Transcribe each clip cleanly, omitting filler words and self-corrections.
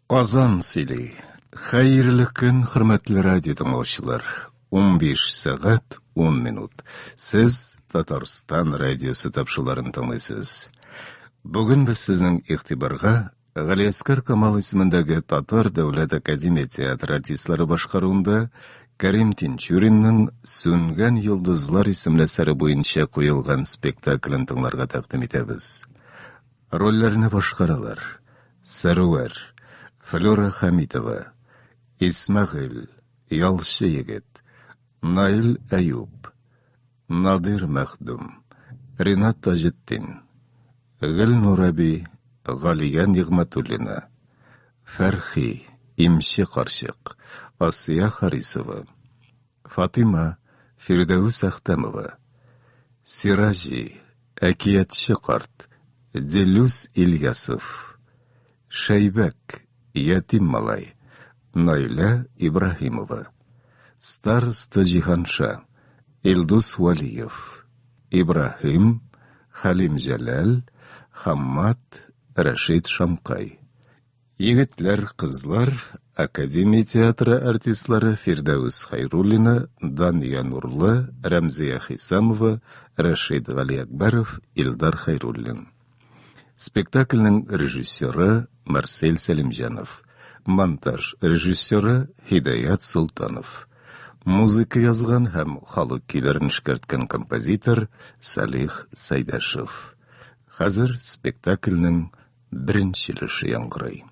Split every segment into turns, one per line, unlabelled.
Казан сөйли. Хәерле көн, хөрмәтле радио тыңлаучылар. 15 сәгать 10 минут. Сез Татарстан радиосы тапшыруларын тыңлыйсыз. Бүген без сезнең игътибарга Галиәскар Камал исемендәге Татар дәүләт академия театры артистлары башкаруында Кәрим Тинчуринның Сүнгән йолдызлар исемле әсәре буенча куелган спектаклен тыңларга тәкъдим итәбез. Рольләрне башкаралар: Сәрвәр, Флюра Хәмитова, Исмәгыйль, Ялчы егет, Наил Әюп, Надир Мәхдүм, Ринат Таҗетдин, Гөлнур әби, Галия Нигъмәтуллина, Фәрхи, Имче карчык, Асия Харисова, Фатыйма, Фирдәвес Әхтәмова, Сираҗи, Әкиятче карт, Дилүс Ильясов, Шәйбәк, Ятим малай, Наилә Ибраһимова, Староста Җиһанша, Илдус Вәлиев, Ибраһим, Хәлим Җәләл, Хаммат, Рәшит Шамкай. Егетләр, кызлар, Академия театры артистлары Фирдәвес Хәйруллина, Дания Нурлы, Рәмзия Хисамова, Рәшит Галиәкбәров, Илдар Хәйруллин. Спектакльнең режиссеры Марсель Сәлимҗанов, монтаж режиссеры Һидаят Солтанов. Музыка язган һәм халык көйләрен эшкәрткән композитор Салих Сәйдәшев. Хәзер спектакльнең беренче өлеше яңгырый.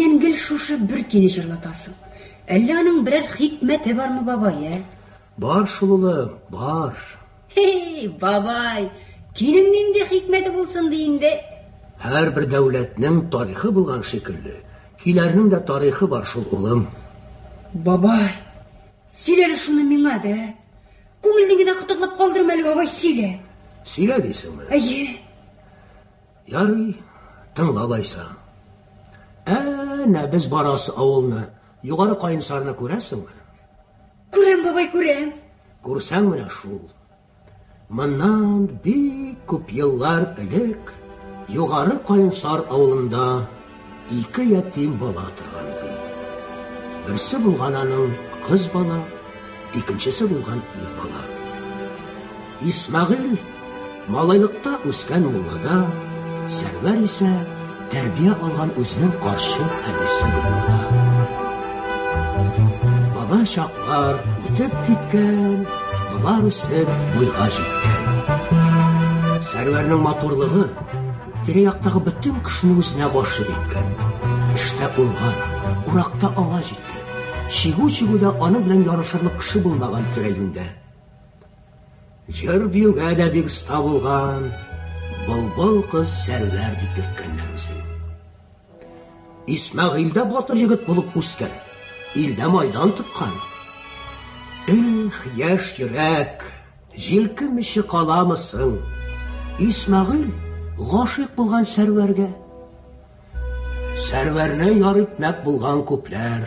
миннән гел шушы бер көйне җырлатасың? Әллә аның берәр хикмәте бармы, бабай, ә?
Бар шул, улым, бар.
Хи, бабай, көйнең нинди хикмәте булсын ди инде?
Һәрбер дәүләтнең тарихы булган шикелле, көйләрнең дә тарихы бар шул, улым.
Бабай, сөйлә әле шуны миңа да. Күңелне генә кытыклап калдырма әле, бабай, сөйлә.
Сөйлә дисеңме?
Әйе.
Ярый, тыңла алайса. Әнә без барасы авылны, Югары Каенсарны күрәсеңме?
Күрәм, бабай, күрәм.
Күрсәң менә шул. Моннан бик күп еллар элек Югары Каенсар авылында ике ятим бала торган ди. Берсе булган аның кыз бала, икенчесе булган ир бала. Исмәгыйль малайлыкта үскән муллада, Сәрвәр исә тәрбия алган үзенең карчык әбисе Гөлнурда. Бала чаклар үтеп киткән, болар үсеп буйга җиткән. Сәрвәрнең матурлыгы тирә-яктагы бөтен кешене үзенә гашыйк иткән. Эштә уңган, уракта аңа җиткән. Чигү чигүдә аның белән ярышырлык кеше булмаган тирә-юньдә. Җыр-биюгә дә бик оста булган, Былбыл кыз Сәрвәр дип йөрткәннәр үзен. Исмәгыйль дә батыр егет булып үскән, илдә майдан тоткан. Эх, яшь йөрәк, җилкенмичә каламы соң? Исмәгыйль гашыйк булган Сәрвәргә. Сәрвәрне яр итмәк булган күпләр.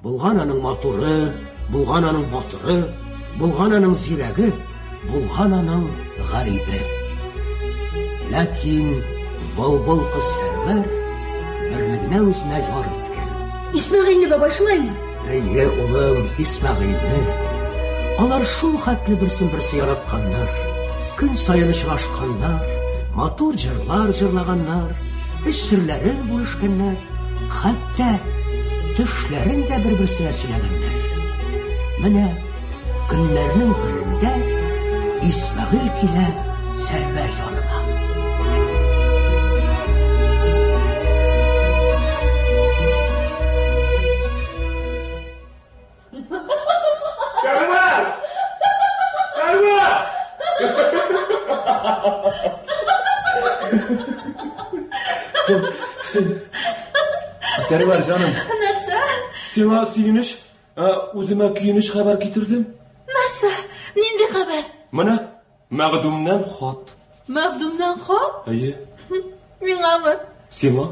Булган аның матуры, булган аның батыры, булган аның зирәге, булган аның гарибе. Ләкин былбыл кыз Сәрвәр берне генә үзенә яр иткән.
Исмәгыйльне бабай шулаймы?
Әйе, улым, Исмәгыйльне. Алар шул хәтле берсен-берсе яратканнар. Көн саен очрашканнар, матур җырлар җырлаганнар, эч серләрен бүлешкәннәр. Хәтта төшләрен дә бер-берсенә сөйләгәннәр. Менә көннәрнең берендә Исмәгыйль килә Сәрвәр янына.
Сәрвәр! Сәрвәр! Сәрвәр җаным.
Нәрсә?
Сиңа сөенеч, үземә көенеч хәбәр китердем.
Нәрсә? Нинди хәбәр?
Менә Мәгъдүмнән хат.
Мәгъдүмнән хат?
Әйе.
Миңамы?
Сиңа?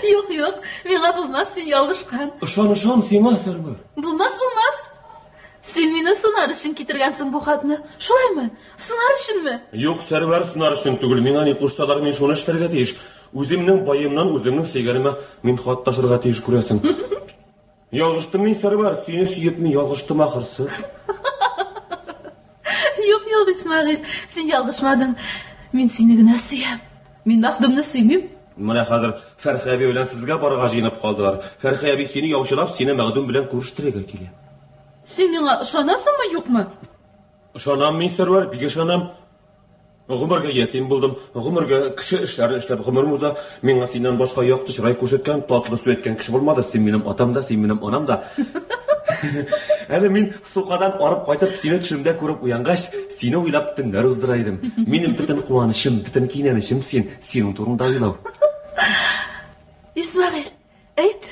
Юк, юк, миңа булмас, син ялгышкан.
Ышан, ышан, сиңа, Сәрвәр.
Булмас, булмас. Син мине сынар өчен китергәнсең бу хатны. Шулаймы? Сынар өченме?
Юк, Сәрвәр, сынар өчен түгел. Миңа ни кушсалар, мин шуны эшләргә тиеш. Үземнең баемнан үземнең сөйгәнемә мин хат ташырга тиеш, күрәсең. Ялгыштым мин, Сәрвәр, сине сөеп мин ялгыштым ахырсы.
Юк, юк, Исмәгыйль, син ялгышмадың. Мин сине генә сөям. Мин Мәхдүмне сөймим.
Менә хәзер Фәрхи әби белән сезгә барырга җыенып калдылар. Фәрхи әби сине яучылап, сине Мәхдүм белән күрештерергә килә.
Син миңа ышанасыңмы, юкмы?
Ышанам мин, Сәрвәр, бик ышанам. Гомергә ятим булдым, гомергә кеше эшләрен эшләп гомерем уза. Миңа синнән башка якты чырай күрсәткән, татлы сүз әйткән кеше булмады. Син минем атам да, син минем анам да. Әле мин сукадан арып кайтып, сине төшемдә күреп уянгач, сине уйлап төннәр уздыра идем. Минем бөтен куанычым, бөтен кинәнечем син, синең турында уйлау.
Исмәгыйль, әйт,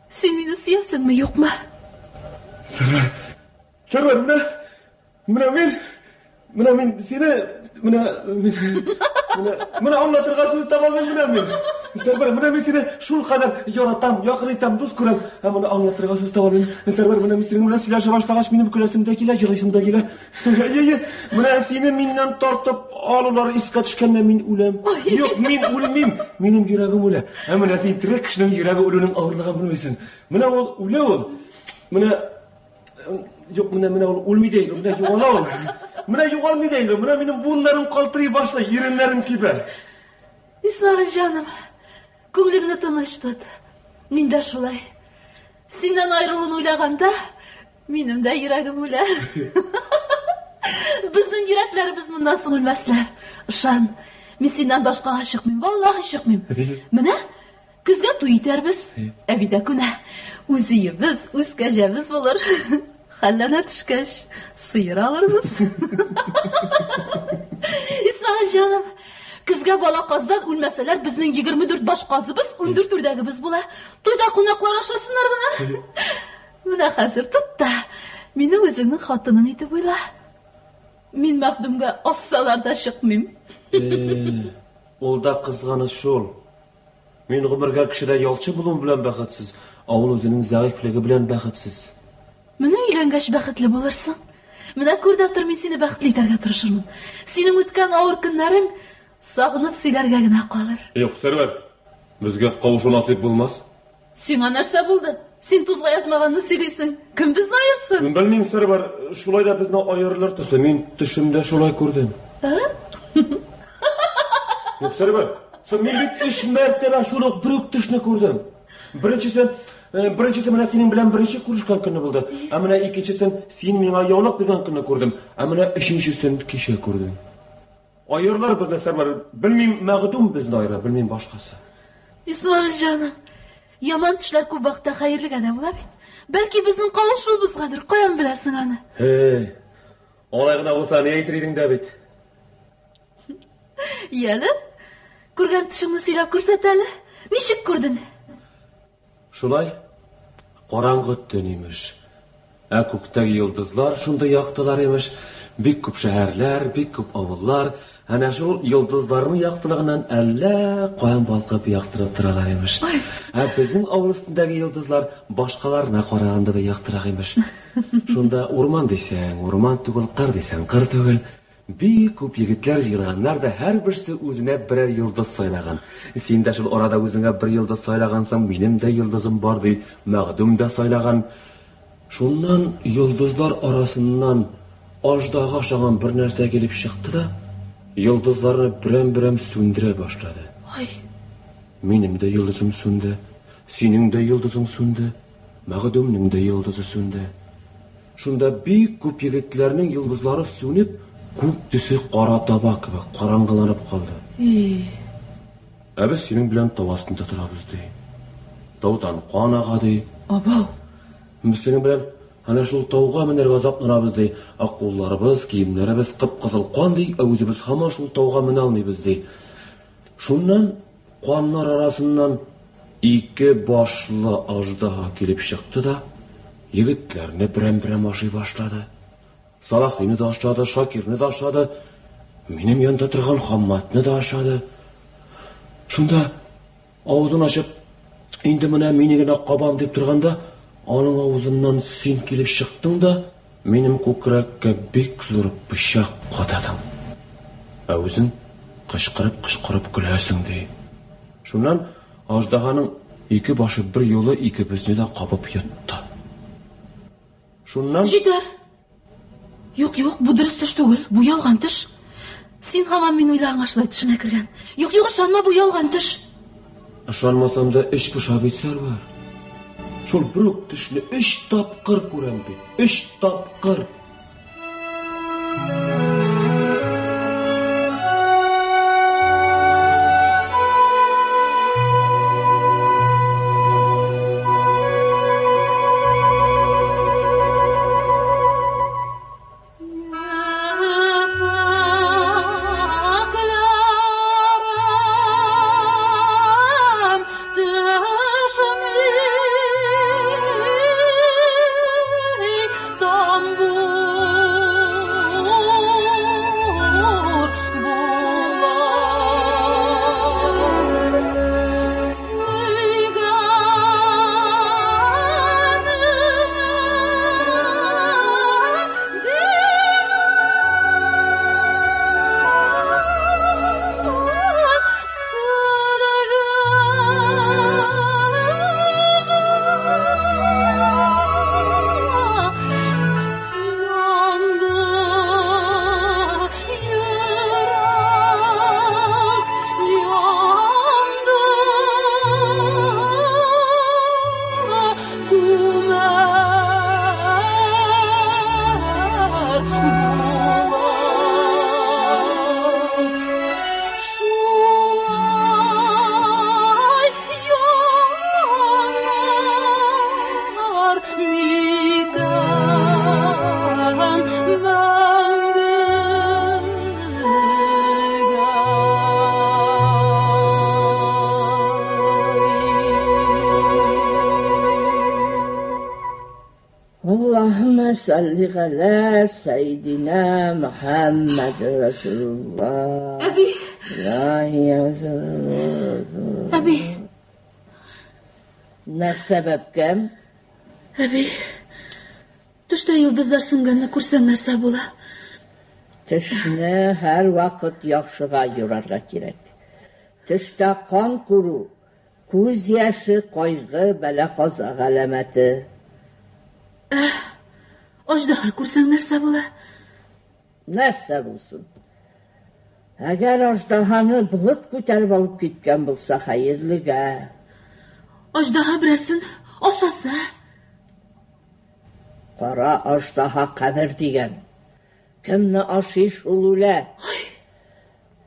син мине сөясеңме, юкмы?
Сәрвәр, Сәрвәр, менә Менә мин, менә мин сине, менә мин, менә, менә аңлатырга сүз таба алмыйм менә мин. Сәрвәр, менә мин сине шул кадәр яратам, якын итәм, дус күрәм. Ә моны аңлатырга сүз таба алмыйм. Сәрвәр, менә мин синең белән сөйләшә башлагач, минем көләсем дә килә, җылыйсым да килә. Әйе, менә сине миннән тартып алулар искә төшкәндә мин үләм. Юк, мин үлмим, минем йөрәгем үлә. Ә менә син тере кешенең йөрәге үлүнең авырлыгын белмисең. Менә ул үлә ул. Менә Юк, менә менә ул үлми дә инде, менә югала ул. Менә югалмый да инде, менә минем буыннарым калтырый башлый, иреннәрем кибә.
Исмәгыйль җаным, күңелеңне тыныч тот. Мин дә шулай. Синнән аерылуны уйлаганда, минем дә йөрәгем үлә. Безнең йөрәкләребез моннан соң үлмәсләр. Ышан, мин синнән башкага чыкмыйм, валлаһи чыкмыйм. Менә. Көзгә туй итәрбез. Әби дә күнә. Үз өебез, үз кәҗәбез булыр. Хәлләнә төшкәч, сыер алырбыз. Исмәгыйль җаным, көзгә бала каздан үлмәсәләр, безнең 24 баш казыбыз, 14 үрдәгебез була. Туйда кунаклар ашасыннар гына. Менә хәзер тот та, мине үзеңнең хатының итеп уйла. Мин мәхдүмгә ассалар да чыкмыйм.
Ул да кызганыч шул. Мин гомергә кешедә ялчы булуым белән бәхетсез, ә ул үзенең зәгыйфьлеге белән бәхетсез.
Менә өйләнгәч бәхетле булырсың. Менә күр дә тор, мин сине бәхетле итәргә тырышырмын. Синең үткән авыр көннәрең сагынып сөйләргә генә калыр.
Юк, Сәрвәр, безгә кавышу насыйп булмас.
Сиңа нәрсә булды? Син тузга язмаганны сөйлисең. Кем безне аерсын?
Мин белмим, Сәрвәр, шулай да безне аерылыр төсле. Мин төшемдә шулай күрдем.
Ә?
Юк, Сәрвәр, соң мин бит өч мәртәбә шул ук бер үк төшне күрдем. Беренчесе, беренчесе менә синең белән беренче күрешкән көнне булды. Ә менә икенчесен син миңа яулык биргән көнне күрдем. Ә менә өченчесен кичә күрдем. Аерылыр безне, Сәрвәр. Белмим, мәгъдүм безне аера, белмим башкасы.
Исмәгыйль җаным, яман төшләр күп вакытта хәерлегә дә була бит. Бәлки безнең кавышуыбызгадыр, каян беләсең аны?
Һей, алай гына булса, ни әйтер идең дә бит.
Яле, күргән төшеңне сөйләп күрсәт әле. Ничек күрдең?
Шулай, караңгы төн имеш. Ә күктәге йолдызлар шундый яктылар имеш. Бик күп шәһәрләр, бик күп авыллар әнә шул йолдызларның яктылыгыннан әллә каян балкып яктырып торалар имеш. Ә безнең авыл өстендәге йолдызлар башкаларына караганда да яктырак имеш. Шунда урман дисәң, урман түгел, кыр дисәң, кыр түгел. Бик күп егетләр җыелганнар да, һәрберсе үзенә берәр йолдыз сайлаган. Син дә шул арада үзеңә бер йолдыз сайлагансың, минем дә йолдызым бар, ди, Мәгъдүм дә сайлаган. Шуннан йолдызлар арасыннан аждаһага охшаган бер нәрсә килеп чыкты да, йолдызларны берәм-берәм сүндерә башлады.
Ай!
Минем дә йолдызым сүнде, синең дә йолдызың сүнде, Мәгъдүмнең дә йолдызы сүнде. Шунда бик күп егетләрнең йолдызлары сүнеп, күк төсе кара таба кебек караңгыланып калды.
И.
Ә без синең белән тау астында торабыз, ди. Таудан кан ага, ди.
Абау.
Без синең белән әнә шул тауга менәргә азапланабыз, ди. Ә кулларыбыз, киемнәребез кып-кызыл кан, ди, ә үзебез һаман шул тауга менә алмыйбыз, ди. Шуннан каннар арасыннан ике башлы аждаһа килеп чыкты да, егетләрне берәм-берәм ашый башлады. Салахины да ашады, Шакирны да ашады, минем янда торган Хамматны да ашады. Шунда авызын ачып, инде менә мине генә кабам дип торганда, аның авызыннан син килеп чыктың да, Минем күкрәккә бик зур пычак кададың. Ә үзең кычкырып-кычкырып көләсең, ди. Шуннан аждаһаның ике башы бер юлы икебезне дә кабып йотты. Шуннан...
Җитәр! Юк, юк, бу дөрес төш түгел, бу ялган төш. Син һаман мин уйлаганга шулай төшенә кергән. Юк, юк, ышанма, бу ялган төш.
Ышанмасам да эч поша бит, Сәрвәр. Шул бер үк төшне өч тапкыр күрәм бит. Өч тапкыр.
Яфракларым төшми, тамбур.
Аллаһуммә салли галә сәйдинә Мөхәммәд Расулуллаһ.
Әби. Әби.
Нәрсә, бәбкәм?
Әби. Төштә йолдызлар сүнгәнне күрсәң нәрсә була?
Төшне һәрвакыт яхшыга юрарга кирәк. Төштә кан күрү, күз яше, кайгы, бәла-каза галәмәте.
Ә аждаһа күрсәң нәрсә була?
Нәрсә булсын? Әгәр аждаһаны болыт күтәреп алып киткән булса, хәерлегә.
Аждаһа берәрсен ашаса?
Кара аждаһа кабер дигән. Кемне ашый, шул үлә.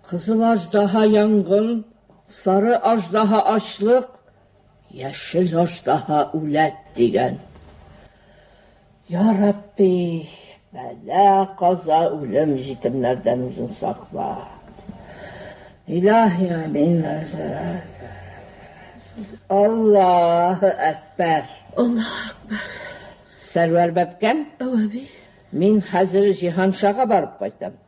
Кызыл аждаһа янгын, сары аждаһа ачлык, яшел аждаһа үләт дигән. Я Рабби, бәла, каза, үлем, җитемнәрдән үзең сакла. Илаһи амин. Аллаһу әкбәр.
Аллаһу әкбәр.
Сәрвәр бәбкәм?
Әү, әби.
Мин хәзер Җиһаншага барып кайтам.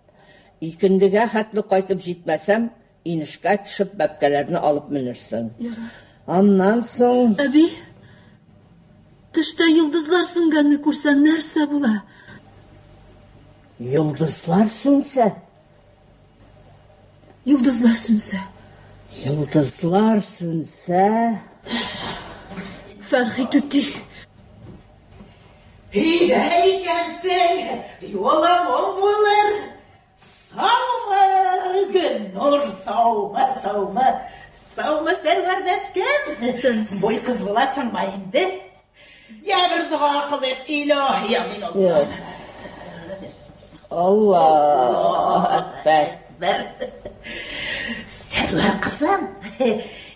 Икендегә хәтле кайтып җитмәсәм, инешкә төшеп бәбкәләрне алып менерсең.
Ярар.
Аннан соң...
Әби, төштә йолдызлар сүнгәнне күрсәң нәрсә була?
Йолдызлар сүнсә?
Йолдызлар сүнсә.
Йолдызлар сүнсә.
Фәрхи түти.
Өйдә икәнсең, юлың уң булыр. Саумы, Гөлнур, саумы, саумы. Саумы, Сәрвәр бәбкәм.
Исәнмесез.
Буй кыз буласыңмы инде? Я бер дога кылыйк, илаһи амин Аллаһ.
Аллаһ әкбәр.
Бер. Сәрвәр кызым,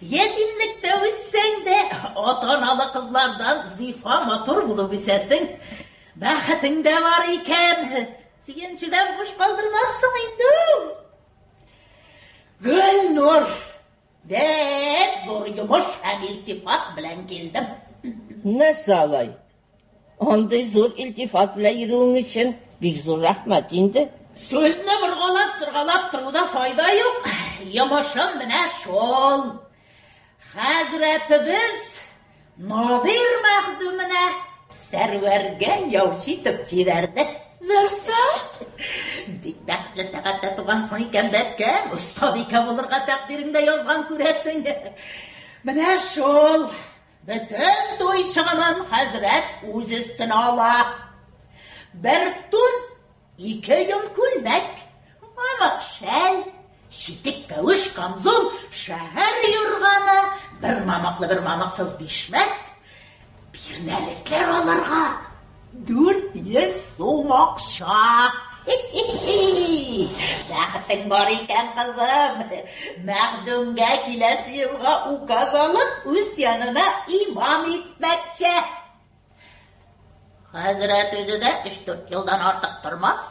ятимлектә үссәң дә, ата-аналы кызлардан зифа матур булып үсәсең. Бәхетең дә бар икән. Сөенчедән буш калдырмассың инде. Гөлнур, бик зур йомыш һәм илтифат белән килдем.
Нәрсә алай? Андый зур илтифат белән йөрүең өчен бик зур рәхмәт инде.
Сүзне боргалап-сыргалап торуда файда юк. Йомышым менә шул. Хәзрәтебез Надир мәхдүменә Сәрвәргә яучы итеп җибәрде.
Нәрсә?
Бик бәхетле сәгатьтә тугансың икән, бәбкәм. Остабикә булырга тәкъдиреңдә язган күрәсең. Менә шул. Бөтен туй чыгымын хәзрәт үз өстенә ала. Бер тун, ике йон күлмәк, мамык шәл, читек кәвеш, камзул, шәһәр юрганы, бер мамыклы, бер мамыксыз бишмәт, бирнәлекләр алырга 400 сум акча. Бәхетең бар икән, кызым. Мәхдүмгә киләсе елга указ алып, үз янына имам итмәкче. Хәзрәт үзе дә өч-дүрт елдан артык тормас.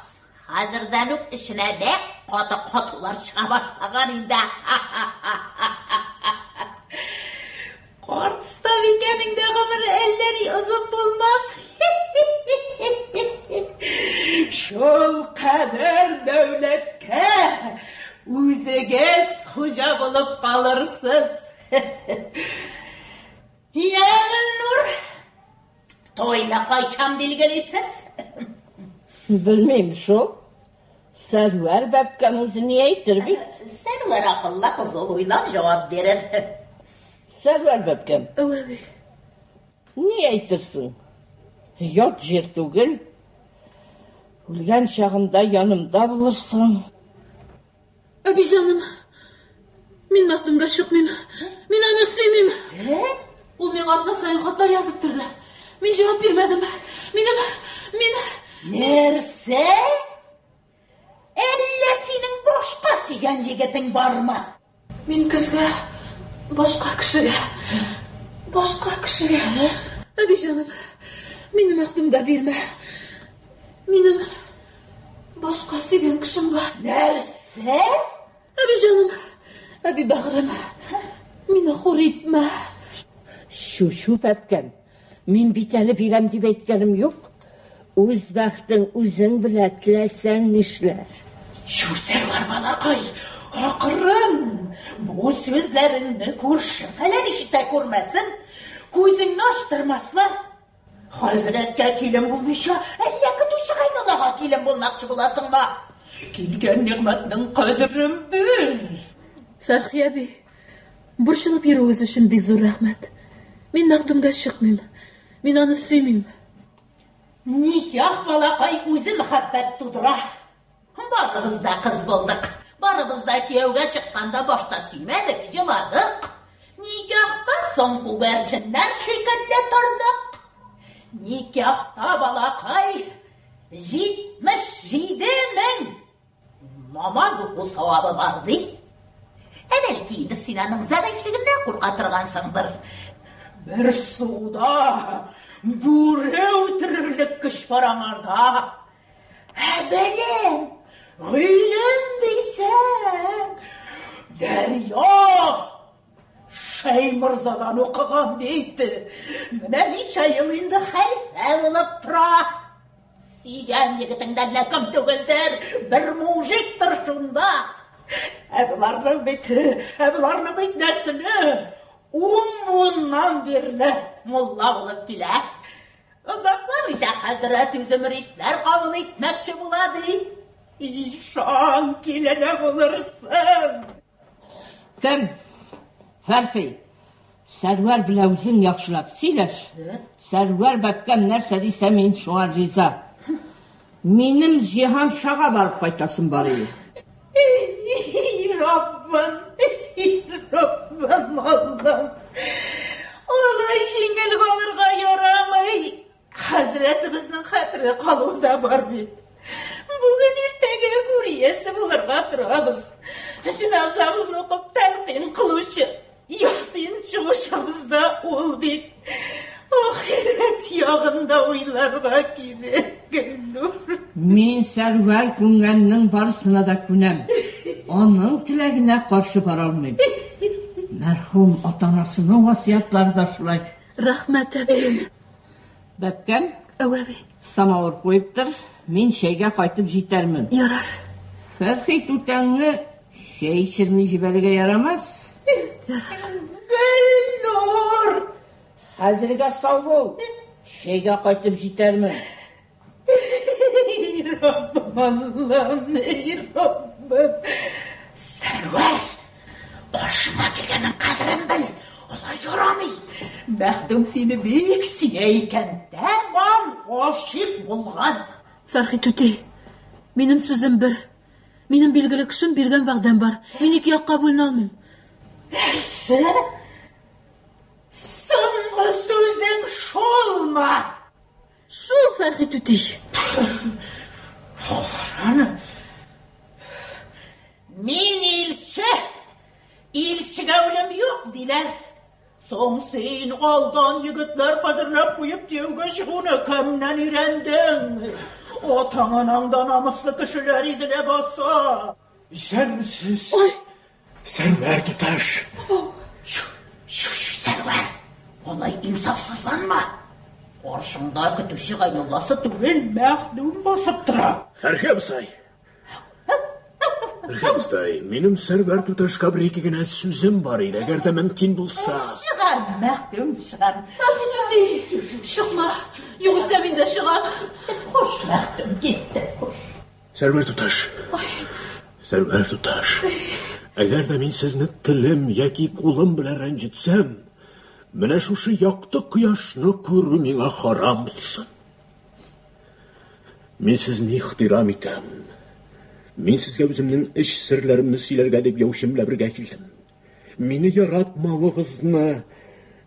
Хәзердән үк эченә бәк каты катулар чыга башлаган инде. Карт остабикәнең дә гомере әллә ни озын булмас. Шул кадәр дәүләткә үзегез хуҗа булып калырсыз. Йә, Гөлнур, туйны кайчан билгелисез?
Белмим шул. Сәрвәр бәбкәм үзе ни әйтер бит?
Сәрвәр акыллы кыз, ул уйлап җавап бирер.
Сәрвәр бәбкәм.
Әү, әби.
Ни әйтерсең? Ят җир түгел. Үлгән чагымда янымда булырсың.
Әби җаным, мин мәхдүмгә чыкмыйм. Мин аны сөймим.
Ә?
Ул миңа атна саен хатлар язып торды. Мин җавап бирмәдем. Минем, мин...
Нәрсә? Әллә синең башка сөйгән егетең бармы?
Мин көзгә башка кешегә, башка кешегә. Әби җаным, мине мәхдүмгә бирмә. Минем башка сөйгән кешем бар.
Нәрсә?
Әби җаным, әби бәгърем, мине хур итмә.
Чү-чү, бәбкәм, мин бит әле бирәм дип әйткәнем юк. Үз бәхтең үзең белә, теләсәң нишлә.
Чү, Сәрвәр балакай, акрын! Бу сүзләреңне күрше фәлән ишетә күрмәсен, күзеңне ачтырмаслар. Хәзрәткә килен булмыйча, әллә көтүче Гайнуллага килен булмакчы буласыңмы? Килгән нигъмәтнең кадерен бел!
Фәрхи әби, борчылып йөрүегез өчен бик зур рәхмәт. Мин Мәхдүмгә чыкмыйм. Мин аны сөймим.
Никах, балакай, үзе мәхәббәт тудыра. Барыбыз да кыз булдык. Барыбыз да кияүгә чыкканда башта сөймәдек, җыладык. Никахтан соң күгәрченнәр шикелле тордык. Никахта, балакай, 77 мең намаз уку савабы бар, ди. Ә бәлки инде син аның зәгыйфьлегеннән курка торгансыңдыр. Бер сугуда бүре үтерерлек көч бар аңарда. Ә белем, гыйлем дисәң, дәрья! Шәйморзадан укыган бит. Менә ничә ел инде хәлфә булып тора. Сөйгән егетең дә әллә кем түгелдер, бер мужиктыр шунда. Ә боларның бит, ә боларның бит нәселе ун буыннан бирле мулла булып килә. Озакламыйча хәзрәт үзе мөритләр кабул итмәкче була, ди. Ишан килене булырсың.
Кем? Фәрхи. Сәрвәр белән үзең яхшылап сөйләш. Сәрвәр бәбкәм нәрсә дисә, мин шуңа риза. Минем Җиһаншага барып кайтасым бар иде.
Раббым, Раббым, Аллам. Алай җиңел калырга ярамый. Хәзрәтебезнең хәтере калуы да бар бит. Бүген иртәгә гүр иясе булырга торабыз. Җеназабызны укып тәлкин кылучы Ясин чыгучыбыз да ул бит. Ахирәт ягында уйларга кирәк, Гөлнур.
Мин Сәрвәр күнгәннең барысына да күнәм. Аның теләгенә каршы бара алмыйм. Мәрхүм ата-анасының васыятлары да шулай.
Рәхмәт, әбием.
Бәбкәм,
Әү, әби.
самавыр куеп тор, мин чәйгә кайтып җитәрмен.
Ярар.
Фәрхи түтәңне чәй эчерми җибәрергә ярамас.
Гөлнур!
Хәзергә сау бул. Чәйгә кайтып җитәрмен.
Эй, Раббым, Аллам, эй, Раббым. Сәрвәр, каршыңа килгәннең кадерен бел. Алай ярамый. Мәхдүм сине бик сөя икән. Тәмам гашыйк булган.
Фәрхи түти, минем сүзем бер. Минем билгеле кешем, биргән вәгъдәм бар. Мин ике якка бүленә алмыйм.
Нәрсә? Соңгы сүзең шулмы?
Шул, Фәрхи түти.
Аны. Мин илче. Илчегә үлем юк, диләр. Соң син алдан егетләр хәзерләп куеп кияүгә чыгуны кемнән өйрәндең? Атаң-анаң да намуслы кешеләр иде ләбаса.
Исәнмесез. Сәрвәр туташ.
Чү, чү, чү, Сәрвәр. Алай инсафсызланма. Каршыңда көтүче Гайнулласы түгел, Мәхдүм басып тора.
Фәрхи абзай. Фәрхи абзай, минем Сәрвәр туташка бер ике генә сүзем бар иде, әгәр дә мөмкин булса.
Чыгар, Мәхдүм, чыгар.
Фәрхи түти, чыкма. Югыйсә мин дә чыгам.
Хуш, Мәхдүм, китте, хуш.
Сәрвәр туташ. Сәрвәр туташ. Әгәр дә мин сезне телем яки кулым белән рәнҗетсәм, менә шушы якты кояшны күрү миңа харам булсын. Мин сезне ихтирам итәм. Мин сезгә үземнең эч серләремне сөйләргә дип яучым белән бергә килдем. Мине яратмавыгызны,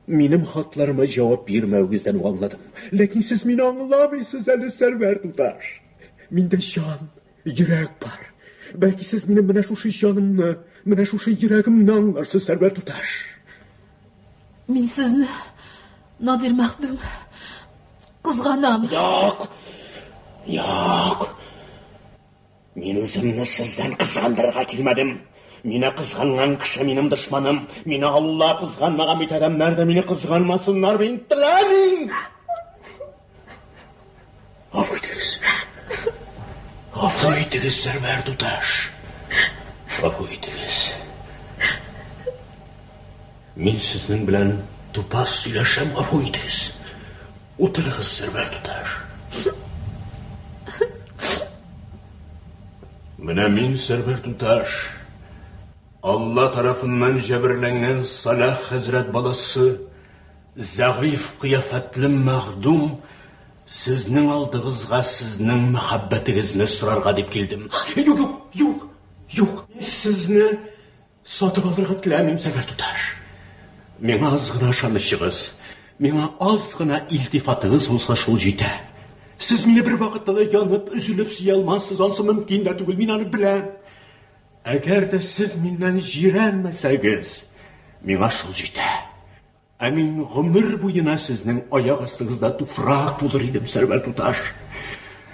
минем хатларыма җавап бирмәвегездән үк аңладым. Ләкин сез мине аңламыйсыз әле, Сәрвәр туташ. Миндә җан, йөрәк бар. Бәлки сез минем менә шушы җанымны, менә шушы йөрәгемне аңларсыз, Сәрвәр туташ.
Мин сезне, Надир Мәхдүм, кызганам.
Юк! Юк! Мин үземне сездән кызгандырырга килмәдем. Мине кызганган кеше минем дошманым. Мине Алла кызганмаган бит, адәмнәр дә мине кызганмасыннар, мин теләмим. Гафу итегез.
итегез, Сәрвәр туташ. Гафу итегез. Мин сезнең белән тупас сөйләшәм, гафу итегез. Утырыгыз, Сәрвәр туташ. Менә мин, Сәрвәр туташ, Алла тарафыннан җәберләнгән Салах хәзрәт баласы, зәгыйфь кыяфәтле мәхдүм, сезнең алдыгызга сезнең мәхәббәтегезне сорарга дип килдем. Юк, юк, юк, юк. Сезне сатып алырга теләмим, Сәрвәр туташ. Миңа аз гына ышанычыгыз, миңа аз гына илтифатыгыз булса, шул җитә. Сез мине бер вакытта да янып, өзелеп сөя алмассыз, ансы мөмкин дә түгел, мин аны беләм. Әгәр дә сез миннән җирәнмәсәгез, миңа шул җитә. Ә мин гомер буена сезнең аяк астыгызда туфрак булыр идем, Сәрвәр туташ.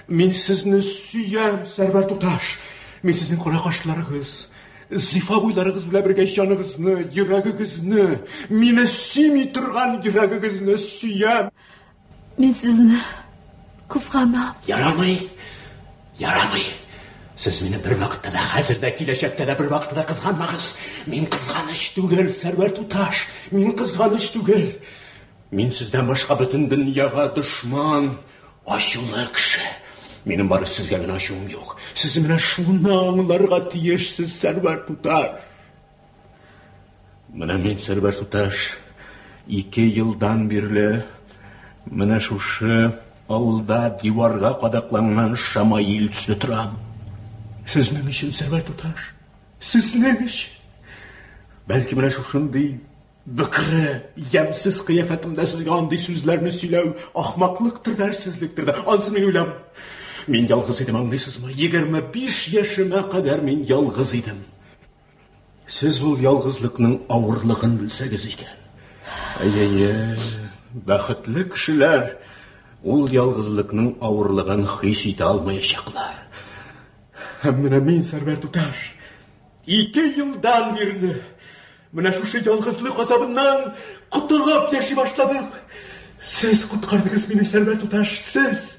Мин сезне сөям, Сәрвәр туташ. Мин сезнең кара кашларыгыз, зифа буйларыгыз белән бергә җаныгызны, йөрәгегезне, мине сөйми торган йөрәгегезне сөям.
Мин сезне кызганам.
Ярамый, ярамый. Сез мине бер вакытта да, хәзер дә, киләчәктә дә бер вакытта да кызганмагыз. Мин кызганыч түгел, Сәрвәр туташ. Мин кызганыч түгел. Мин сездән башка бөтен дөньяга дошман, ачулы кеше. Минем бары сезгә генә ачуым юк. Сез менә шуны аңларга тиешсез, Сәрвәр туташ. Менә мин, Сәрвәр туташ, 2 елдан бирле менә шушы авылда диварга кадакланган шамаил төсле торам. Сезнең өчен, Сәрвәр туташ, сезнең өчен. Бәлки менә шушындый бөкре, ямьсез кыяфәтемдә сезгә андый сүзләрне сөйләү ахмаклыктыр, дәрсезлектер дә. Ансы мин уйлам. Мин ялгыз идем, аңлыйсызмы? 25 яшемә кадәр мин ялгыз идем. Сез ул ялгызлыкның авырлыгын белсәгез икән. Әй-әй-әй, бәхетле кешеләр ул ялгызлыкның авырлыгын хис итә алмаячаклар. Һәм менә мин, Сәрвәр туташ, 2 елдан бирле менә шушы ялгызлык азабыннан котылып яши башладым. Сез коткардыгыз мине, Сәрвәр туташ, сез.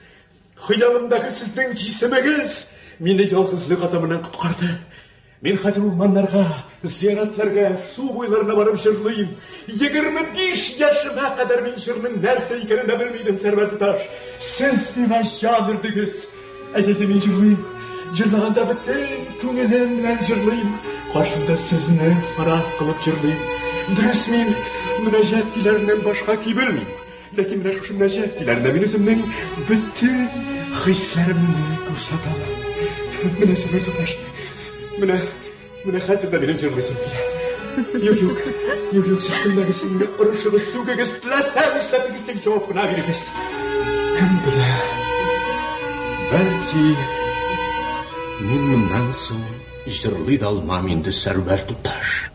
Хыялымдагы сезнең җисемегез мине ялгызлык азабыннан коткарды. Мин хәзер урманнарга, зияратларга, су буйларына барып җырлыйм. 25 яшемә кадәр мин җырның нәрсә икәнен дә белми идем, Сәрвәр туташ. Сез миңа җан өрдегез. Әйдәгез, мин җырлыйм. Җырлаганда бөтен күңелем белән җырлыйм. Каршымда сезне фараз кылып җырлыйм. Дөрес, мин мөнәҗәт көйләреннән башка көй белмим. Ләкин менә шушы мөнәҗәт көйләрендә мин үземнең бөтен хисләремне күрсәтә алам. Менә, Сәрвәр туташ, менә хәзер дә минем җырлыйсым килә. Юк, юк, юк, юк, сез көлмәгез, сез мине орышыгыз, сүгегез, теләсә нишләтегез, тик җавап кына бирегез. Кем белә, бәлки мин моннан соң җырлый да алмам инде, Сәрвәр туташ.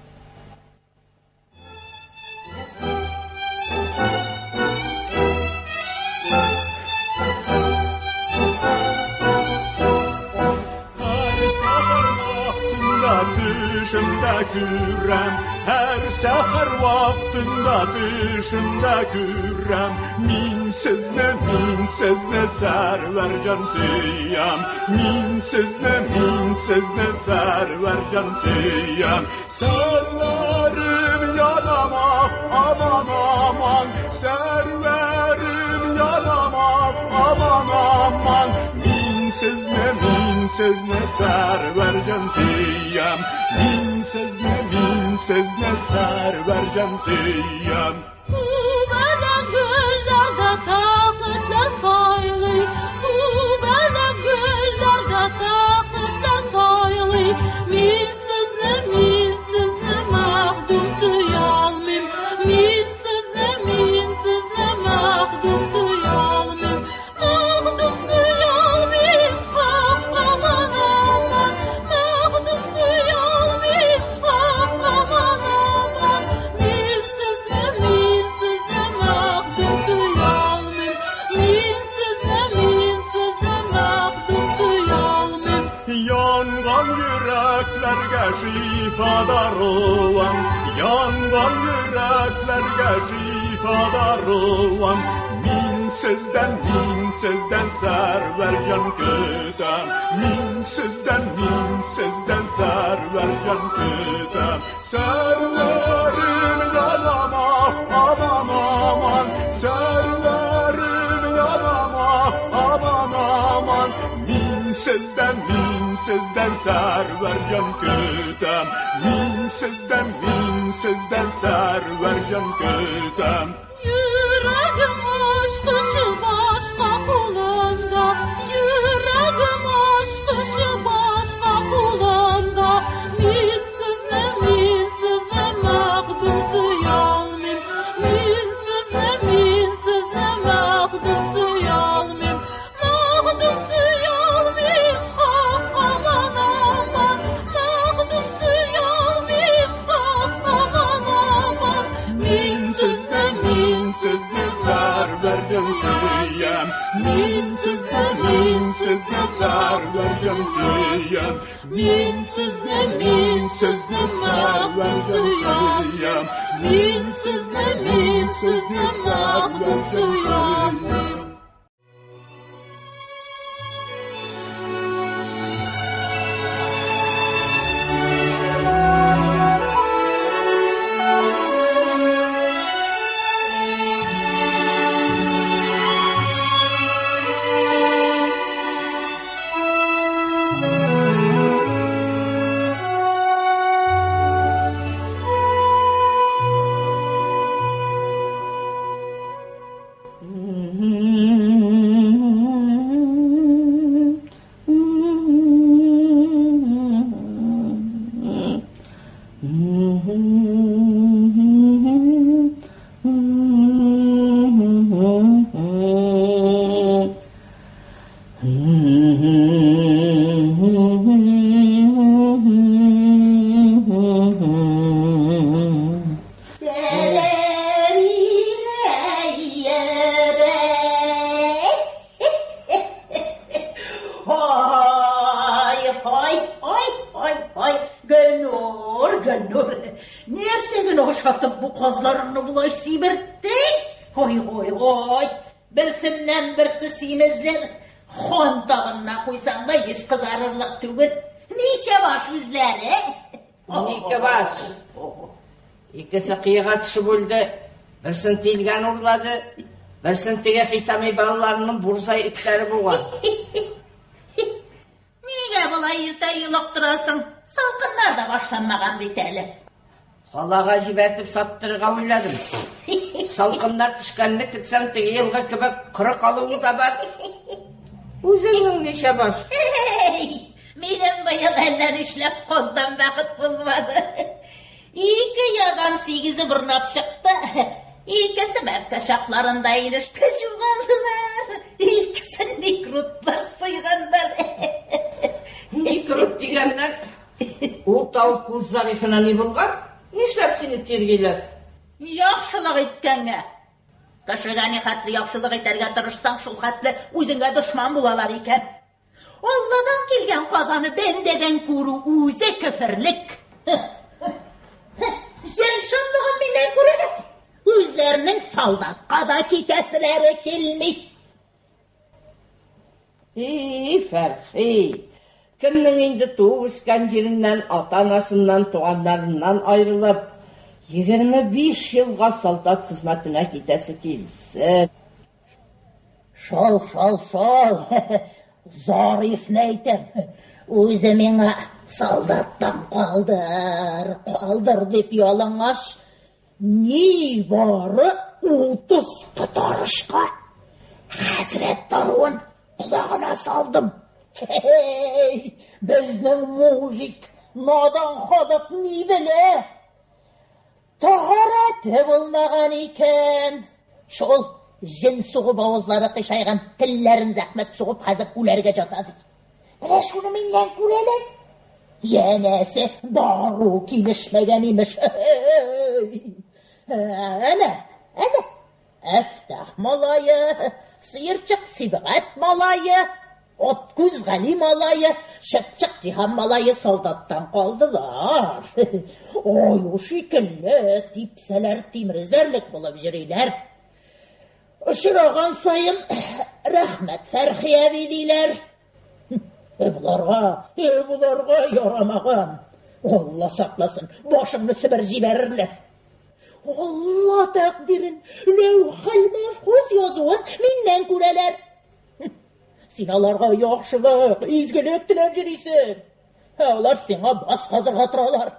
Төшемдә күрәм, һәр сәхәр вакытында төшемдә күрәм. Мин сезне, мин сезне, Сәрвәр җан сөям. Мин сезне, мин сезне, Сәрвәр җан сөям. Сәрвәрем янам, ах, аман, аман. Сәрвәрем янам, ах, аман, аман. Мин сезне, мин сезне, Сәрвәр җан сөям. Мин сезне, мин сезне, Сәрвәр җан сөям.
Күбәләк гөлләрдә тәхетләр сайлый, күбәләк гөлләрдә тәхетләр сайлый. Мин сезне, мин сезне мәхдүм сөя алмыйм. Мин сезне, мин сезне мәхдүм сөя алмыйм. Мәхдүм сөя алмыйм, ах, аман, аман. Мәхдүм сөя алмыйм, ах, аман, аман. Мин сезне, мин сезне мәхдүм сөя алмыйм. Мин сезне, мин сезне мәхдүм сөя алмыйм.
Янган йөрәкләргә шифа даруым, янган йөрәкләргә шифа даруым. Мин сездән, мин
Мин сездән Сәрвәрҗан көтәм. Мин сездән, мин сездән Сәрвәрҗан көтәм. Сәрвәрем янама, aman aman. Sərvərim yanama, aman aman. Мин сездән, мин сездән Сәрвәрҗан көтәм. Мин сездән, мин сездән Сәрвәрҗан көтәм.
Йөрәгем ачкычы башка кулында, йөрәгем ачкычы башка кулында. Мин сезне, мин сезне мәхдүм сөялмыйм. Мин сезне, мин сезне мәхдүм сөялмыйм. Мәхдүм сөялмыйм, ах, аман, аман. Мәхдүм сөялмыйм, ах, аман, аман. Мин сезне, мин
сезне Сәрвәрҗан сөям. Мин сезне, мин сезне Сәрвәрҗан сөям. Мин сезне, мин сезне Сәрвәрҗан сөям.
Мин сезне, мин сезне мәхдүм сөялмыйм.
Ай, ай, ай, ай, ай, Гөлнур, Гөлнур, нәрсә генә ашатып бу казларыңны болай симерттең? Ой, ой, ой, берсеннән берсе симезләр. Хан табынына куйсаң да йөз кызарырлык түгел. Ничә баш үзләре?
12 баш. Икесе кыяга төшеп үлде. Берсен тилгән урлады. Берсен теге Хисами балаларының бурзай этләре буган.
Нигә болай иртә йолыктырасың? Салкыннар да башланмаган бит әле.
Калага җибәртеп саттырырга уйладым. Салкыннар төшкәнне көтсәң, теге елгы кебек коры калуың да бар. Үзеңнең ничә баш?
Минем быел әллә нишләп каздан бәхет булмады. Ике яган сигезе борнап чыкты. Икесе бәбкә чакларында иреште югалдылар. Икесен никрутлар суйганнар.
Никрут дигәннән, ул тавык күз Зарифына ни булган? Нишләп сине тиргиләр?
Яхшылык иткәнгә. Кешегә ни хәтле яхшылык итәргә тырышсаң, шул хәтле үзеңә дошман булалар икән. Алладан килгән казаны бәндәдән күрү үзе көферлек. Җен шомлыгын миннән күрәләр. Үзләренең солдатка да китәселәре килми.
И, Фәрхи, кемнең инде туып үскән җиреннән, ата-анасыннан, туганнарыннан аерылып, 25 елга солдат хезмәтенә китәсе килсен.
Шул, шул, шул. Зарифны әйтәм. Үзе миңа солдаттан калдыр, калдыр дип ялангач, ни бары 30 пот арышка хәзрәт даруын колагына салдым. Хей, безнең мужик надан халык ни белә? Тәһарәте булмаган икән. Шул җен сугып авызлары кыйшайган телләрен зәхмәт сугып хәзер үләргә ята ди. Менә шуны миннән күрәләр. Янәсе дару килешмәгән имеш. Әнә, әнә. Әфтах малае, сыерчык Сибгать малае, ат күз Гали малае, чыпчык Җиһан малае солдаттан калдылар. Аю шикелле типсәләр тимер эзәрлек булып йөриләр. Очраган саен рәхмәт, Фәрхи әби, диләр. Э, боларга, э, боларга ярамаган. Алла сакласын, башыңны Себер җибәрерләр. Алла тәкъдирен, ләүхел мәхфуз язуын миннән күрәләр. Син аларга яхшылык, изгелек теләп йөрисең. Ә алар сиңа баз казырга торалар.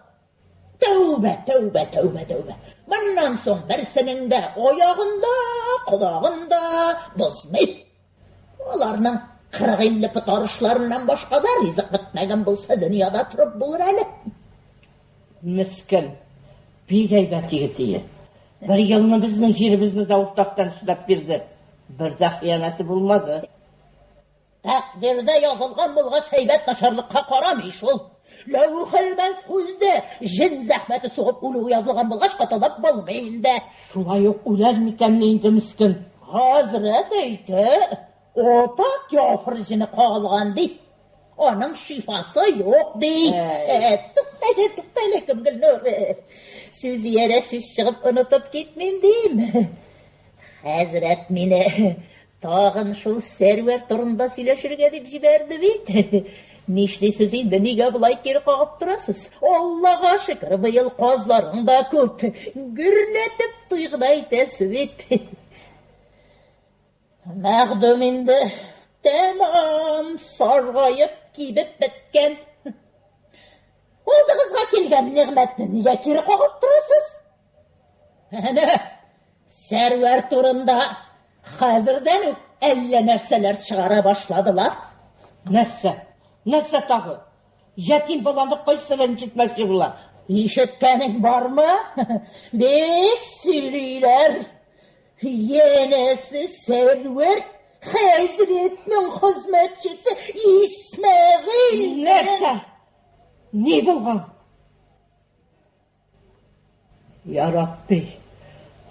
Тәүбә, тәүбә, тәүбә, тәүбә. Моннан соң берсенең дә аягын да, колагын да бозмыйм. Аларның кырык-илле пот арышларыннан башка да ризык бетмәгән булса, дөньяда торып булыр әле.
Мескен. Бик әйбәт егет ие. Бер елны безнең җиребезне дә уртактан эшләп бирде. Бер дә хыянәте булмады.
Тәкъдирдә язылган булгач, әйбәт начарлыкка карамый шул. Ләүхел мәхфүздә җен зәхмәте сугып үлүе язылган булгач, котылып булмый инде.
Шулай ук үләр микәнни инде мескен?
Хәзрәт әйтә, ата кяфер җене кагылган, ди. Аның шифасы юк, ди. Туктале, туктале, кем Гөлнур. Сүз иярә сүз чыгып онытып китмим, дим. Хәзрәт мине Тагын шул Сәрвәр турында сөйләшергә дип җибәрде бит. Нишлисез инде, нигә болай кире кагып торасыз? Аллага шөкер, быел казларың да күп. Гөрләтеп туй гына итәсе бит. Мәгъдүм инде тәмам саргаеп, кибеп беткән. Алдыгызга килгән нигъмәтне нигә кире кагып торасыз? Әнә, Сәрвәр турында хәзердән үк әллә нәрсәләр чыгара башладылар.
Нәрсә? Нәрсә тагы? Ятим баланы кайсы рәнҗетмәкче була?
Ишеткәнең бармы? Бик сөйлиләр. Янәсе Сәрвәр хәзрәтнең хезмәтчесе Исмәгыйль.
Нәрсә? Ни булган? Я Рабби,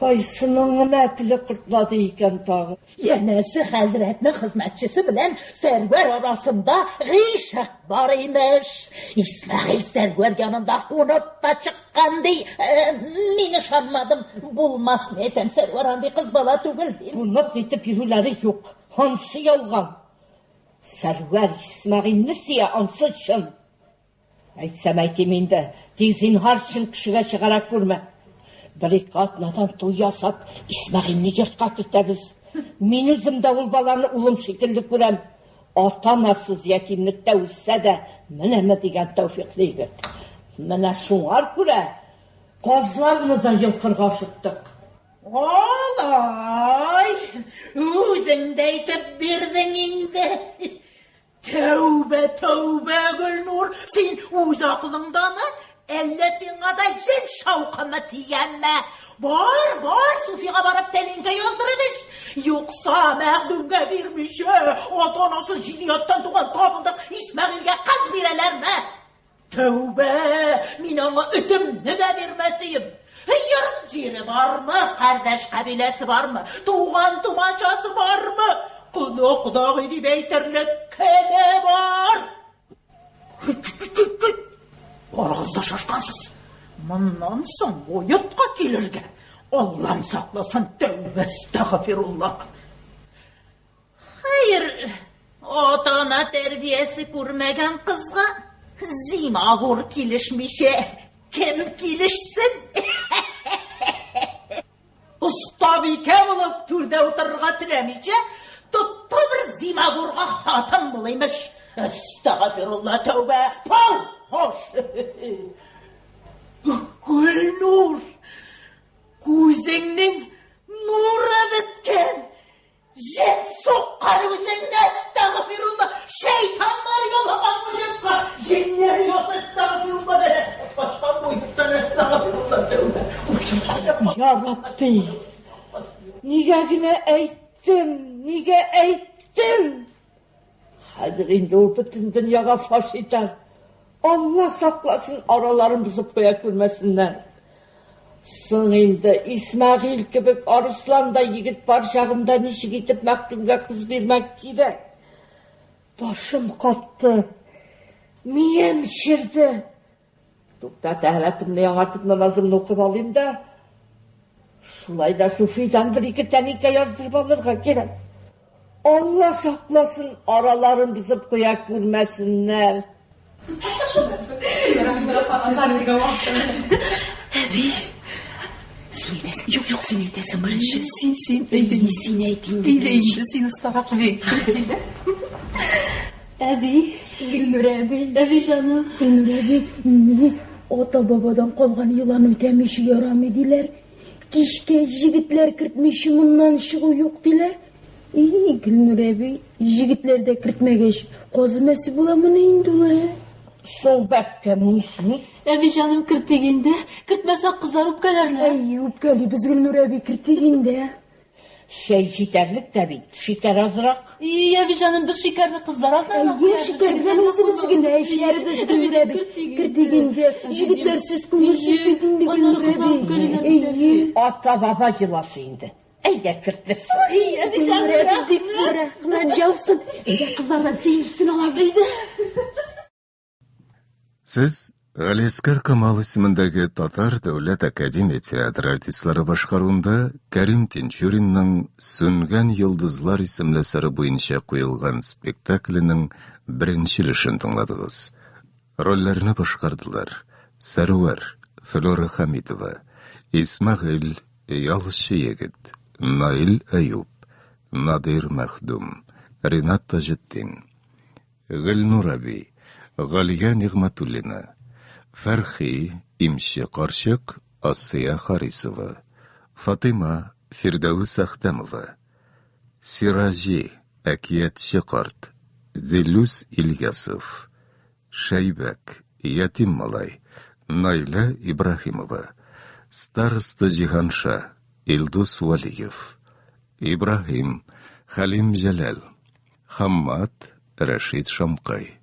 кайсының гына теле кортлады икән тагы?
Янәсе хәзрәтнең хезмәтчесе белән Сәрвәр арасында гыйшык бар имеш. Исмәгыйль Сәрвәр янында кунып та чыккан ди. Э, мин ышанмадым. Булмас, мин әйтәм, Сәрвәр андый кыз бала түгел дим.
Кунып нитеп йөрүләре юк. Ансы ялган. Сәрвәр Исмәгыйльне сөя, ансы чын. Әйтсәм әйтим инде, тик зинһар өчен кешегә чыгара күрмә. Бер-ике атнадан туй ясап, Исмәгыйльне йортка кертәбез. Мин үзем дә ул баланы улым шикелле күрәм. Ата-анасыз ятимлектә үссә дә, менәме дигән тәүфикле егет. Менә шуңар күрә казларны да йолкырга ашыктык.
Алай, үзең дә әйтеп бирдең инде. Тәүбә, тәүбә, Гөлнур, син үз акылыңдамы? Әллә сиңа да җен шаукымы тигәнме? Бар, бар, Суфига барып тәлинкә яздырып эч. Юкса Мәхдүмгә бирмичә, ата-анасыз җиде яттан туган табылдык Исмәгыйльгә кыз бирәләрме? Тәүбә, мин аңа өтемне дә бирмәс идем. Йорт җире бармы, кардәш кабиләсе бармы, туган тумачасы бармы? Кода кодагый дип әйтерлек кеме бар? Барыгыз да шашкансыз. Моннан соң бу йортка килергә Аллам сакласын, тәүбә, әстәгъфируллаһ. Хәер, ата-ана тәрбиясе күрмәгән кызга зимагур килешмичә кем килешсен? Остабикә булып түрдә утырырга теләмичә, тотты бер зимагурга хатын булыймыш. Әстәгъфирулла, тәүбә, пау, хош. Гөлнур, күзеңнең нуры беткән. Җен суккан үзеңне, әстәгъфирулла, шәйтаннар ялаган бу йортка, җеннәр яса, әстәгъфирулла, бәрәкәт качкан бу йорттан, әстәгъфирулла, тәүбә.
Я Рабби, нигә генә әйттем, нигә әйттем? Хәзер инде ул бөтен дөньяга фаш итәр. Алла сакласын, араларын бозып куя күрмәсеннәр. Соң инде Исмәгыйль кебек арысландай егет бар чагында ничек итеп Мәхтүмгә кыз бирмәк кирәк? Башым катты, мием черде. Тукта, тәһарәтемне яңартып, намазымны укып алыйм да, Шулай да Суфидан бер-ике тәлинкә яздырып алырга кирәк. Алла сакласын, араларын бозып куя күрмәсеннәр.
Әби, син әйтәсең. Юк, юк, син әйтәсең беренче. Син, син, әйдә, син әйт инде. Әйдә инде, син остарак бит. Әби, Гөлнур әби, әби җаным.
Гөлнур әби, ни ата-бабадан калган йоланы үтәмичә ярамый диләр. Кичкә җегетләр кертмичә моннан чыгу юк диләр. И, Гөлнур әби, җегетләр дә кертмәгәч, каз өмәсе буламыни инде ул, ә?
Соң бәбкәм нишли?
Әби җаным, кертик инде. Кертмәсәк, кызлар үпкәләрләр.
Әй, үпкәлибез, Гөлнур әби, кертик инде.
Чәй җитәрлек тә бит, шикәр азрак.
И, әби җаным, без шикәрне кызлар алдына гына
Әйе,
куябыз.
шикәр белән үзебез генә эчәрбез, Гөлнур әби. Кертик инде. Җегетләрсез күңелсез бит инде,
Аннары
Гөлнур
кызлар
әби.
үпкәлиләр
Әйе.
бит.
Ата-баба йоласы инде. Әйдә кертбез.
И, әби
Гөлнур
җаным,
әби, бик зур рәхмәт яусын. Әйдә, кызлардан сөенчесен алабыз.
Сез Галиәсгар Камал исемендәге Татар дәүләт академия театры артистлары башкаруында Кәрим Тинчуринның Сүнгән йолдызлар исемле әсәре буенча куелган спектакленең беренче өлешен тыңладыгыз. Рольләрне башкардылар: Сәрвәр, Флера Хәмитова, Исмәгыйль, Ялчы егет, Наил Әюп, Надир Мәхдүм, Ринат Таҗетдин, Гөлнур әби, Галия Нигъмәтуллина, Фәрхи, имче карчык, Асия Харисова, Фатыйма, Фирдәвес Әхтәмова, Сираҗи, әкиятче карт, Дилүс Ильясов, Шәйбәк, ятим малай, Наилә Ибраһимова, староста Җиһанша, Илдус Вәлиев, Ибраһим, Хәлим Җәләл, Хаммат, Рәшит Шамкай.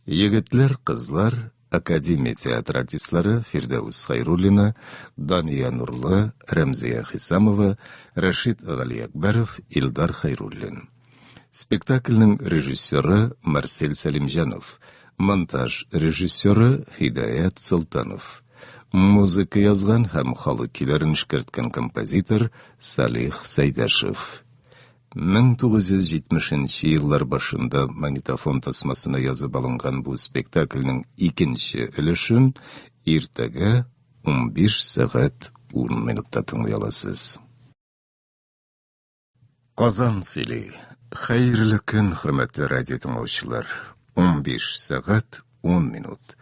Егетләр, кызлар, Академия театры артистлары Фирдәүс Хәйруллина, Дания Нурлы, Рәмзия Хисамова, Рәшит Галиәкбәров, Илдар Хәйруллин. Спектакльнең режиссеры Марсель Сәлимҗанов, монтаж режиссеры Һидаят Солтанов. Музыка язган һәм халык көйләрен эшкәрткән композитор Салих Сәйдәшев. 1970 нче еллар башында магнитофон тасмасына язып алынган бу спектакльнең икенче өлешен иртәгә 15 сәгать 10 минутта тыңлый аласыз. Казан сөйли. Хәерле көн, хөрмәтле радио тыңлаучылар. 15 сәгать 10 минут.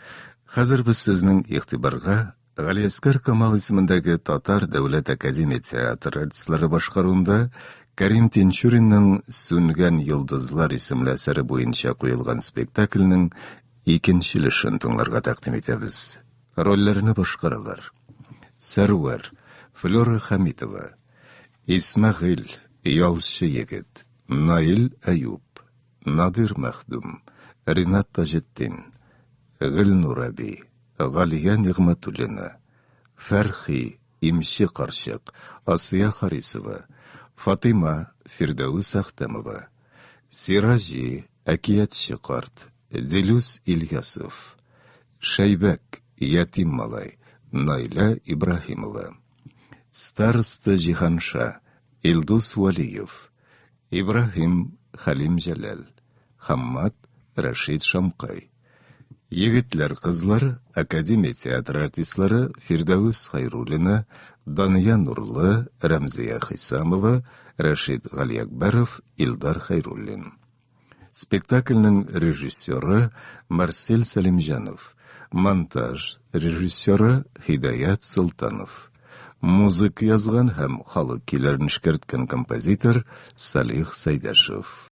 Хәзер без сезнең игътибарга Галиәсгар Камал исемендәге Татар дәүләт академия театры артистлары башкаруында Кәрим Тинчуринның Сүнгән йолдызлар исемле әсәре буенча куелган спектакльнең икенче өлешен тыңларга тәкъдим итәбез. Рольләрне башкаралар: Сәрвәр, Флера Хәмитова, Исмәгыйль, ялчы егет, Наил Әюп, Надир Мәхдүм, Ринат Таҗетдин, Гөлнур әби, Галия Нигъмәтуллина, Фәрхи, имче карчык, Асия Харисова, Фатыйма, Фирдәвес Әхтәмова, Сираҗи, әкиятче карт, Дилүс Ильясов, Шәйбәк, ятим малай, Наилә Ибраһимова, Староста Җиһанша, Илдус Вәлиев, Ибраһим, Хәлим Җәләл, Хаммат, Рәшит Шамкай. Егетләр, кызлар, Академия театры артистлары Фирдәвес Хәйруллина, Дания Нурлы, Рәмзия Хисамова, Рәшит Галиәкбәров, Илдар Хәйруллин. Спектакльнең режиссеры Марсель Сәлимҗанов, монтаж режиссеры Һидаят Солтанов. Музыка язган һәм халык көйләрен эшкәрткән композитор Салих Сәйдәшев.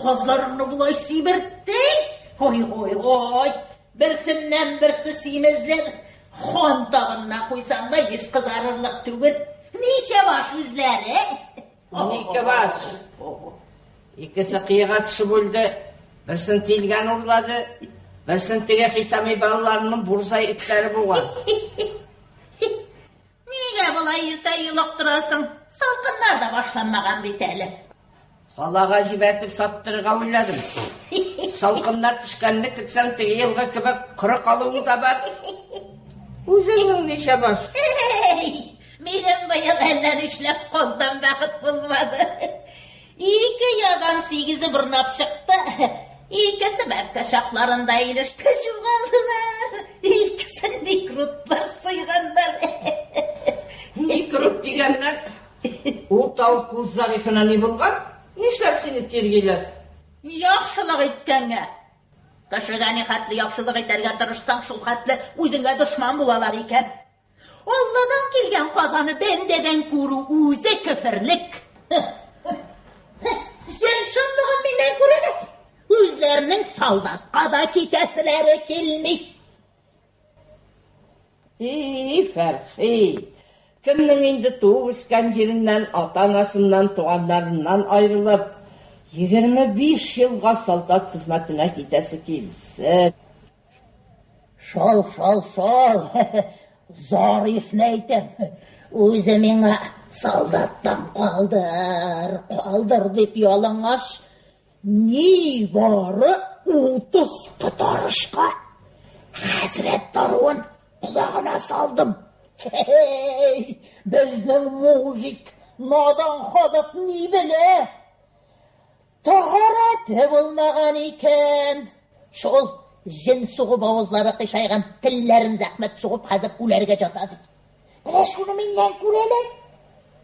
казларыңны болай симерттең? Ой, ой, ой, берсеннән берсе симезләр. Хан тагына куйсаң да йөз кызарырлык түгел. Ничә баш үзләре?
12 баш. Икесе кыяга төшеп үлде, берсен тилгән урлады, берсен теге Хисами балаларының бурзай этләре буган.
Нигә болай иртә йолыктырасың? Салкыннар да башланмаган бит әле.
Калага җибәртеп саттырырга уйладым. Салкыннар төшкәнне көтсәң, теге елгы кебек коры калуың да бар. Үзеңнең ничә баш?
Минем быел әллә нишләп каздан бәхет булмады. Ике ядан сигезе борнап чыкты. Икесе бәбкә чакларында иреште югалдылар. Икесен никрутлар суйганнар.
Никрут дигәннән, ул тавык күз Зарифына ни булган? Нишләп сине тиргиләр?
Яхшылык иткәнгә. Кешегә ни хәтле яхшылык итәргә тырышсаң, шул хәтле үзеңә дошман булалар икән. Алладан килгән казаны бәндәдән күрү үзе көферлек. Җен шомлыгын миннән күрәләр. Үзләренең солдатка да китәселәре килми.
И, Фәрхи, кемнең инде туып үскән җиреннән, ата-анасыннан, туганнарыннан аерылып, 25 елга солдат хезмәтенә китәсе килсен.
Шол, шол, шол. Зарифны әйтәм. Үзе миңа солдаттан калдыр, калдыр дип ялынгач, ни бары 30 пытарышка хәзрәт даруын колагына салдым. Hey, безнең мужик, надан халык ни белә? Тәһарәте булмаган икән. Шул җен сугып авызлары кыйшайган, телләрен зәхмәт сугып хәзер үләргә ята ди. Менә шуны миннән күрәләр.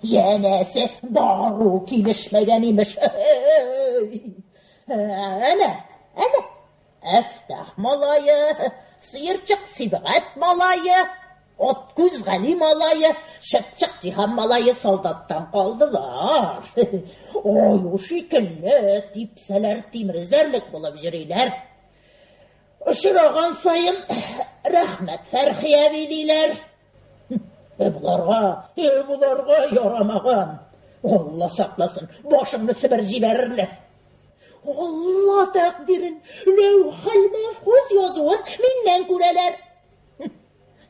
Янәсе дару килешмәгән имеш. Әнә, әнә, Әфтах малае, Сыерчык Сибгать малае, Ат күз Гали малае, Чыпчык Җиһан малае солдаттан калдылар. Аю шикелле типсәләр тимер эзәрлек булып йөриләр. Очраган саен рәхмәт Фәрхи әби диләр. Боларга, боларга ярамаган. Алла сакласын, башыңны Себер җибәрерләр. Алла тәкъдирен, ләүхәл мәхфүз язуын миннән күрәләр.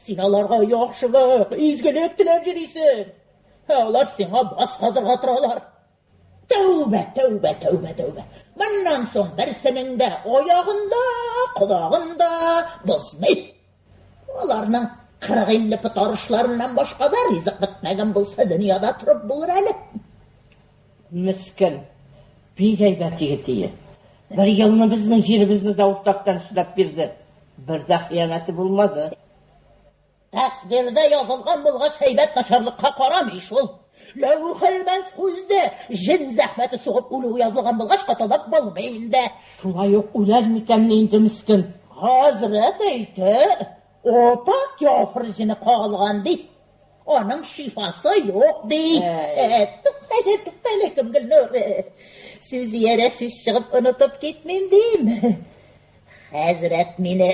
Син аларга яхшылык, изгелек теләп йөрисең. Ә алар сиңа бас казырга торалар. Тәүбә, тәүбә, тәүбә, тәүбә. Моннан соң берсенең дә аягын да, колагын да бозмый. Аларның 40-50 пот арышларыннан башка да ризык бетмәгән булса, дөньяда торып булыр әле.
Мескен. Бик әйбәт егет ие. Бер елны безнең җиребезне дә уртактан эшләп бирде. Бер дә хыянәте булмады.
Тәкъдирдә язылган булгач, әйбәт начарлыкка карамый шул. Ләүхел мәхфүздә җен зәхмәте сугып үлү язылган булгач, котылып булмый инде.
Шулай ук үләр микәнни инде мескен?
Хәзрәт әйтә, ата кяфер җене кагылган ди. Аның шифасы юк ди. Туктале, туктале, кем Гөлнур. Сүз иярә сүз чыгып онытып китмим дим. Хәзрәт мине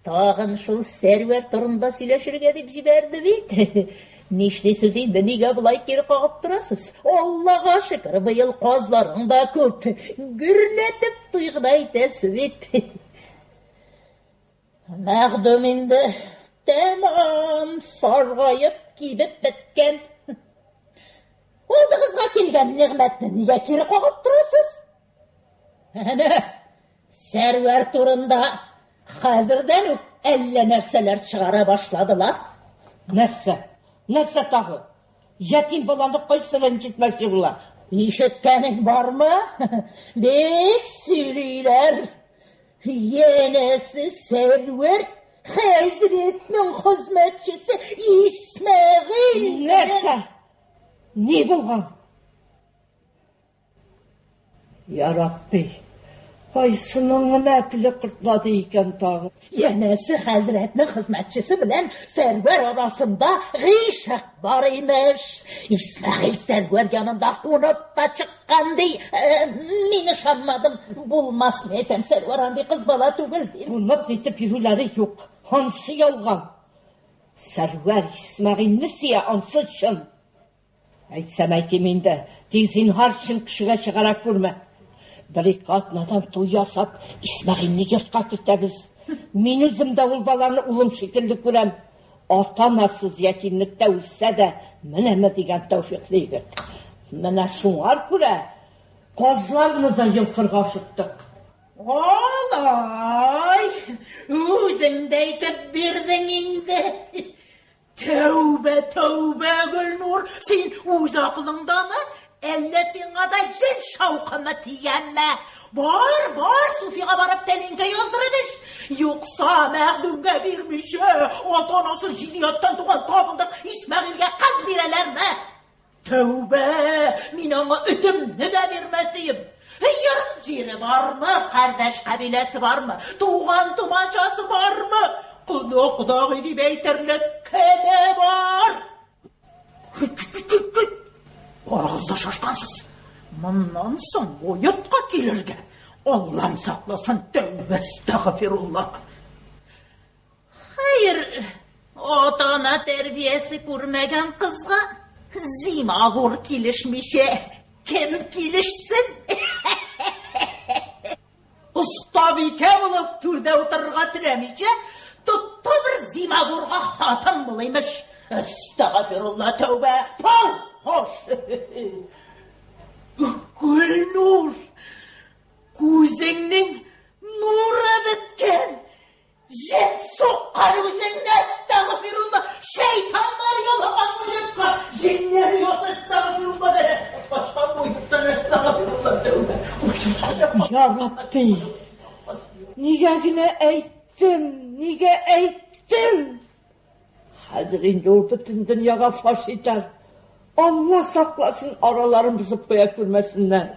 тагын шул Сәрвәр турында сөйләшергә дип җибәрде бит. Нишлисез инде, нигә болай кире кагып торасыз? Аллага шөкер, быел казларың да күп. Гөрләтеп туй гына итәсе бит. Мәгъдүм инде тәмам саргаеп кибеп беткән. Алдыгызга килгән нигъмәтне нигә кире кагып торасыз? Әнә, Сәрвәр турында хәзердән үк әллә нәрсәләр чыгара башладылар.
Нәрсә? Нәрсә тагы? Ятим баланы кайсы рәнҗетмәкче була?
Ишеткәнең бармы? Бик сөйлиләр. Янәсе Сәрвәр хәзрәтнең хезмәтчесе Исмәгыйль.
Нәрсә? Ни булган? Я Рабби, Кайсының гына теле кортлады икән тагы?
Янәсе хәзрәтнең хезмәтчесе белән Сәрвәр арасында гыйшык бар имеш. Исмәгыйль Сәрвәр янында кунып та чыккан ди. Э, мин ышанмадым. Булмас, мин әйтәм, Сәрвәр андый кыз бала түгел дим.
Кунып нитеп йөрүләре юк. Ансы ялган. Сәрвәр Исмәгыйльне сөя, ансы чын. Әйтсәм әйтим инде, тик зинһар өчен кешегә чыгара күрмә. Бер-ике атнадан туй ясап, Исмәгыйльне йортка кертәбез. Мин үзем дә ул баланы улым шикелле күрәм. Ата-анасыз ятимлектә үссә дә, менәме дигән тәүфикле егет. Менә шуңар күрә казларны да йолкырга ашыктык.
Алай, үзең дә әйтеп бирдең инде. Тәүбә, тәүбә, Гөлнур, син үз акылыңдамы? Әллә сиңа да җен шаукымы тигәнме? Бар, бар, Суфига барып тәлинкә яздырып эч. Юкса Мәхдүмгә бирмичә, ата-анасыз җиде яттан туган табылдык Исмәгыйльгә кыз бирәләрме? Тәүбә, мин аңа өтемне дә бирмәс идем. Йорт җире бармы, кардәш кабиләсе бармы, туган тумачасы бармы? Кода кодагый дип әйтерлек кеме бар? Барыгыз да шашкансыз. Моннан соң бу йортка килергә Аллам сакласын, тәүбә, әстәгъфируллаһ. Хәер, ата-ана тәрбиясе күрмәгән кызга зимагур килешмичә кем килешсен? Остабикә булып түрдә утырырга теләмичә, тотты бер зимагурга хатын булыймыш. Әстәгъфирулла, тәүбә, пау, хош. Гөлнур, күзеңнең нуры беткән. Җен суккан үзеңне, әстәгъфирулла, шәйтаннар ялаган бу йортка, җеннәр яса, әстәгъфирулла, бәрәкәт качкан бу йорттан, әстәгъфирулла, тәүбә.
Я Рабби, нигә генә әйттем, нигә әйттем? Хәзер инде ул бөтен дөньяга фаш итәр. Алла сакласын, араларын бозып куя күрмәсеннәр.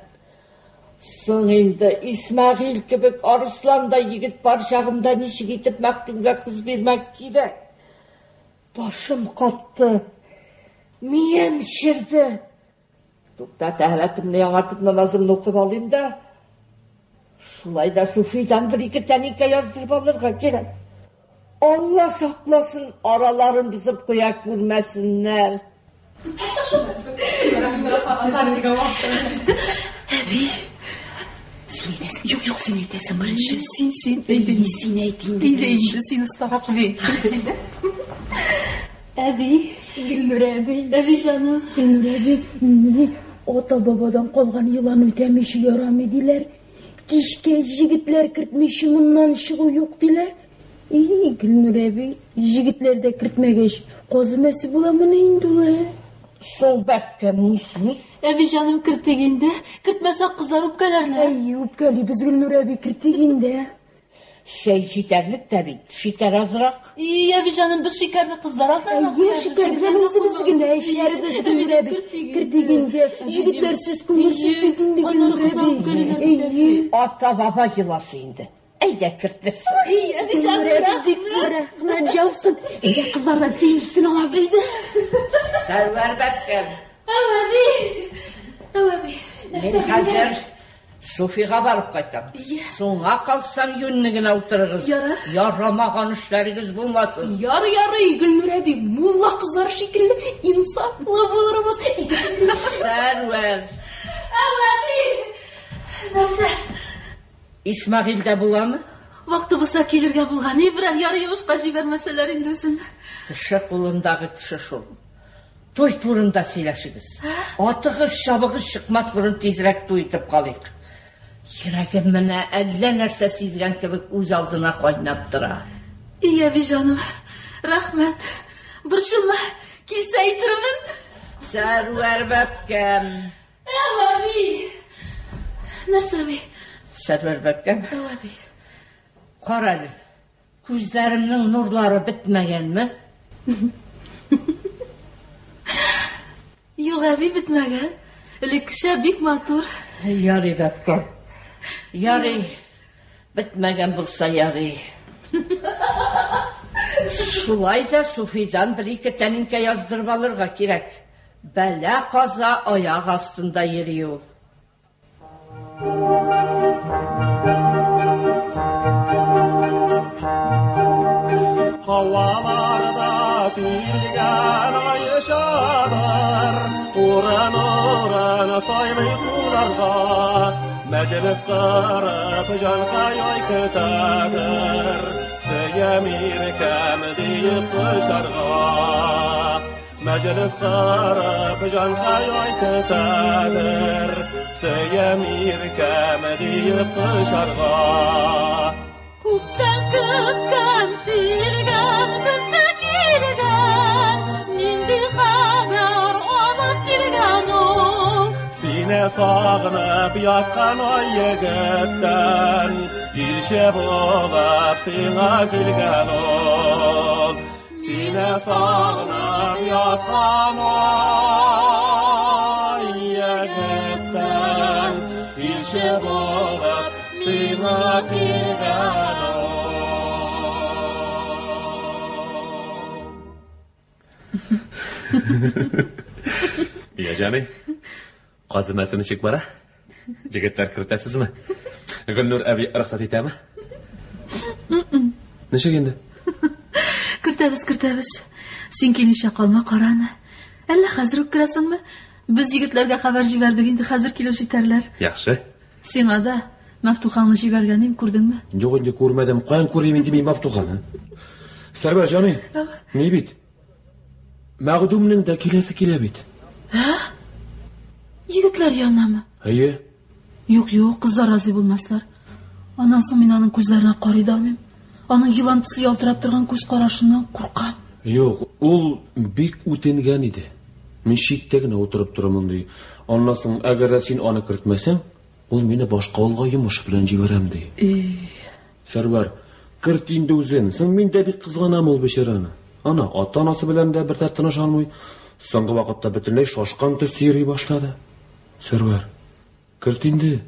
Соң инде Исмәгыйль кебек арысландай егет бар чагында ничек итеп Мәхтүмгә кыз бирмәк кирәк? Башым катты, мием черде. Тукта, тәһарәтемне яңартып намазымны укып алыйм да, шулай да суфидан бер-ике тәлинкә яздырып алырга кирәк. Алла сакласын, араларын бозып куя күрмәсеннәр.
Әби, син әйтәсең. Юк, юк, син әйтәсең беренче. Син, син, әйдә. Син әйт инде. Әйдә инде, син остарак бит. Әби, Гөлнур әби, әби җаным.
Гөлнур әби, ни ата-бабадан калган йоланы үтәмичә ярамый диләр. Кичкә җегетләр кертмичә моннан чыгу юк диләр. И, Гөлнур әби, җегетләр дә кертмәгәч, каз өмәсе буламыни инде ул, ә?
Соң бәбкәм нишли?
Әби җаным, кертик инде. Кертмәсәк, кызлар үпкәләрләр.
Әй, үпкәлибез, Гөлнур әби, кертик инде.
Чәй җитәрлек тә бит, шикәр азрак.
И, әби җаным, без шикәрне кызлар алдына
Әйе, шикәр белән үзебез генә эчәрбез, Гөлнур әби. Кертик инде. Җегетләрсез күңелсез бит инде, Гөлнур әби. Әйе.
Ата-баба йоласы инде. Әйдә, кертбез.
И, әби җаным,
Гөлнур әби, бик зур рәхмәт яусын. Әйдә, кызлардан сөенчесен алабыз.
Әйдә.
Сәрвәр бәбкәм.
Әү, әби. Әү, әби.
Мин хәзер Суфига барып кайтам. Соңга калсам, юньле генә утырыгыз.
Ярар.
Ярамаган эшләрегез булмасын.
Ярый, ярый, Гөлнур әби, мулла кызлар шикелле инсафлы булырбыз.
Сәрвәр.
Әү, әби. Нәрсә?
Исмәгыйль дә буламы?
Вакыты булса килергә булган. И, берәр яры йомышка җибәрмәсәләр инде үзен.
Кеше кулындагы кеше шул. Туй турында сөйләшегез. Атыгыз, чабыгыз чыкмас борын тизрәк туй итеп калыйк. Йөрәгем менә әллә нәрсә сизгән кебек үз алдына кайнап тора.
И, әби җаным, рәхмәт. Борчылма, килсә әйтермен.
Сәрвәр бәбкәм.
Әү, әби. Нәрсә, әби?
Сәрвәр бәбкәм.
Әү, әби.
Кара әле, Күзләремнең нурлары бетмәгәнме?
Юк, әби, бетмәгән. Элеккечә бик матур.
Ярый, бәбкәм. Ярый. Бетмәгән булса ярый. Шулай да Суфидан бер-ике тәлинкә яздырып алырга кирәк. Бәла-каза аяк астында йөри ул.
Һаваларда тилгән Айшадыр, Урын-урын сайлый кунарга, Мәҗлес корып җанкай ай көтәдер, Сөям иркәм диеп кочарга. Мәҗлес корып җанкай ай көтәдер, Сөям иркәм диеп кочарга.
Күптән көткән тилгән безгә килгән, нинди хәбәр алып килгән ул?
Сине сагынып яткан ай егеттән, Илче булып сиңа килгән ул. Сине сагынып яткан ай егеттән, Илче булып сиңа килгән ул.
Я, җаный, казымасы ничек бара? Җегетләр кертәсезме? Гөлнур әби рөхсәт итәме? Ничек инде?
Кертәбез, кертәбез. Син килмичә калма, кара аны. Әллә хәзер үк керәсеңме? Без егетләргә хәбәр җибәрдек инде, хәзер килеп җитәрләр.
Яхшы.
Сиңа да Мәфтухаңны җибәргәнем, күрдеңме?
Юк инде күрмәдем. Каян күрим инде мин Мәфтуханы? Сәрвәр җаный, ни бит? Мәгъдүмнең дә киләсе килә бит.
Ә? Егетләр янынамы?
Әйе.
Юк, юк, кызлар разый булмаслар. Аннан соң мин аның күзләренә карый да алмыйм. Аның елан төсле ялтырап торган күз карашыннан куркам.
Юк, ул бик үтенгән иде. Мин читтә генә утырып торырмын ди. Аннан соң, әгәр дә син аны кертмәсәң, ул мине башка авылга йомыш белән җибәрәм ди. Сәрвәр, керт инде үзен. Соң мин дә бик кызганам ул бичараны. Ана ата-анасы белән дә бер дә тыныша алмый. Соңгы вакытта бөтенләй шашкан төсле йөри башлады. Сәрвәр, керт инде.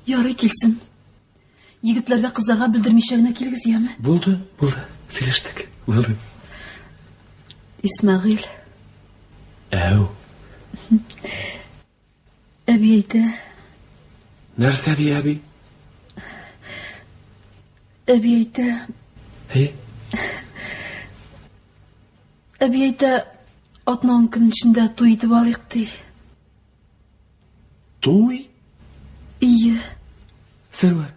Ярый килсен. Егетләргә, кызларга белдермичә генә килегез, яме?
Булды, булды. Сөйләштек. Булды.
Исмәгыйль.
Әү.
Әби әйтә.
Нәрсә ди әби?
Әби әйтә.
Әйе.
Әби әйтә, атна ун көн эчендә туй итеп алыйк ди.
Туй?
Ие.
Сәрвәр.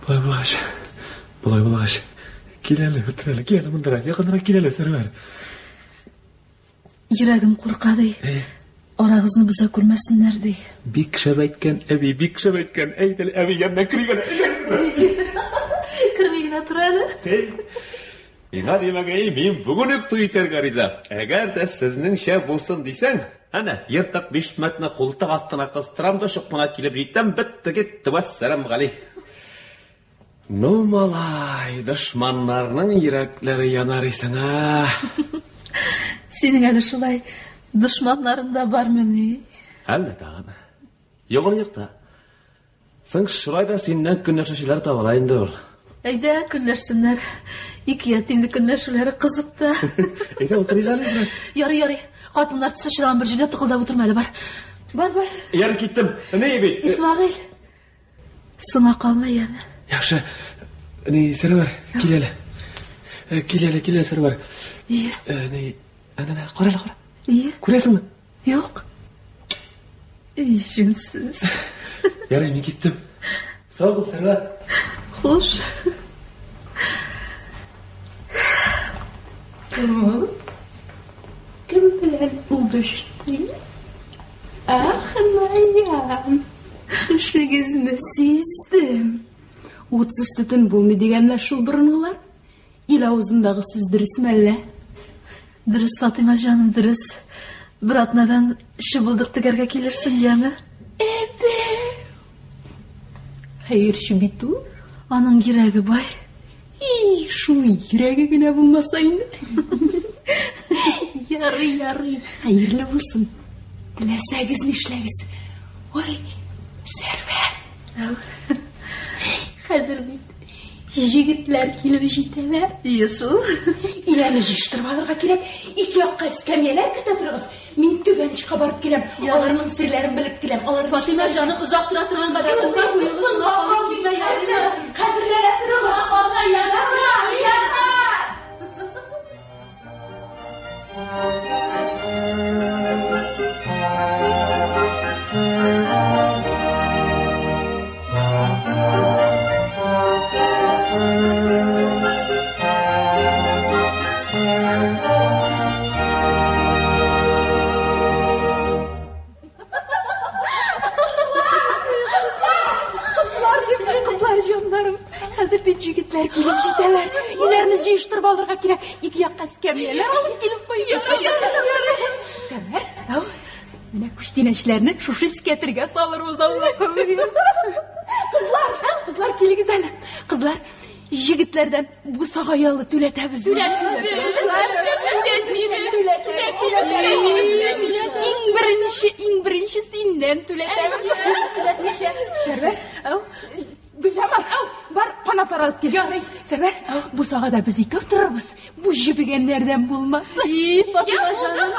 Болай булгач, болай булгач, кил әле, утыр әле, кил әле мондарак, якынрак кил әле, Сәрвәр.
Йөрәгем курка ди. Арагызны боза күрмәсеннәр ди.
Бик шәп әйткән, әби, бик шәп әйткән. Әйт әле, әби янына керик әле.
Керми генә тор әле.
Миңа димәгәй, мин бүген үк туй итәргә риза. Әгәр дә сезнеңчә булсын дисәң, әнә, ертык бишмәтне култык астына кыстырам да чукмана килеп җитәм, бетте китте, вәссәлам гали.
Ну, малай, дошманнарның йөрәкләре янар исең, а?
Синең әле шулай дошманнарың да бармыни?
Әллә тагын. Югын юк та. Соң шулай да синнән көнләшүчеләр табыла инде ул.
Әйдә, көнләшсеннәр. Ике ятимне көнләшүләре кызык та.
Әйдә, утырыйк әле бераз.
Ярый, ярый. Хатыннар төсе очраган бер җирдә тыкылдап утырма әле, бар. Бар, бар.
Ярый, киттем. Ни бит?
Исмәгыйль. Сыңа калма, яме.
Яхшы. Ни, Сәрвәр, кил әле. Э, кил әле, кил әле, Сәрвәр.
Ие.
Э, ни, әнә, әнә, кара әле, кара.
Ие.
Күрәсеңме?
Юк. Эй, җүнсез.
Ярый, мин киттем. Сау бул, Сәрвәр.
Хуш. Кем белән үбештең? Ах, Наян, төшегезне сиздем. Утсыз төтен булмый дигәннәр шул борынгылар. Ил авызындагы сүз дөресме әллә? Дөрес, Фатыйма җаным, дөрес. Бер атнадан чыбылдык тегәргә килерсең, яме? Әбә! Хәерче бит ул. Аның йөрәге бай. И, шул йөрәге генә булмаса инде. Ярый, ярый, хәерле булсын. Теләсәгез нишләгез. Ой, Сәрвәр.
Хәзер бит җегетләр килеп җитәләр.
Ие шул.
Өйләрне җыештырып алырга кирәк. Ике якка эскәмияләр кертә торыгыз. Мин түбән очка барып киләм. Аларның серләрен белеп киләм. Алар
Фатыйма җаным, озак тора торган гадәтең бар. Куелысыңа калып китмә, ярыймы?
Хәзерләнә торыгыз.
Калма, ярар, ярар.
Кызлар, кызлар җаннарым. Хәзер бит җегетләр килеп җитәләр. Өйләрне җыештырып алырга кирәк. Ике якка эскәмияләр алып килеп куйган. Сәрвәр, ау. Менә күчтәнәчләрне шушы эскәтергә салырбыз, Аллаһым боерса. Кызлар, кызлар килегез әле. Кызлар, җегетләрдән бусага ялы түләтәбез.
Түләтәбез.
Түләтәбез. Иң беренче, иң беренче синнән түләтәбез. Түләтмичә. Сәрвәр, ау. Гөлҗамал, ау, бар канатлар алып кил. Ярый. Сәрвәр, бусагада без икәү торырбыз. Бу җебегәннәрдән булмас.
И, Фатыйма җаным.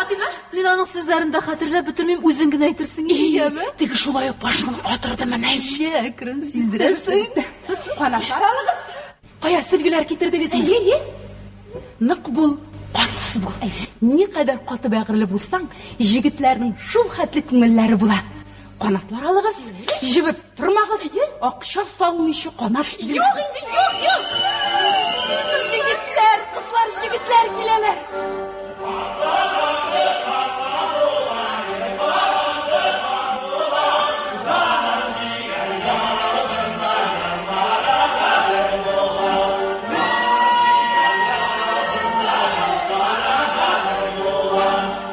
Мин аның сүзләрен дә хәтерләп бетермим, үзең генә әйтерсең, яме?
Теге шулай ук башыңны катырды менә.
Җә, әкрен сиздерәсең.
Канатлар алыгыз. Кая сөлгеләр китердегез? Әйе, әйе. Нык бул, кансыз бул. Никадәр каты бәгырьле булсаң, җегетләрнең шул хәтле күңелләре була. Канатлар алыгыз, җебеп тормагыз, акча салмыйча канат.
Юк инде, юк, юк.
Җегетләр, кызлар, җегетләр киләләр.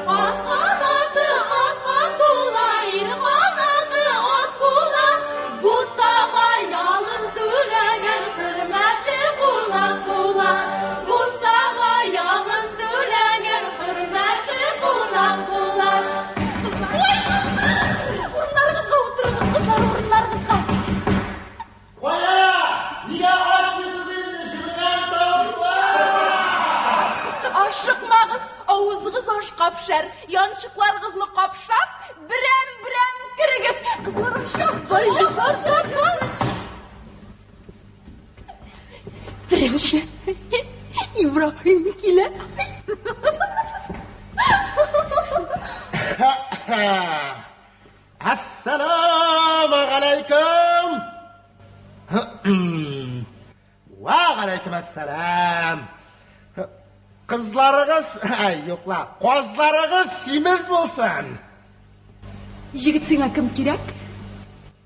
Каз канаты аткан була, ир канаты ат була. Бусага ялын түләгән хөрмәтле кунак була. Бусага ялын түләгән хөрмәтле кунак була.
Ой, кызлар! Урыннарыгызга утырыгыз, кызлар, урыннарыгызга.
Кая? Нигә ачмыйсыз инде җебегән тавыклар?
Ашыкмагыз, авызыгыз ашка пешәр. Янчыкларыгызны капшап, берәм-берәм керегез. Кызлар, ашык, ашык, ашык, ашык. Беренче Ибраһим килә.
Әссәламу галәйкүм. Ва галәйкүм әссәлам. Кызларыгыз, әй, юк ла, казларыгыз симез булсын.
Җегет сиңа кем кирәк?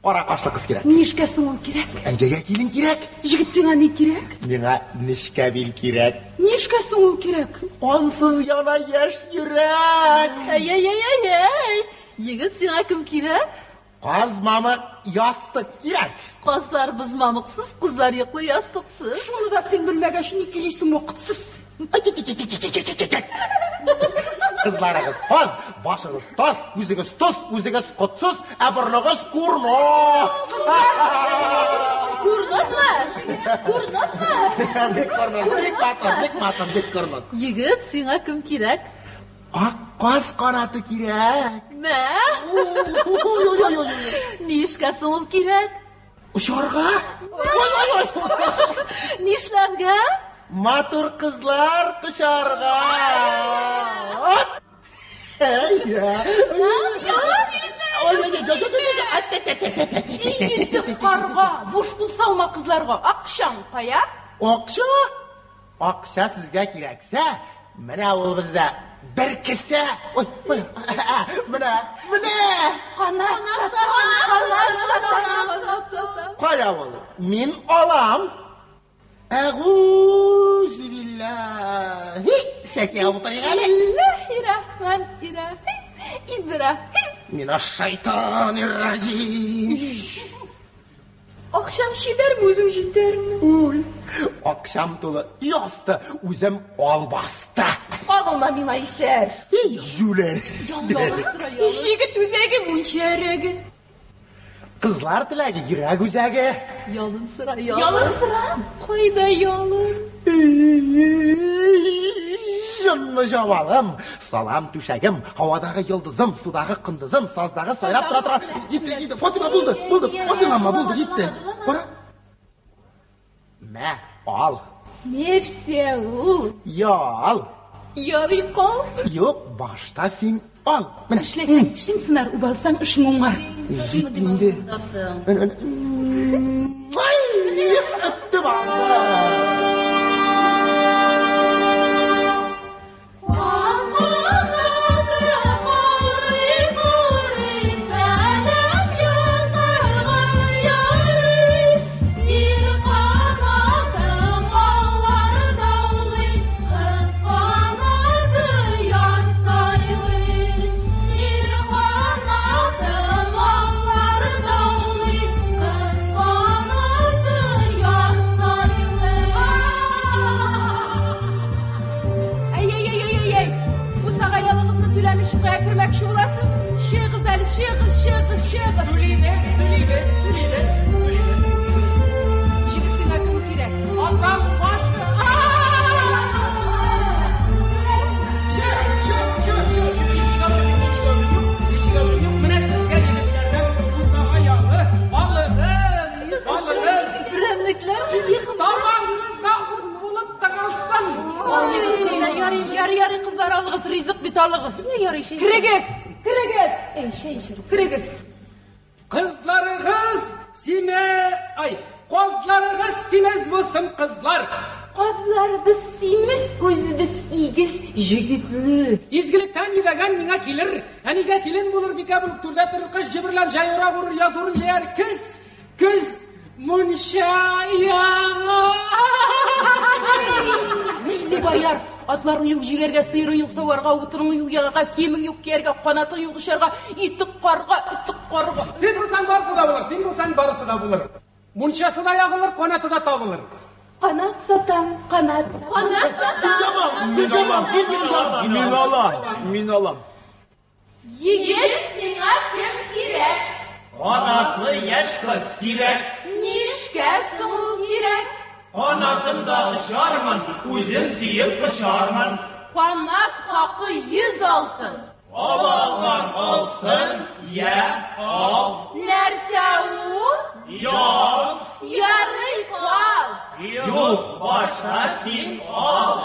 Кара кашлы кыз кирәк.
Ни эшкә соң ул кирәк?
Әңгәгә килен кирәк.
Җегет сиңа ни кирәк?
Миңа нечкә бил кирәк.
Ни эшкә соң ул кирәк?
Кансыз яна яшь йөрәк.
Әй-әй-әй-әй. Егет сиңа кем кирәк?
Каз мамык ястык кирәк.
Казлар боз мамыксыз, кызлар йоклый ястыксыз.
Шуны да син белмәгәч, ни килисең вакытсыз?
Кызларыгыз каз, башыгыз таз, үзегез тоз, үзегез котсыз, ә борыныгыз курнос.
Курносмы? Курносмы?
Бик курнос, бик матур, бик матур, бик курнос.
Егет, сиңа кем кирәк?
Ак каз канаты кирәк.
Мә?
Ой-ой-ой-ой.
Ни эшкә соң ул кирәк?
Очарга? Ой-ой-ой.
Нишләргә?
Матур кызлар кочарга.
Ертык карга, буш кул салма кызларга. Акчаң кая?
Акча? Акча сезгә кирәксә, менә ул бездә бер кесә. Ой, ой, менә, менә.
Канат сатам, канат сатам.
Кая ул? Мин алам. Әгуз биллаһи. Сәкә утырыйк әле.
Бисмиллаһиррахманиррахим. Ибраһим.
Минәш-шайтанир-раҗим.
Акчаң чибәрме, үзең җитәрме?
Ой, акчам тулы өй асты, үзем албасты.
Кагылма миңа, исәр.
Эй, җүләр.
Җегет үзәге, мунча өрәге.
Кызлар теләге, йөрәк үзәге.
Ялын сора, ялын сора. Кайда ялын?
Җонлы җавалым, салам түшәгем, һавадагы йолдызым, судагы кондызым, саздагы сайрап тора тора. Җитте, җитте. Фатыйма булды, булды. Фатыйма булды, җитте. Кара. Мә, ал.
Нәрсә ул?
Ял.
Ярый кал.
Юк, башта син ал. Менә.
Эшләсәң, тешең сынар, убалсаң, эшең уңар.
Җитте инде. Ай, өттем алды.
Әй-әй-әй-әй-әй! Бусага ялыгызны түләмичә кая кермәкче буласыз? Чыгыз әле, чыгыз, чыгыз, чыгыз!
Түлибез, түлибез, түлибез, түлибез.
Җегет сиңа кем кирәк?
Атам башы. Чык, чык, чык, чык, чык. Ишек алды, ишек алды, юк, ишек алды, юк. Менә сезгә егетләрдән бусага ялы. Алыгыз, алыгыз.
Прәннекләр били кызлар.
Табагыгызга ут булып тыгылсын.
Ярый, ярый, ярый, кызлар, алыгыз, ризык бит алыгыз.
Ярый, чәй.
Керегез, керегез,
Әй, чәй эчәргә.
керегез.
Кызларыгыз симе, ай, казларыгыз симез булсын, кызлар.
Казларыбыз симез, үзебез игез, җегетле.
Изгелектән йөдәгән миңа килер, әнигә килен булыр, бикә булып түрдә торыр, кыш җеберләр, җәй урак урыр, яз урын җәяр, көз, көз, мунча ягар.
Ләйле баяр, атларың юк җигәргә, сыерың юк саварга, утының юк ягарга, киемең юк кияргә, канатың юк очарга, итек карга, итек карга.
Син булсаң барысы да булыр, син булсаң барысы да булыр. Мунчасы да ягылыр, канаты да табылыр.
Канат сатам, канат сатам.
Канат сатам.
Мин алам, мин алам,
Мин алам, мин алам.
Егет сиңа кем кирәк?
Канатлы яшь кыз кирәк.
Нишкә соң ул кирәк?
Канатында очармын, үзен сөеп кочармын.
Канат хакы 100 алтын.
Ала алган алсын, я ал,
Нәрсә ул?
ял.
Ярый кал.
Юк, башта син ал.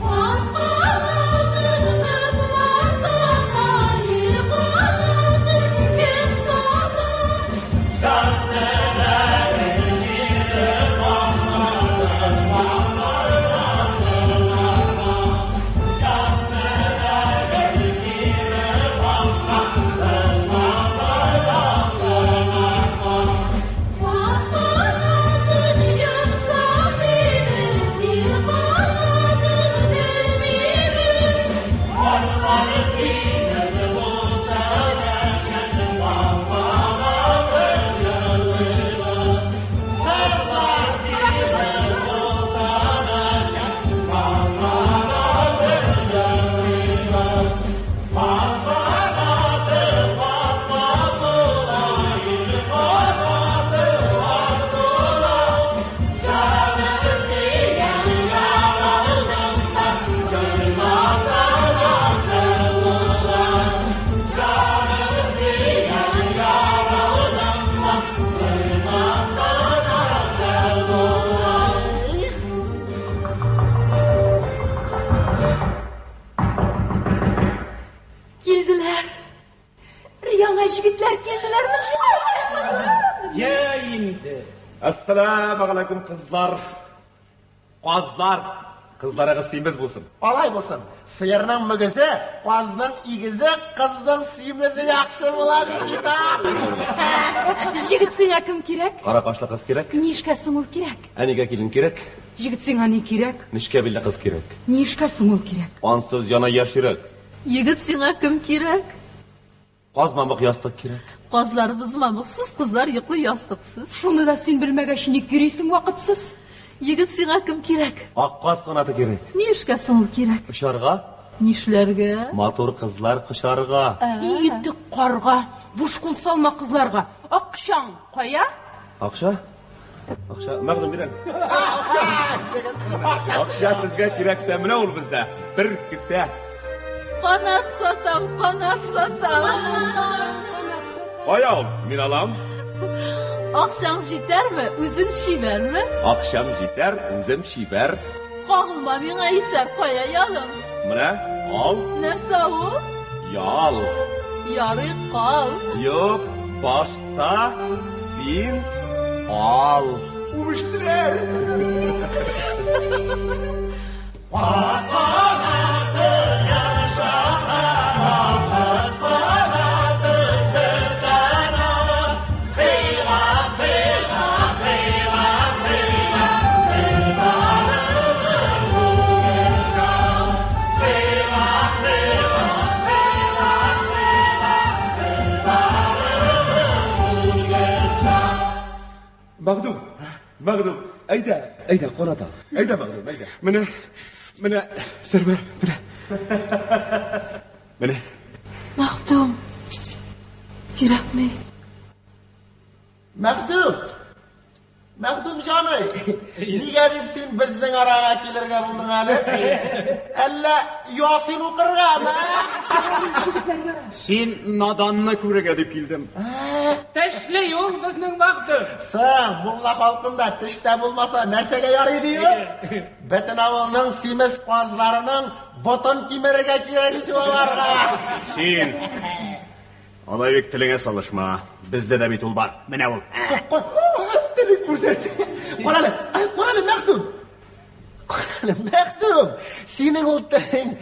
Каз канатын кызлар сата, ир канатын кем сата? Каз канатын йомшак дибез, ир канатын белмибез.
Килделәр. Яңа җегетләр килделәр.
Я инде.
Ассаламу алейкум, кызлар.
Казлар.
Кызларыгыз симез булсын.
Алай булсын. Сыерның мөгезе, казның игезе, кызның симезе яхшы була ди китап.
Җегет сиңа кем кирәк?
Кара кашлы кыз кирәк.
Нишкә соң ул кирәк?
Әнигә килен кирәк.
Җегет сиңа ни кирәк?
Нечкә билле кыз кирәк.
Нишкә соң ул кирәк?
Ансыз яна яшь йөрәк.
Егет сиңа кем кирәк?
Каз мамык ястык кирәк.
Казларыбыз мамыксыз, кызлар йоклый ястыксыз. Шуны да син белмәгәч, ник йөрисең вакытсыз? Егет сиңа кем кирәк?
Ак каз канаты кирәк.
Ни эшкә соң ул кирәк?
Очарга.
Нишләргә?
Матур кызлар кочарга.
Итек карга, буш кул салма кызларга. Акчаң кая?
Акча? Акча, Мәгъдүм бирәм. Акча сезгә кирәксә, менә ул бездә. Бер кесә.
Канат сатам, канат сатам.
Кая ул? Мин алам.
Акчаң җитәрме? Үзең чибәрме?
Акчам җитәр, үзем чибәр.
Кагылма миңа исәр, кая ялың?
Менә, ал.
Нәрсә ул?
Ял.
Ярый кал.
Юк, башта син ал.
Үбештеләр.
Каз канаты йомшак каз канаты сыртанат. Кыйгак, кыйгак, кыйгак, кыйгак, кызларыбыз бүген шат. Кыйгак, кыйгак, кыйгак, кыйгак, кызларыбыз бүген шат.
Мәгъдүм, Мәгъдүм, әйдә, әйдә, канат ал. Әйдә, Мәгъдүм, әйдә.
Менә, менә, Сәрвәр, менә. Менә.
Мәхдүм, кирәкми.
Мәхдүм! Мәхдүм җаный, нигә дип син безнең арага килергә булдың әле? Әллә ясин укыргамы?
Син наданны күрергә дип килдем.
Тешле юл безнең Мәхдүм.
Соң, мулла халкында теш тә булмаса, нәрсәгә ярый дию? Бөтен авылның симез казларының ботын кимерергә кирәк ич аларга.
Син алай бик телеңә салышма. Бездә дә бит ул бар. Менә ул.
Телен күрсәт. Карале, карале, Мәхдүм. Карале, Мәхдүм. Синең ул телең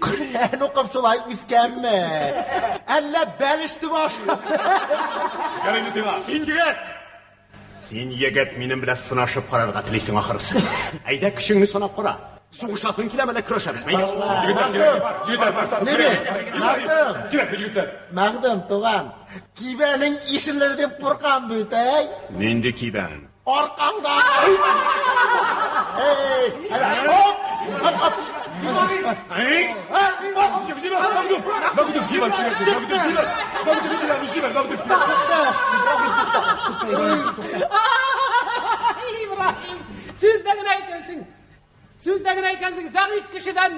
Коръән укып шулай үскәнме? Әллә бәлеш төбе ашап?
Ярыймы сиңа?
Син егет! Син егет минем белән сынашып карарга телисең ахрысы. Әйдә көчеңне сынап кара. Сугышасың киләме әллә көрәшәбезме?
Егетләр, егетләр, башта.
Ни бит? Мәхдүм.
Кирәкме, егетләр?
Мәхдүм, туган. Кибәнең ишелер дип куркам бит, әй.
Нинди кибән?
Аркаңда. Эй, әйдә, хоп, хоп, хоп.
Эй!
Җибәр, Мәгъдүм! Мәгъдүм, җибәр, кирәкме? Мәгъдүм, җибәр! Мәгъдүм, җибәр, җибәр, Мәгъдүм.
Ибраһим, сүздә генә икәнсең. Сүздә генә икәнсең, зәгыйфь кешедән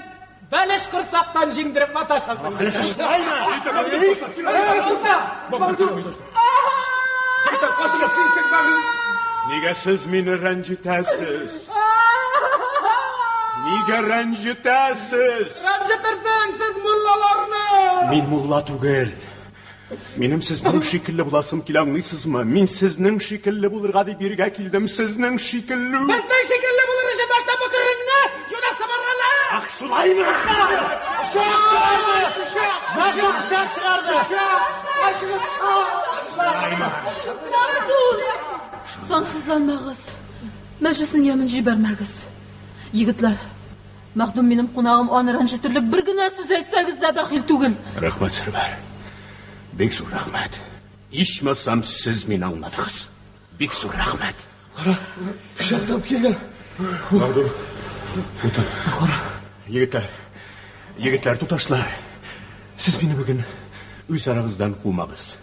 бәлеш корсактан җиңдереп маташасың.
Егетләр, качыгыз, син, Мәгъдүм.
Нигә сез мине рәнҗетәсез? Нигә рәнҗетәсез?
Рәнҗетерсең сез муллаларны.
Мин мулла түгел. Минем сезнең шикелле буласым килә, аңлыйсызмы? Мин сезнең шикелле булырга дип бирегә килдем, сезнең шикелле.
Безнең шикелле булыр өчен башта бөкреңне жуна сыбыргыла.
Ах, шулаймы?
Пычак чыгарды! Мәхдүм пычак чыгарды!
Мәхдүм! Сансызланмагыз. Мәҗлеснең ямен җибәрмәгез. Егетләр, Мәхдүм минем кунагым, аны рәнҗетерлек бер генә сүз әйтсәгез дә бәхил түгел.
Рәхмәт, Сәрвәр. Бик зур рәхмәт. Ичмасам сез мине аңладыгыз. Бик зур рәхмәт.
Кара, пычак тап килгән. Мәгъдүм, утыр.
Егетләр, егетләр, туташлар. Сез мине бүген үз арагыздан кумагыз.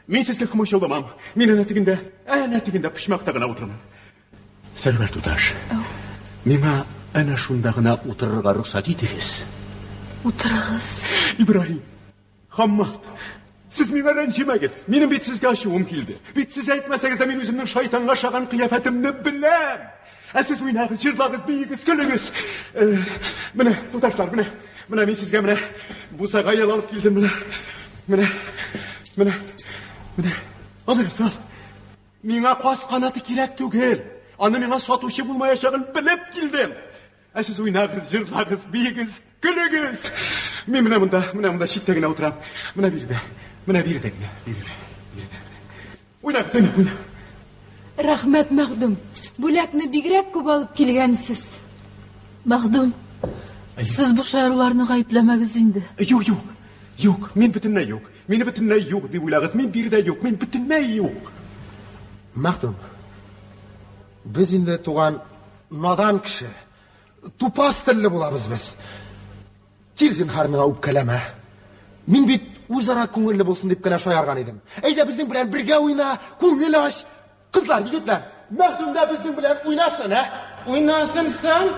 Мин сезгә комачауламам. Мин әнә тегендә, әнә тегендә почмакта гына утырырмын. Сәрвәр туташ, миңа әнә шунда гына утырырга рөхсәт итегез.
Утырыгыз.
Ибраһим, Хаммат, сез миңа рәнҗемәгез. Минем бит сезгә ачуым килде. Бит сез әйтмәсәгез дә мин үземнең шайтанга ошаган кыяфәтемне беләм. Ә сез уйнагыз, җырлагыз, биегез, көлегез. Менә, туташлар, менә, менә мин сезгә менә бусага ял алып килдем, менә. Менә, менә, менә. Алыгыз, ал. Миңа каз канаты кирәк түгел. Аны миңа сатучы булмаячагын белеп килдем. Ә сез уйнагыз, җырлагыз, биегез, көлегез. Мин менә монда, менә монда читтә генә утырам. Менә биредә, менә биредә генә, биредә, биредә. Уйнагыз, уйна, уйна.
Рәхмәт, Мәхдүм. Бүләкне бигрәк күп алып килгәнсез.
Мәхдүм, сез бу шаяруларны гаепләмәгез инде.
Юк, юк. Юк, мин бөтенләй юк. Мине бөтенләй юк дип уйлагыз. Мин биредә юк, мин бөтенләй юк.
Мәхдүм, без инде туган надан кеше. Тупас телле булабыз без. Кил, зинһар, миңа үпкәләмә. Мин бит үзара күңелле булсын дип кенә шаярган идем. Әйдә безнең белән бергә уйна, күңел ач. Кызлар, егетләр, Мәхдүм дә безнең белән уйнасын, ә?
Уйнасын соң.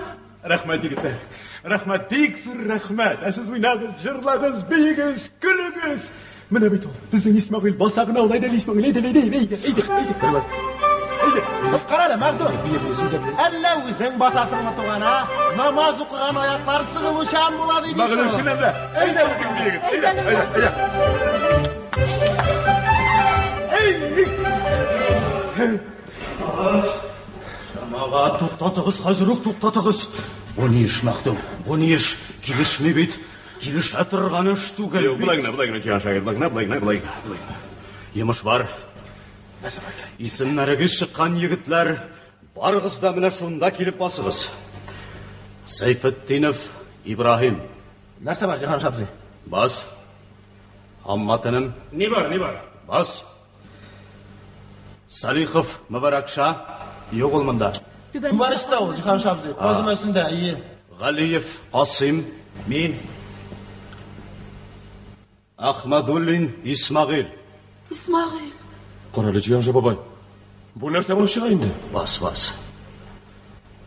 Рәхмәт, егетләр. Рәхмәт, бик зур рәхмәт. Ә сез уйнагыз, җырлагыз, биегез, көлегез. Менә бит ул, безнең Исмәгыйль баса гына ул. Әйдә, Исмәгыйль, әйдә, әйдә, әйдә, әйдә, әйдә. Әйдә.
Кара әле, Мәхдүм. Әллә үзең басасыңмы, туган, а? Намаз укыган аяклар сыгылучан була ди бит.
Мәхдүм, чыннан да. Әйдә үзең биегез. Әйдә, әйдә, әйдә.
Җәмәгать, туктатыгыз, хәзер үк туктатыгыз. Бу ни эш, Мәхдүм? Бу ни эш? Килешми бит. Килешә торган эш түгел.
Юк, болай гына, болай гына, Җиһан шагыйрь, болай гына, болай гына, болай гына, болай гына.
Йомыш бар. Исемнәрегез чыккан егетләр, барыгыз да менә шунда килеп басыгыз. Сәйфетдинов Ибраһим.
Нәрсә бар, Җиһан абзый?
Бас. Хаммат энем.
Ни бар, ни бар?
Бас. Салихов Мөбарәкша. Юк ул монда.
Түбән очта ул, Җиһан абзый. Казым өстендә, ие.
Галиев Касыйм.
Мин.
Ахмадуллин Исмагыйль.
Исмагыйль.
Карале, Җиһанша бабай. Бу нәрсә булып чыга инде?
Бас, бас.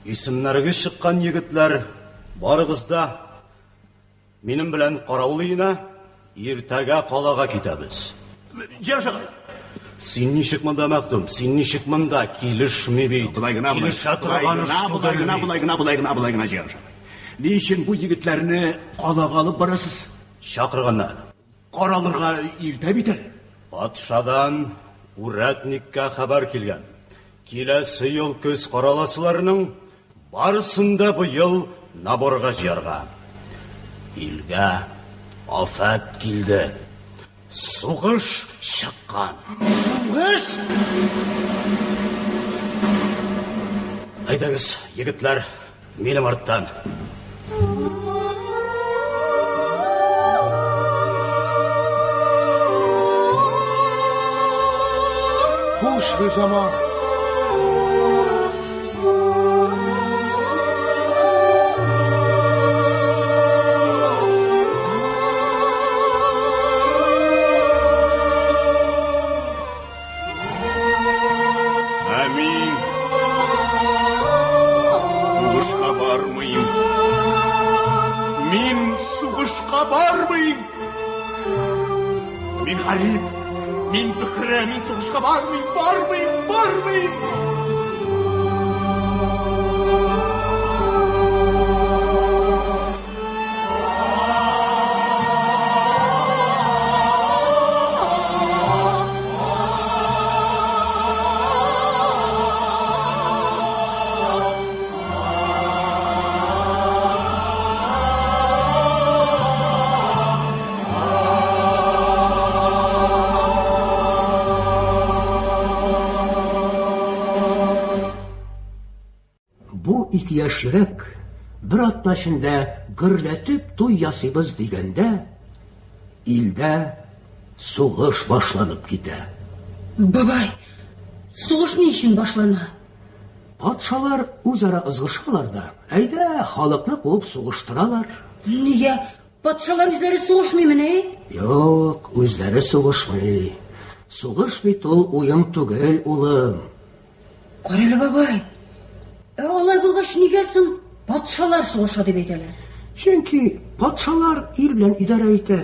Исемнәрегез чыккан егетләр, барыгыз да минем белән каравыл өенә, иртәгә калага китәбез.
Җиһанша агай.
Син ничек монда, Мәхдүм? Син ничек монда? Килешми бит.
Болай гына, болай
Килешә торган эш
болай
түгел
гына,
бит.
болай гына, болай гына, болай гына, Җиһанша агай. Ни өчен бу егетләрне калага алып барасыз?
Чакырганнар.
Каралырга иртә бит әле.
Патшадан урядникка хәбәр килгән. Киләсе ел көз караласыларның барысын да быел наборга җыярга. Илгә афәт килде. Сугыш чыккан.
Сугыш?
Әйдәгез, егетләр, минем арттан.
Хуш, Гөлҗамал.
Ә мин сугышка бармыйм. Мин сугышка бармыйм. Мин гарип, мин бөкре, мин сугышка бармыйм, бармыйм, бармыйм.
Бу ике яшь йөрәк бер атна эчендә гөрләтеп туй ясыйбыз дигәндә, илдә сугыш башланып китә.
Бабай, сугыш ни өчен башлана?
Патшалар үзара ызгышалар да, әйдә, халыкны куып сугыштыралар.
Нигә? Патшалар үзләре сугышмыймыни?
Юк, үзләре сугышмый. Сугыш бит ул уен түгел, улым.
Карале, бабай. Ә алай булгач, нигә соң патшалар сугыша дип әйтәләр?
Чөнки патшалар ил белән идарә итә.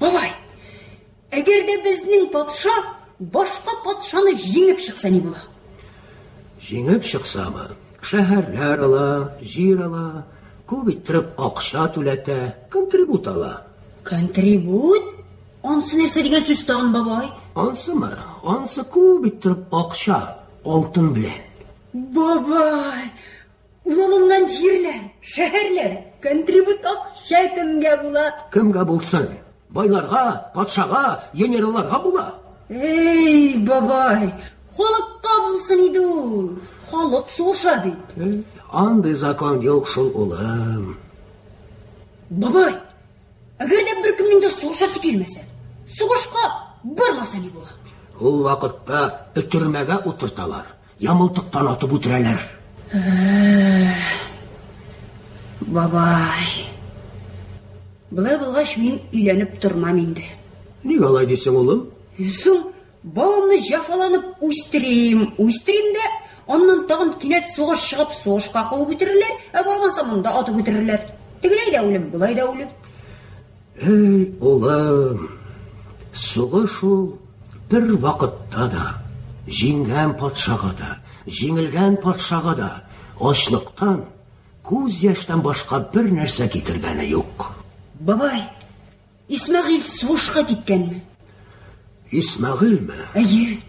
Бабай, әгәр дә безнең патша башка патшаны җиңеп чыкса ни була?
Җиңеп чыксамы, шәһәрләр ала, җир ала, күп иттереп акча түләтә, контрибут ала.
Контрибут? Ансы нәрсә дигән сүз тагын, бабай?
Ансымы? Ансы күп иттереп акча, алтын белән.
Бабай! Ул алынган җирләр, шәһәрләр, контрибут акча кемгә була?
Кемгә булсын? Байларга, патшага, генералларга була.
Эй, бабай, халыкка булсын иде ул. Халык сугыша бит.
Андый закон юк шул, улым.
Бабай, әгәр дә беркемнең дә сугышасы килмәсә, сугышка бармаса ни була?
Ул вакытта өтермәгә утырталар, я мылтыктан атып үтерәләр.
Бабай, болай булгач мин өйләнеп тормам инде.
Нигә алай дисең, улым?
Соң, баламны җәфаланып үстерим, үстерим дә, аннан тагын кинәт сугыш чыгып, сугышка куып үтерерләр, ә бармаса монда атып үтерерләр. Тегеләй дә үлем, болай да үлем.
Эй, улым, сугыш ул бер вакытта да җиңгән патшага да, җиңелгән патшага да ачлыктан, күз яшьтән башка бер нәрсә китергәне юк.
Бабай, Исмәгыйль сугышка киткәнме?
Исмәгыйльме?
Әйе.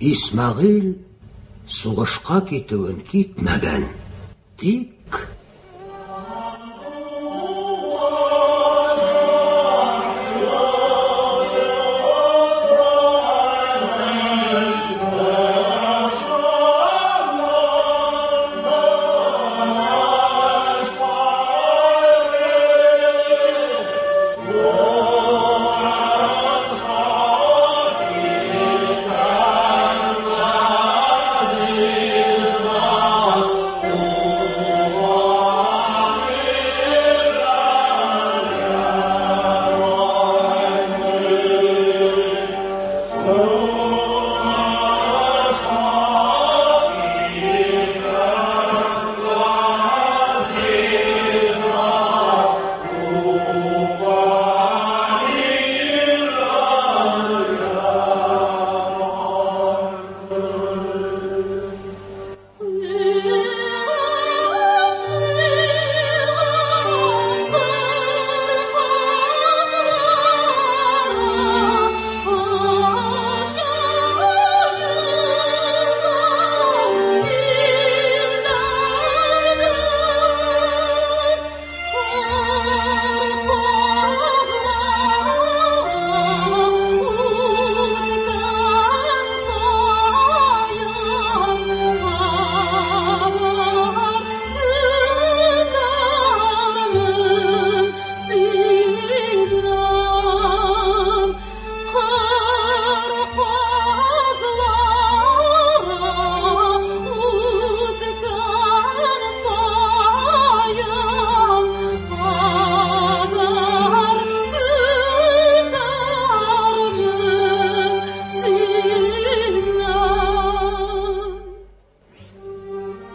Исмәгыйль сугышка китүен китмәгән. Тик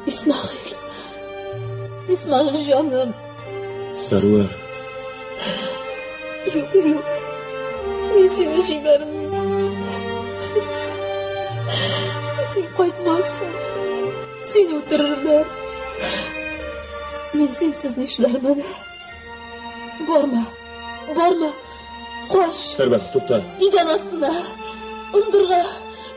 Исмәгыйль. Исмәгыйль җаным.
Сәрвәр.
Юк, юк. Мин сине җибәрмим. Син кайтмассың. Сине үтерерләр. Мин синсез нишләрмен? Барма, барма. Кач.
Сәрвәр, тукта.
Идән астына, ындырга,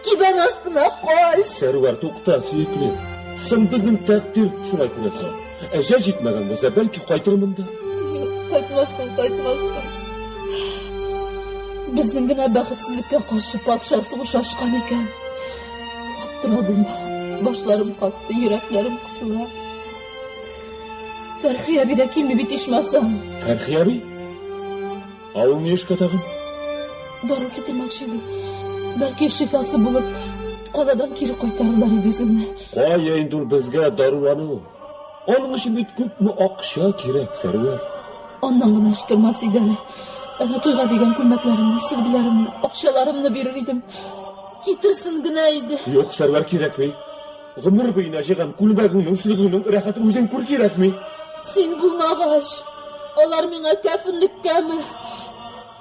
кибән астына кач.
Сәрвәр, тукта, сөеклем. Соң безнең тәкъдир шулай күрәсең. Әҗәл җитмәгән булса, бәлки кайтырмын да.
Юк, кайтмассың, кайтмассың. Безнең генә бәхетсезлеккә каршы патша сугыш ачкан икән. Аптырадым. Башларым катты, йөрәкләрем кысыла. Фәрхи әби дә килми бит ичмасам.
Фәрхи әби? Ә ул ни эшкә тагын?
Дару китермәкче иде. Бәлки шифасы булып, каладан кире кайтарырлар иде үземне.
Кая инде ул безгә дарулану? Аның өчен бит күпме акча кирәк, Сәрвәр.
Аннан гына эш тормас иде әле. Әнә туйга дигән күлмәкләремне, сөлгеләремне, акчаларымны бирер идем. Китерсен генә иде.
Юк, Сәрвәр, кирәкми. Гомер буена җыйган күлмәгеңнең, сөлгеңнең рәхәтен үзең күр, кирәкми.
Син булмагач, алар миңа кәфенлеккәме?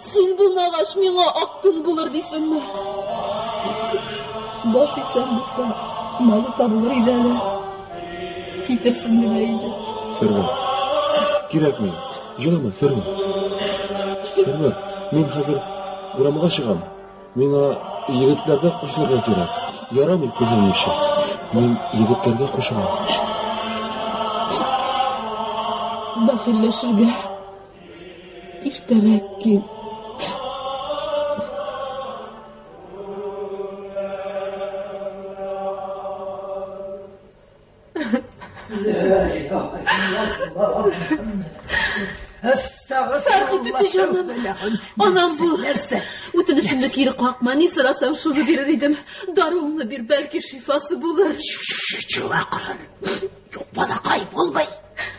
Син булмагач, миңа ак көн булыр дисеңме? Баш исән булса, малы табылыр иде әле. Китерсен генә иде.
Сәрвәр, кирәкми. Җылама, Сәрвәр. Сәрвәр, мин хәзер урамга чыгам. Миңа егетләргә кушылырга кирәк. Ярамый кушылмыйча. Мин егетләргә кушылам.
Бәхилләшергә иртәрәк кил. Фәрхи түти җаным, анам бул. Үтенечемне кире какма, ни сорасаң шуны бирер идем. Даруыңны бир, бәлки шифасы булыр.
Чү, акрын. Юк, балакай, булмый.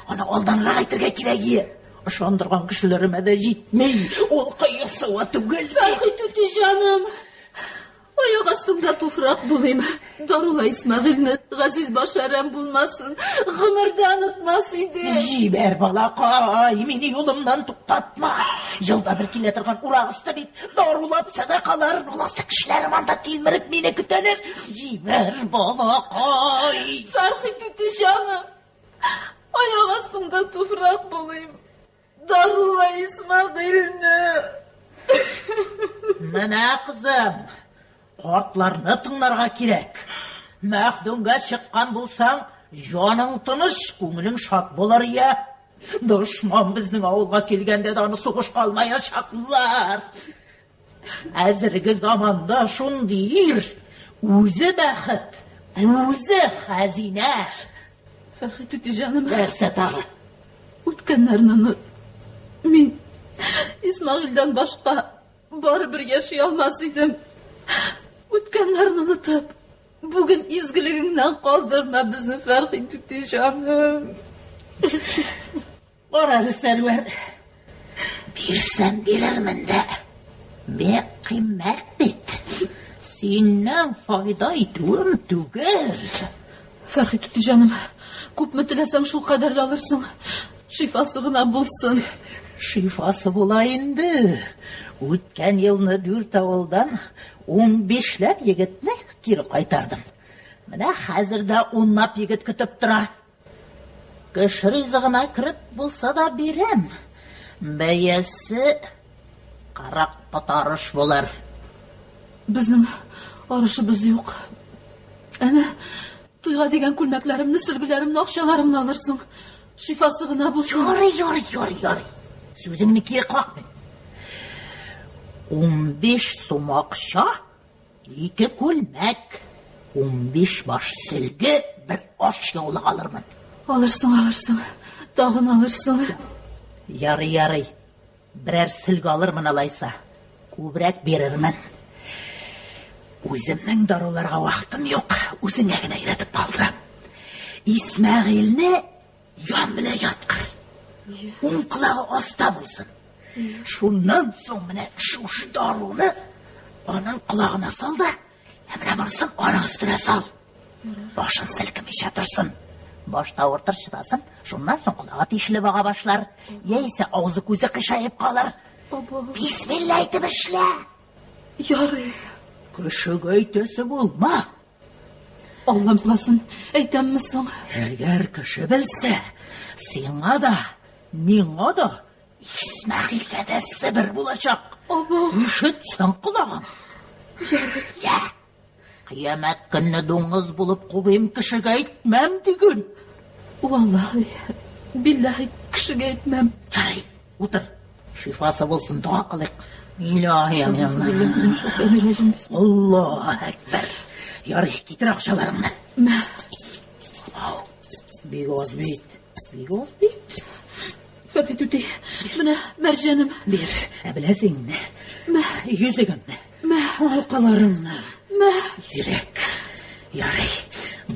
Аны алданрак әйтергә кирәк ие. Ышандырган кешеләремә дә җитми. Ул кыерсыва түгел.
Фәрхи түти җаным. Аяк астында туфрак булыйм. Дарула Исмәгыйльне, газиз баш әрәм булмасын. Гомердә онытмас идем.
Җибәр, балакай, мине юлымнан туктатма. Елда бер килә торган урак өсте бит. Дарулап сәдакалар аласы кешеләрем анда тилмереп мине көтәләр. Җибәр, балакай.
Фәрхи түти җаным. Аяк астында туфрак булыйм. Дарула Исмәгыйльне.
Менә, кызым, картларны тыңларга кирәк. Мәхдүмгә чыккан булсаң, җаның тыныч, күңелең шат булыр я. Дошман безнең авылга килгәндә дә аны сугышка алмаячаклар. Хәзерге заманда шундый ир, үзе бәхет, үзе хәзинә.
Фәрхи түти җаным.
Нәрсә тагы?
Үткәннәрне оныт. Мин Исмәгыйльдән башка барыбер яши алмас идем. Үткәннәрне онытып, бүген изгелегеңнән калдырма безне, Фәрхи түти җаным.
Кара әле, Сәрвәр. Бирсәм бирермен дә. Бик кыйммәт бит. Синнән файда итүем түгел.
Фәрхи түти җаным, күпме теләсәң шул кадәрле алырсың. Шифасы гына булсын.
Шифасы була инде. Үткән елны дүрт авылдан 15ләп егетне кире кайтардым. Менә хәзер дә унлап егет көтеп тора. Кеше ризыгына кереп булса да бирәм. Бәясе 40 пот арыш булыр.
Безнең арышыбыз юк. Әнә, туйга дигән күлмәкләремне, сөлгеләремне, акчаларымны алырсың. Шифасы гына булсын.
Ярый, ярый, ярый, ярый. Сүзеңне кире какмыйм. 15 сум акча, ике күлмәк, 15 баш сөлге, бер аш яулык алырмын.
Алырсың, алырсың. Тагын алырсың.
Ярый, ярый. Берәр сөлге алырмын алайса. Күбрәк бирермен. Үземнең даруларга вакытым юк. Үзеңә генә өйрәтеп калдырам. Исмәгыйльне ян белән яткыр. Уң колагы аста булсын. Шуннан соң менә шушы даруны аның колагына сал да, ә менә монысын аның өстенә сал. Башын селкемичә торсын. Башта авыртыр чыдасын, шуннан соң колагы тишелеп ага башлар, яисә авызы күзе кыйшаеп калыр. Бисмилла әйтеп эшлә.
Ярый.
Кешегә әйтәсе булма.
Аллам сакласын, әйтәмме соң?
Әгәр кеше белсә, сиңа да, миңа да, Исмәгыйльгә дә Себер булачак.
Абау.
Ишетсәң колагың.
Ярый.
Я. Кыямәт көнне дуңгыз булып кубыйм, кешегә әйтмәм диген.
Валлаһи, билләһи, кешегә әйтмәм.
Ярый, утыр. Шифасы булсын, дога кылыйк. Илаһи амин. Аллаһу әкбәр. Ярый, китер акчаларыңны.
Мә.
Ау, бик аз бит. Бик аз бит.
Фәрхи түти, менә мәрҗәнем.
Бир, ә беләзегеңне.
Мә.
Йөзегеңне.
Мә.
Алкаларыңны.
Мә.
Йөрәк. Ярый.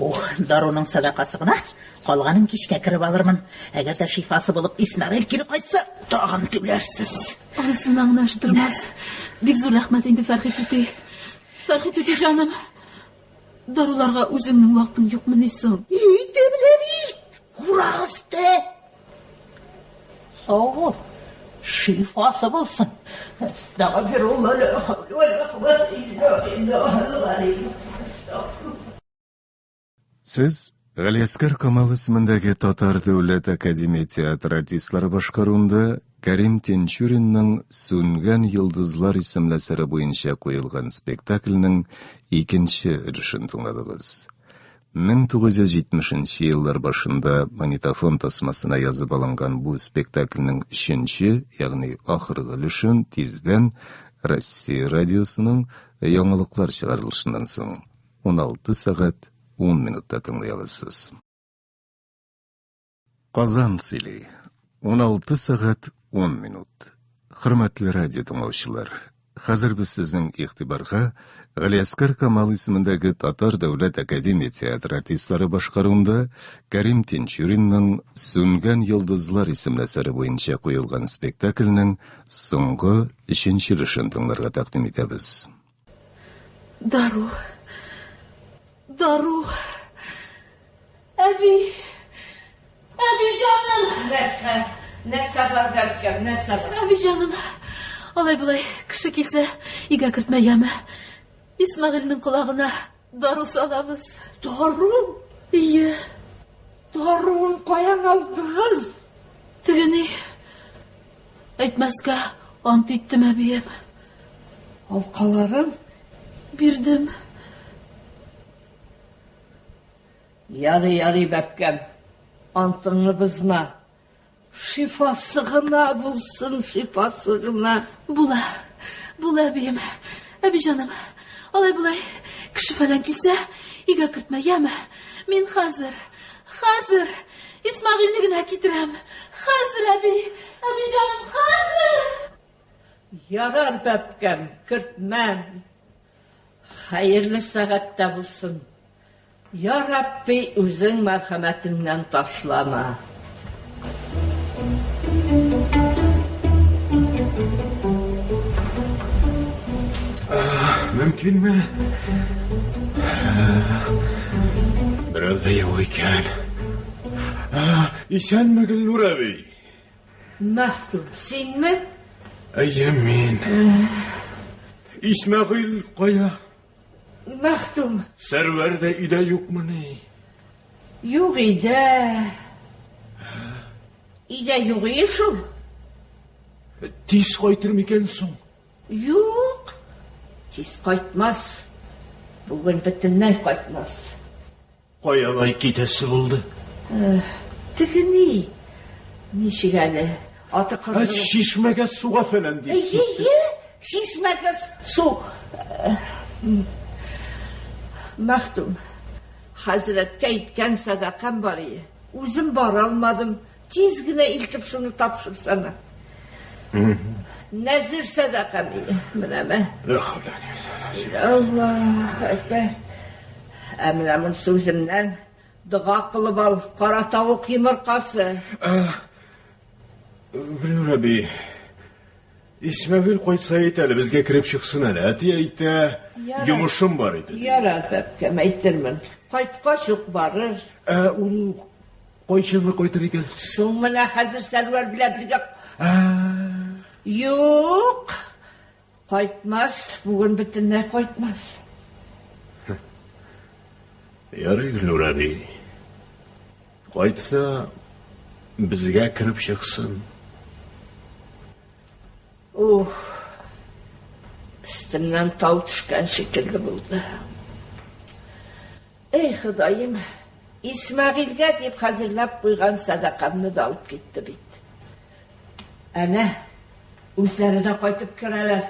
Бу даруның сәдакасы гына. Калганын кичкә кереп алырмын. Әгәр дә шифасы булып Исмәгыйль кире кайтса, тагын түләрсез.
Анысыннан гына эш тормас. Бик зур рәхмәт инде, Фәрхи түти. Фәрхи түти җаным. Даруларга үзеңнең вакытың юкмыни соң?
Әйтәм лә бит. Урак өсте. Сау бул. Шифасы булсын. Әстәгъфирулла ла хәүлә вә ла куввәтә илля биллаһил галиyyil
Сез Галиәсгар Камал исемендәге Татар дәүләт академия театры артистлары башкаруында Кәрим Тинчуринның Сүнгән йолдызлар исемле әсәре буенча куелган спектакльнең икенче өлешен тыңладыгыз. 1970 нче еллар башында магнитофон тасмасына язып алынган бу спектакльнең өченче, ягъни ахыргы өлешен тиздән Россия радиосының яңалыклар чыгарылышыннан соң 16 сәгать 10 минутта тыңлый аласыз. Казан сөйли. 16 сәгать 10 минут. Хөрмәтле радио тыңлаучылар, хәзер без сезнең игътибарга Галиәскар Камал исемендәге Татар дәүләт академия театры артистлары башкаруында Кәрим Тинчуринның Сүнгән йолдызлар исемле әсәре буенча куелган спектакльнең соңгы өченче өлешен тыңларга тәкъдим итәбез.
Дару. Дару. Әби. Әби җаным.
Нәрсә? Нәрсә бар, бәбкәм, нәрсә бар?
Әби җаным. Алай болай кеше килсә, өйгә кертмә яме. Исмәгыйльнең колагына дару салабыз.
Дару?
Ие.
Даруын каян алдыгыз?
Теге ни? Әйтмәскә ант иттем, әбием.
Алкаларын
бирдем.
Ярый, ярый, бәбкәм. Антыңны бозма. Шифасы гына булсын, шифасы гына.
Була. Була, әбием. Әби җаным. Алай болай кеше фәлән килсә, өйгә кертмә, яме. Мин хәзер, хәзер Исмәгыйльне генә китерәм. Хәзер, әби, әби җаным, хәзер.
Ярар, бәбкәм, кертмәм. Хәерле сәгатьтә булсын. Я Рабби, үзең мәрхәмәтеңнән ташлама.
Мөмкинме? Берәү дә юк икән. Исәнме, Гөлнур әби?
Мәхтүм, синме?
Әйе, мин. Исмәгыйль кая?
Мәхтүм.
Сәрвәр дә өйдә юкмыни?
Юк өйдә. Өйдә юк ие шул.
Тиз кайтыр микән соң?
Юк. Тиз кайтмас. Бүген бөтенләй кайтмас.
Кая алай китәсе булды?
Теге ни? Ничек әле? Аты кыргыз.
Чишмәгә суга фәлән дип.
Әйе, әйе, чишмәгә су. Мәхтүм, хәзрәткә әйткән сәдакам бар ие. Үзем бара алмадым. Тиз генә илтеп шуны тапшырсана. Нәзер сәдакам ие. Менә мә. Аллаһу әкбәр. Ә менә монысы үземнән дога кылып ал, кара тавык йомыркасы.
Гөлнур әби, Исмәгыйль кайтса әйт әле, безгә кереп чыксын әле. Әти әйтә, йомышым бар иде.
Ярар, бәбкәм, әйтермен. Кайткач ук барыр.
Ә ул кайчанмы кайтыр икән?
Соң менә хәзер Сәрвәр белән бергә. Юк, кайтмас, бүген бөтенләй кайтмас.
Ярый, Гөлнур әби. Кайтса, безгә кереп чыксын.
Ух, өстемнән тау төшкән шикелле булды. Эй, Ходаем, Исмәгыйльгә дип хәзерләп куйган сәдакамны да алып китте бит. Әнә, үзләре дә кайтып керәләр.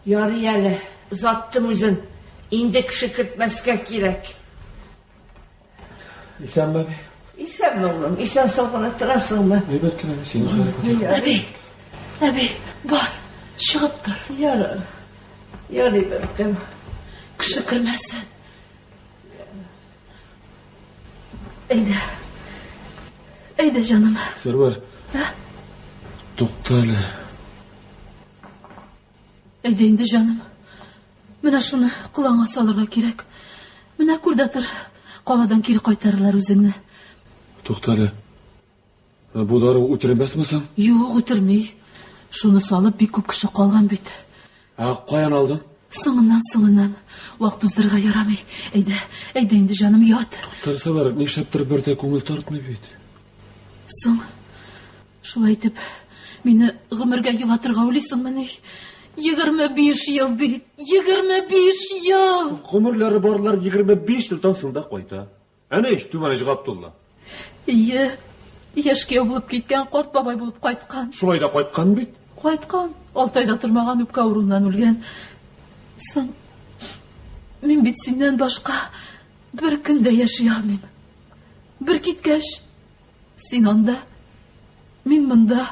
Ярый әле, озаттым үзен. Инде кеше кертмәскә кирәк.
Исәнме, әби?
Исәнме, улым? Исән сау гына торасыңмы?
Әйбәт кенә, син хәл.
Әби, әби, бар, чыгып тор.
Ярар. Ярый, бәбкәм.
Кеше кермәсен. Әйдә. Әйдә, җаным.
Сәрвәр. Тукта әле.
Әйдә инде, җаным. Менә шуны колагыңа салырга кирәк. Менә күр дә тор, каладан кире кайтарырлар үзеңне.
Тукта әле. Бу дару үтермәсме соң?
Юк, үтерми. Шуны салып бик күп кеше калган бит.
Ә каян алдың?
Соңыннан, соңыннан. Вакыт уздырырга ярамый. Әйдә, әйдә инде, җаным, ят.
Туктале, Сәрвәр, нишләптер бер дә күңел тартмый бит.
Соң, шулай итеп, мине гомергә елатырга уйлыйсыңмыни? 25 ел бит, 25 ел!
Гомерләре барлар 25 елдан соң да кайта. Әнә ич Түбән оч Габдулла.
Ие, яшь кияү булып киткән, карт бабай булып кайткан.
Шулай да кайткан бит.
Кайткан. Алты ай да тормаган, үпкә авыруыннан үлгән. Соң, мин бит синнән башка бер көн дә яши алмыйм. Бер киткәч, син анда, мин монда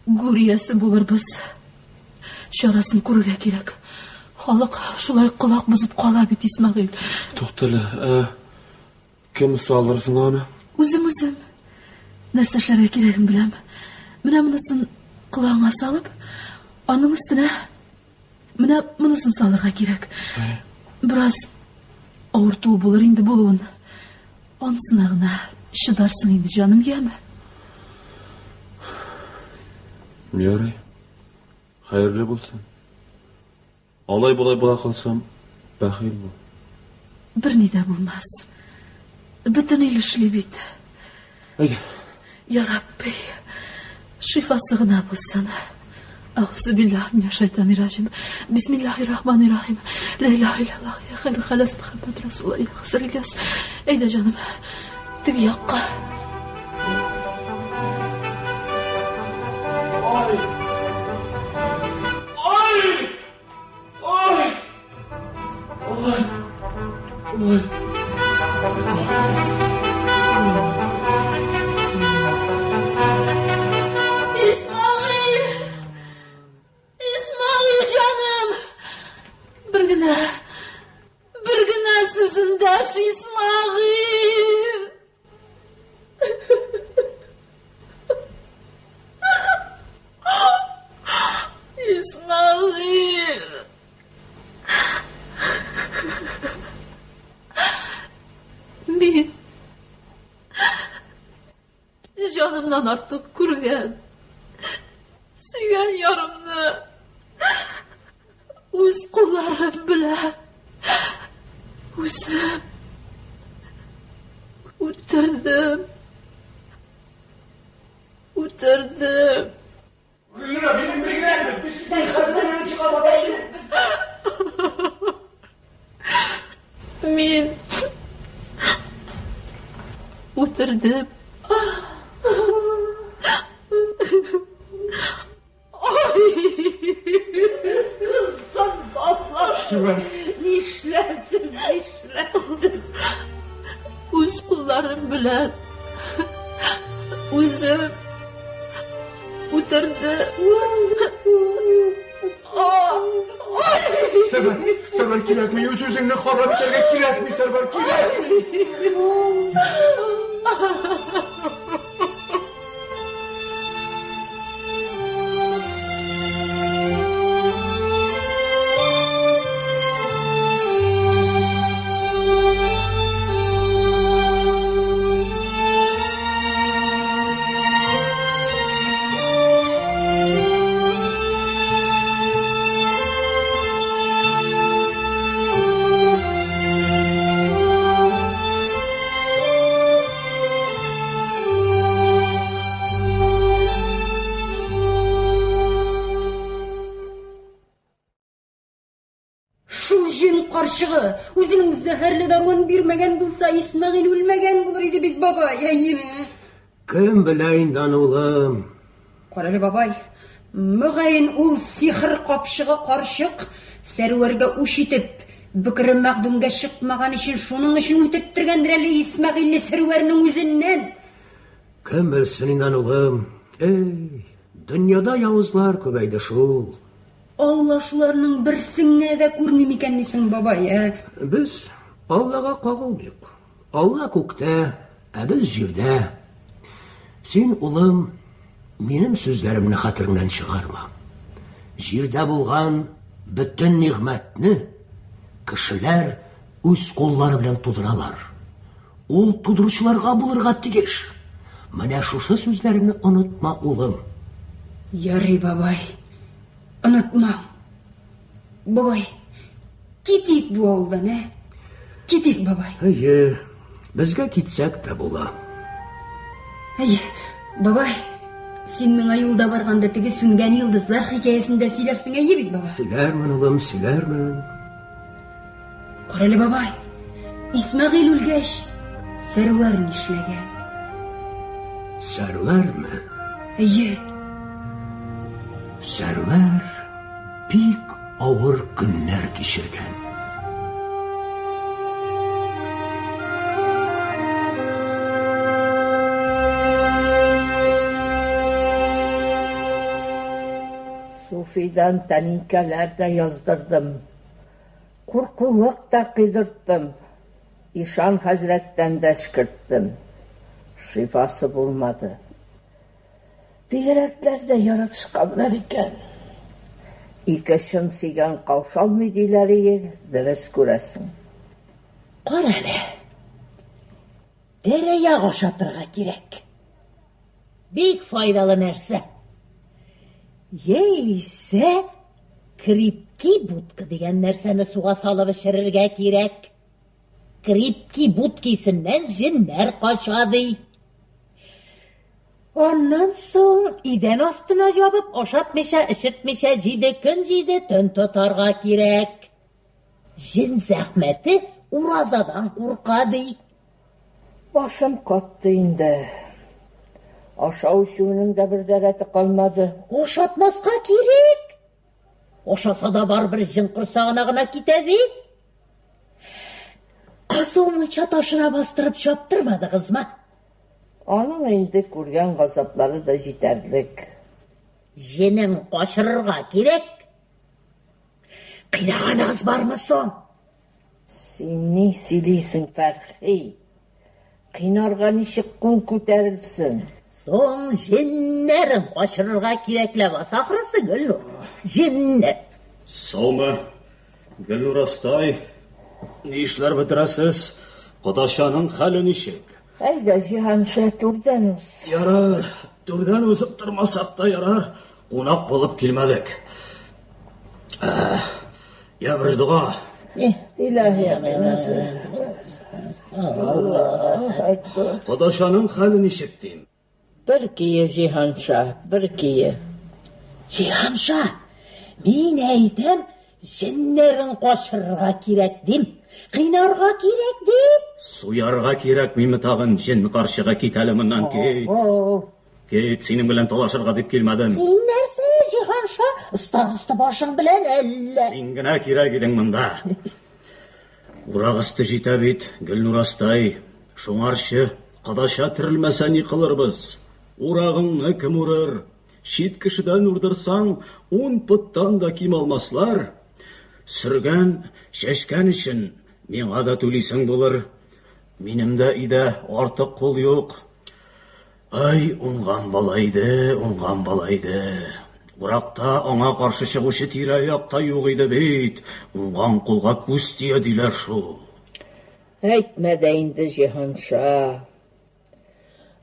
гүр иясе булырбыз. Чарасын күрергә кирәк. Халык шулай колак бозып кала бит, Исмәгыйль.
Туктале, ә кем салыр соң аны?
Үзем үзем. Нәрсә эшләргә кирәген беләм. Менә монысын колагыңа салып, аның өстенә менә монысын салырга кирәк. Бераз авыртуы булыр инде булуын. Анысына гына чыдарсың инде, җаным, яме?
Ярый. Хәерле булсын. Алай-болай була калсам, бәхил бул.
Берни дә булмас. Бөтен ил эшли бит.
Әйдә.
Я Рабби, шифасы гына булсын. Әгъузу биллаһи минәш шайтанир раҗим. Бисмиллаһир рахманир рахим. Ла илаһа иллаллаһ, я хайрул халас Мухаммад Расулуллаһ, я Хызыр Ильяс. Әйдә, җаным, теге якка.
Ай! Ай! Ай! Ай! Ай!
Исмәгыйль! Исмәгыйль җаным! Бер генә, бер генә сүз эндәш, Исмәгыйль! Исмәгыйль! Мин җанымнан артык күргән, сөйгән ярымны үз кулларым белән үзем үтердем. Үтердем.
Гөлнур, минем бигрәк
Мин үтердем.
Кызым, балам, нишләдем, нишләдем?
Үз кулларым белән үзем үтердем.
Сәрвәр, Сәрвәр кирәкми, үз-үзеңне харап итәргә кирәкми, Сәрвәр, кирәкми.
Шул җен карчыгы үзенең зәһәрле даруын бирмәгән булса, Исмәгыйль үлмәгән булыр иде бит, бабай, әйеме?
Кем белә инде аны, улым?
Карале, бабай, мөгаен ул сихер капчыгы карчык Сәрвәргә үч итеп, Бөкре мәхдүмгә чыкмаган өчен шуның өчен үтерттергәндер әле Исмәгыйльне Сәрвәрнең үзеннән.
Кем белсен инде аны, улым? Эй, дөньяда явызлар күбәйде шул.
Алла шуларның берсен генә дә күрми микәнни соң, бабай, ә?
Без Аллага кагылмыйк. Алла күктә, ә без җирдә. Син, улым, минем сүзләремне хәтереңнән чыгарма. Җирдә булган бөтен нигъмәтне кешеләр үз куллары белән тудыралар. Ул тудыручыларга булырга тиеш. Менә шушы сүзләремне онытма, улым.
Ярый, бабай. Онытмам. Бабай, китик бу авылдан, ә? Китик, бабай.
Әйе, безгә китсәк тә була.
Әйе, бабай, Син миңа юлда барганда теге сүнгән йолдызлар хикәясен дә сөйләрсең, әйе бит, бабай?
Сөйләрмен, улым, сөйләрмен.
Карале, бабай. Исмәгыйль үлгәч, Сәрвәр нишләгән?
Сәрвәрме?
Әйе.
Сәрвәр бик авыр көннәр кичергән.
Суфидан тәлинкәләр дә яздырдым. Куркулык та кыйдырттым. Ишан хәзрәттән дә эчкерттем. Шифасы булмады. Бигрәкләр дә яратышканнар икән. Ике чын сөйгән каушалмый диләр ие, дөрес күрәсең.
Карале. Тәрәяк ашатырга кирәк. Бик файдалы нәрсә. Яисә крипки будка дигән нәрсәне суга салып эчерергә кирәк. Крипки будка исеннән җеннәр кача ди. Аннан соң идән астына ябып, ашатмыйча, эчертмичә җиде көн, җиде төн тотарга кирәк. Җен зәхмәте уразадан курка ди.
Башым катты инде. Ашау-эчүенең дә бер дә рәте калмады.
Ашатмаска кирәк. Ашаса да барыбер җен корсагына гына китә бит. Кызу мунча ташына бастырып чаптырмадыгызмы?
Аның инде күргән газаплары да җитәрлек.
Җенен качырырга кирәк. Кыйнаганыгыз бармы соң?
Син ни сөйлисең, Фәрхи? Кыйнарга ничек кул күтәрелсен?
Соң җеннәрен качырырга кирәк ләбаса ахрысы, Гөлнур. Җеннәр.
Саумы, Гөлнур астай. Ни эшләр бетерәсез? Кодачаның хәле ничек?
Әйдә, Җиһанша, түрдән уз.
Ярар, түрдән узып тормасак та ярар. Кунак булып килмәдек. Я бер дога.
Илаһи амин.
Кодачаның хәле ничек дим?
Бер кие, Җиһанша, бер кие.
Җиһанша, мин әйтәм, җеннәрен качырырга кирәк дим. Кыйнарга кирәк дим.
Суярга кирәк миме тагын, җен карчыгы, кит әле моннан, кит. Кит, синең белән талашырга дип килмәдем.
Син нәрсә, Җиһанша, староста башың белән әллә?
Син генә кирәк идең монда. Урак өсте җитә бит, Гөлнур астай. Шуңарчы кодача терелмәсә ни кылырбыз? Урагыңны кем урыр? Чит кешедән урдырсаң, ун поттан да ким алмаслар. Сөргән, чәчкән өчен миңа да түлисең булыр. Минем дә өйдә артык кул юк. Ай, уңган бала иде, уңган бала иде. Уракта аңа каршы чыгучы тирә-якта юк иде бит. Уңган кулга күз тия диләр шул.
Әйтмә дә инде, Җиһанша.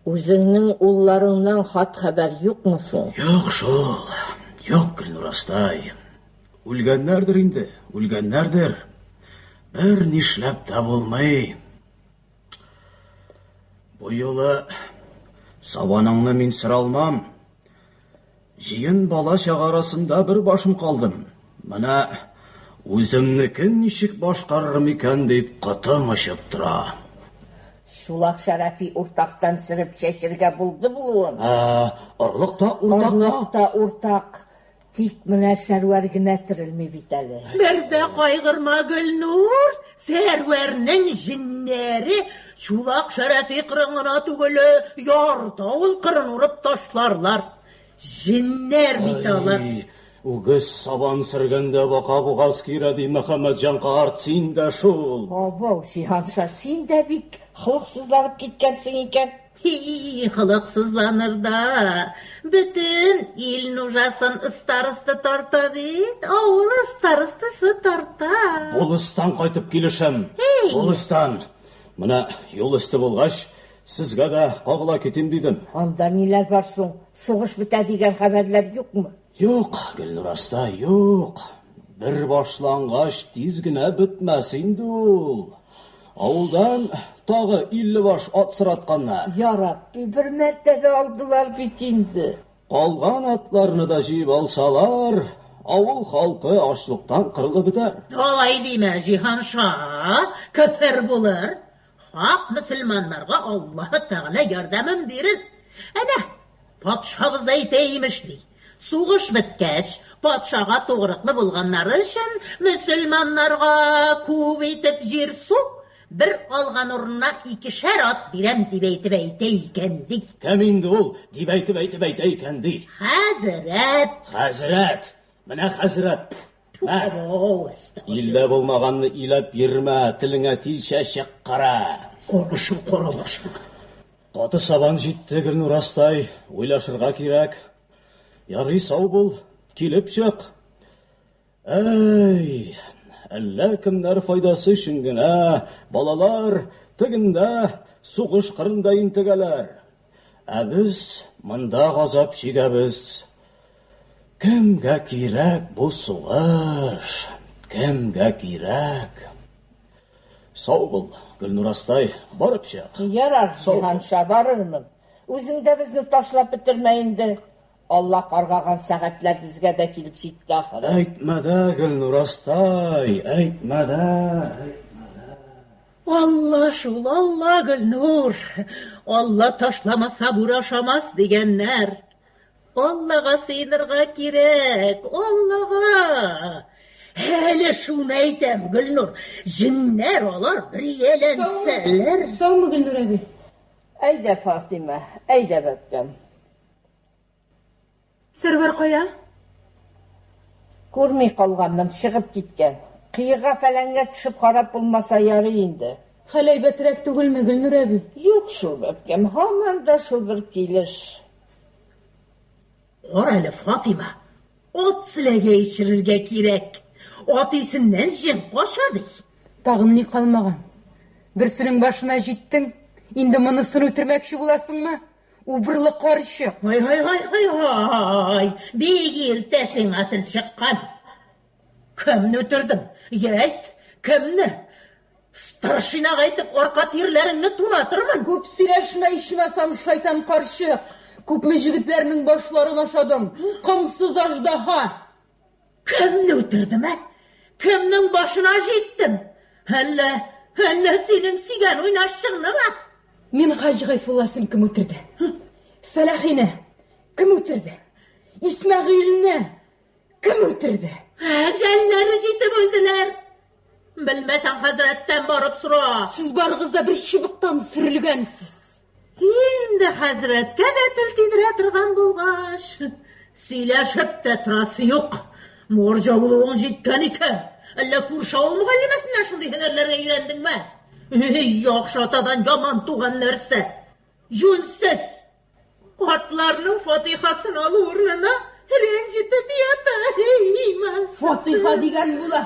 Үзеңнең улларыңнан хат-хәбәр юкмы соң?
Юк шул, юк, Гөлнур астай. Үлгәннәрдер инде, үлгәннәрдер. Бер нишләп тә булмый. Бу юлы сабаныңны мин сыра алмам. Җыен бала-чага арасында бер башым калдым. Менә үземнекен ничек башкарырым икән дип котым очып тора.
Чулак Шәрәфи уртактан сөреп чәчергә булды булуын.
Ә, орлык та уртак.
Орлык та уртак. Тик менә Сәрвәр генә терелми бит әле.
Бер дә кайгырма, Гөлнур, Сәрвәрнең җеннәре Чулак Шәрәфи кырын гына түгел, ярты авыл кырын урып ташларлар. Җеннәр бит алар.
Үгез сабан сөргәндә бака бугаз кирә, ди Мөхәммәтҗан карт, син дә шул.
Абау, Җиһанша, син дә бик холыксызланып киткәнсең икән.
Һи, холыксызланыр да. Бөтен ил нужасын староста тарта бит, авыл старостасы тарта.
Булыстан кайтып килешем. Булыстан. Менә юл өсте булгач, сезгә дә кагыла китим дидем.
Анда ниләр бар соң? Сугыш бетә дигән хәбәрләр юкмы?
Юк, Гөлнур астай, юк. Бер башлангач, тиз генә бетмәс инде ул. Авылдан тагы 50 баш ат соратканнар.
Я Рабби, бер мәртәбә алдылар бит инде.
Калган атларны да җыеп алсалар, авыл халкы ачлыктан кырылып бетәр.
Алай димә, Җиһанша, көфер булыр. Хак мөселманнарга Аллаһы Тәгалә ярдәмен бирер. Әнә, патшабыз әйтә имеш ди. Сугыш беткәч, патшага тугрыклы булганнары өчен мөселманнарга күп итеп җир-су, бер алган урынына икешәр ат бирәм дип әйтеп әйтә икән ди.
Кем инде ул дип әйтеп әйтеп әйтә икән ди?
Хәзрәт.
Хәзрәт. Менә хәзрәт. Мә. Илдә булмаганны иләп йөрмә, телеңә тилчә чыккыра.
Карашың кара башың.
Каты сабан җитте, Гөлнур астай, уйлашырга кирәк. Ярый, сау бул, килеп чык. Әй, әллә кемнәр файдасы өчен генә балалар тегендә сугыш кырында интегәләр. Ә без монда газап чигәбез. Кемгә кирәк бу сугыш? Кемгә кирәк? Сау бул, Гөлнур астай, барып чык.
Ярар, Җиһанша, барырмын. Үзең дә безне ташлап бетермә инде. Алла каргаган сәгатьләр безгә дә килеп җитте ахыры.
Әйтмә дә, Гөлнур астай, әйтмә дә.
Алла шул, Алла, Гөлнур. Алла ташламаса, бүре ашамас дигәннәр. Аллага сыенырга кирәк, Аллага. Әле шуны әйтәм, Гөлнур, җеннәр алар бер ияләнсәләр.
Саумы, Гөлнур әби?
Әйдә, Фатыйма, әйдә, бәбкәм.
Сәрвәр кая?
Күрми калганмын, чыгып киткән. Кыега фәләнгә төшеп харап булмаса ярый инде.
Хәл әйбәтрәк түгелме, Гөлнур әби?
Юк шул, бәбкәм, һаман да шул бер килеш.
Кара әле, Фатыйма, ат селәгәе эчерергә кирәк. Ат исеннән җен кача, ди.
Тагын ни калмаган? Берсенең башына җиттең, инде монысын үтермәкче буласыңмы? Убырлы карчык.
Ай, ай, ай, ай, ай, бик иртә сиңа тел чыккан. Кемне үтердең? Йә әйт, кемне? Старшинага әйтеп, арка тирләреңне тунатырмын.
Күп сөйләшмә, ичмасам, шайтан карчык. Күпме җегетләрнең башларын ашадың. Комсыз аждаһа.
Кемне үтердем, ә? Кемнең башына җиттем? Әллә, әллә синең сөйгән уйнашчыңнымы?
Минһаҗ Гайфулласын кем үтерде? Сәлахине кем үтерде? Исмәгыйльне кем үтерде?
Әҗәлләре җитеп үлделәр. Белмәсәң, хәзрәттән барып сора.
Сез барыгыз да бер чыбыктан сөрелгәнсез.
Инде хәзрәткә дә тел тидерә торган булгач, сөйләшеп тә торасы юк. Морҗа булуың җиткән икән. Әллә күрше авыл мөгаллимәсеннән шундый һөнәрләргә өйрәндеңме? Эй, яхшы атадан яман туган нәрсә. Җүнсез. Картларның фатихасын алу урынына рәнҗетеп ята. Имансыз.
Фатиха дигән була.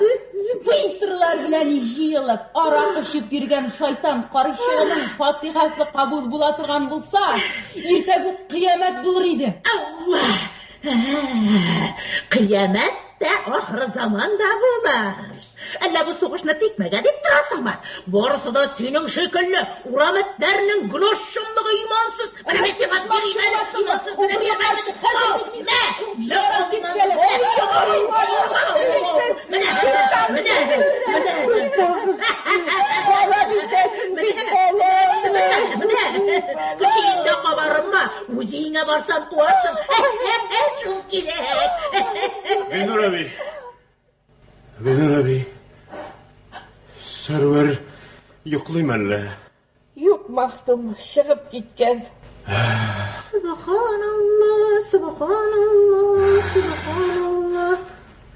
Пыйсырлар белән җыелып, арак эчеп йөргән шайтан карчыгының фатихасы кабул була торган булса, иртәгүк кыямәт булыр иде.
Алла! Кыямәт тә ахыр заман да булыр. Әллә бу сугышны тикмәгә дип торасыңмы? Барысы да синең шикелле урам этләренең гөнаһ шомлыгы имансыз. Менә мин сиңа бирим әле, имансыз, менә бирим әле. Мә, менә, менә, менә.
Харап итәсең бит баламны.
Менә, кеше өендә кабарынма, үз өеңә барсам куарсың. Шул кирәк.
Гөлнур әби. Гөлнур әби. Сәрвәр йоклыймы әллә?
Юк, Махтум, чыгып киткән.
Субханалла, субханалла, субханалла.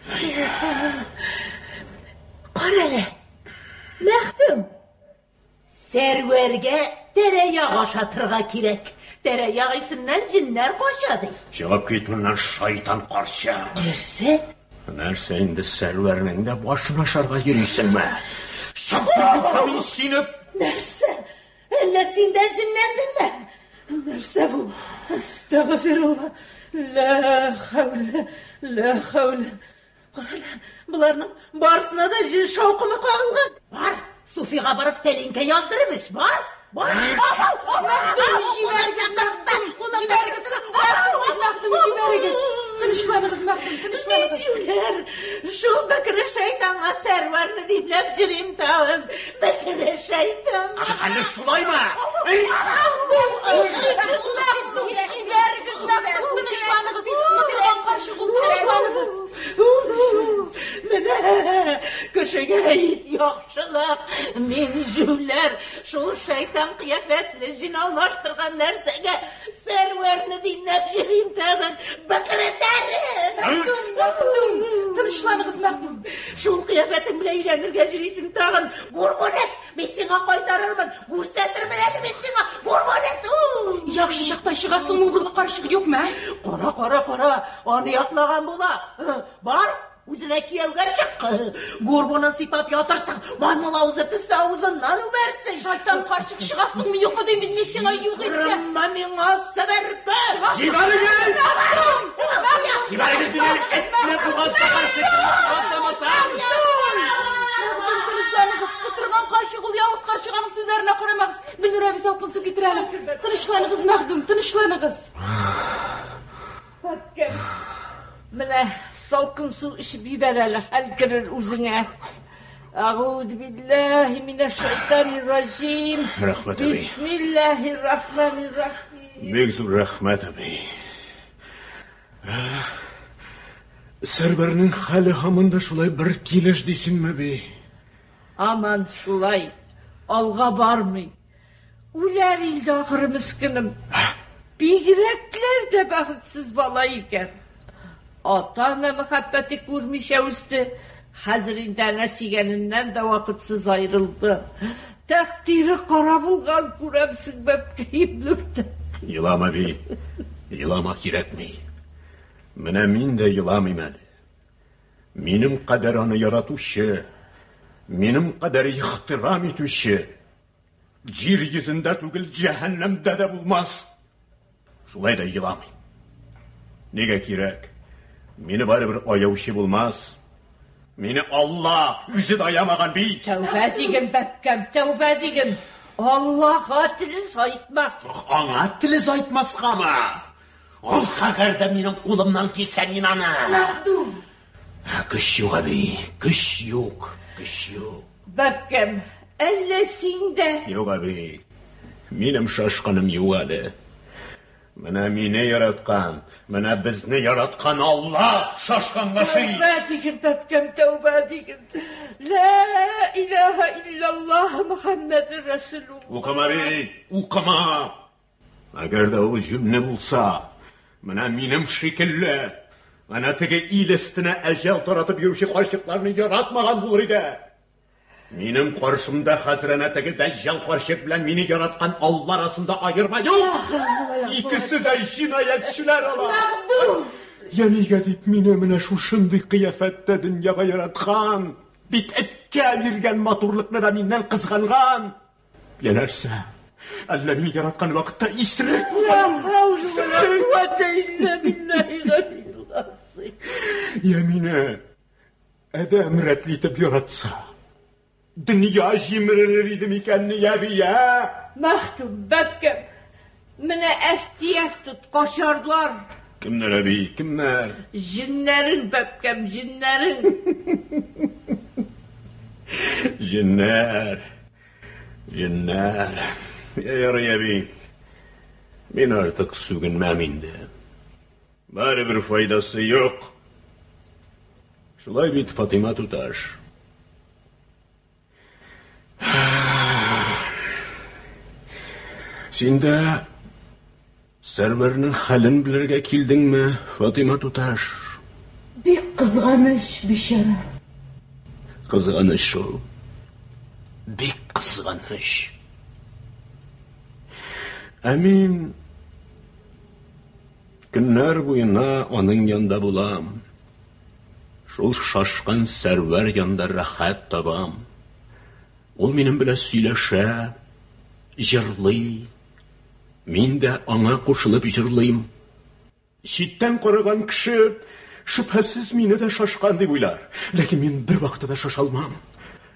Субханалла. Кара әле. Мәхтүм. Сәрвәргә тәрәяк ашатырга кирәк. Тәрәяк исеннән җеннәр кача ди.
Чыгып кит моннан, шайтан карчык.
Нәрсә?
Нәрсә инде Сәрвәрнең дә башын ашарга йөрисеңме? Чыгып кит, мин сине.
Нәрсә? Әллә син дә җенләндеңме? Нәрсә бу? Әстәгъфирулла. Лә хәүлә, лә хәүлә. Карале, боларның барысына да җен шаукымы кагылган. Бар, Суфига барып тәлинкә яздырып эч, бар. Бар.
Мәхтүм, җибәрегез, Мәхтүм, җибәрегез.
Мәхдүм, җибәрегез. Тынычланыгыз, Мәхдүм, тынычланыгыз.
Мин юләр, шул бөкре шайтанга Сәрвәрне димләп йөрим тагын. Бөкре шайтан.
Әле шулаймы?
Мәхдүм, нишлисез, Мәхдүм? Җибәрегез, Мәхдүм, тынычланыгыз. Котырган карчык ул, тынычланыгыз.
Менә кешегә әйт яхшылык. Мин җүләр, шул шайтан кыяфәтле җен алмаштырган нәрсәгә Сәрвәрне димләп йөрим тагын. Бөкре тәре!
Мәхдүм, Мәхдүм, тынычланыгыз, Мәхдүм.
Шул кыяфәтең белән өйләнергә йөрисең тагын. Гурбонет, мин сиңа кайтарырмын. Күрсәтермен әле мин сиңа. Гурбонет!
Яхшы чакта чыгасыңмы, убырлы карчык, юкмы, ә?
Кара, кара, кара, аны яклаган була. Бар, үзенә кияүгә чык. Горбонын сыйпап ятырсың, маймыл авызы төсле авызыннан үбәрсең.
Шайтан карчык, чыгасыңмы, юкмы дим бит мин сиңа, югыйсә.
Орынма миңа, себерке!
Җибәрегез! Җибәрегез мине, этне бугазга каршы атламасам!
Мәхдүм, тынычланыгыз, котырган карчык ул, явыз карчык, аның сүзләренә карамагыз. Гөлнур әби салкын су китерә әле. Тынычланыгыз, Мәхдүм, тынычланыгыз.
Бәбкәм, менә салкын су эчеп җибәр әле, хәл керер үзеңә. Әгуд билләһи минәш-шайтанир раҗим.
Рәхмәт, әби.
Бисмиллаһир рахманир рахим.
Бик зур рәхмәт, әби. Сәрвәрнең хәле һаман да шулай бер килеш дисеңме, әби?
Аман шулай, алга бармый. Үләр инде ахыры мескенем. Бигрәкләр дә бәхетсез бала икән. Ата-ана мәхәббәте күрмичә үсте. Хәзер инде әнә сөйгәненнән дә вакытсыз аерылды. Тәкъдире кара булган, күрәмсең, бәбкәем.
Елама, әби. Елама кирәкми. Менә мин дә еламыйм әле. Минем кадәр аны яратучы, минем кадәр ихтирам итүче җир йөзендә түгел, җәһәннәмдә дә булмас. Шулай да еламыйм. Нигә кирәк? Мине барыбер аяучы булмас. Мине Алла үзе дә аямаган бит.
Тәүбә диген, бәбкәм, тәүбә диген. Аллага теле сайтма.
Аңа теле сайтмаскамы? Ох, әгәр дә минем кулымнан килсә, мин аны.
Мәхдүм.
Көч юк, әби, көч юк, көч юк.
Бәбкәм, әллә син дә?
Юк, әби, минем шашканым юк әле. Менә мине яраткан, менә безне яраткан Алла шашканга шый.
Тәүбә диген, бәбкәм, тәүбә диген. Лә илаһа иллаллаһ Мөхәммәдер Рәсүлуллаһ.
Укыма, әби, укыма. Әгәр дә ул җүнле булса, менә минем шикелле, әнә теге ил өстенә әҗәл таратып йөрүче карчыкларны яратмаган булыр иде. Минем каршымда хәзер әнә теге дәҗҗал карчык белән мине яраткан Алла арасында аерма юк. Икесе дә җинаятьчеләр алар.
Мәхдүм!
Я нигә дип мине менә шушындый кыяфәттә дөньяга яраткан, бит эткә биргән матурлыкны да миннән кызганган. Я нәрсә? Әллә мине яраткан вакытта исерек булган? Я мине адәм рәтле итеп яратса, дөнья җимерелер иде микәнни, әби, ә?
Мәхдүм, бәбкәм, менә әфтияк тот, качарлар.
Кемнәр, әби, кемнәр?
Җеннәрең, бәбкәм, җеннәрең.
Җеннәр. Җеннәр. Ярый, әби. Мин артык сүгенмәм инде. Барыбер файдасы юк. Шулай бит, Фатыйма туташ. Син дә Сәрвәрнең хәлен белергә килдеңме, Фатыйма туташ?
Бик кызганыч, бичара.
Кызганыч шул. Бик кызганыч. Ә мин көннәр буена аның янында булам. Шул шашкан Сәрвәр янында рәхәт табам. Ул минем белән сөйләшә, җырлый. Мин дә аңа кушылып җырлыйм. Читтән караган кеше шөбһәсез мине дә шашкан дип уйлар. Ләкин мин бер вакытта да шаша алмам.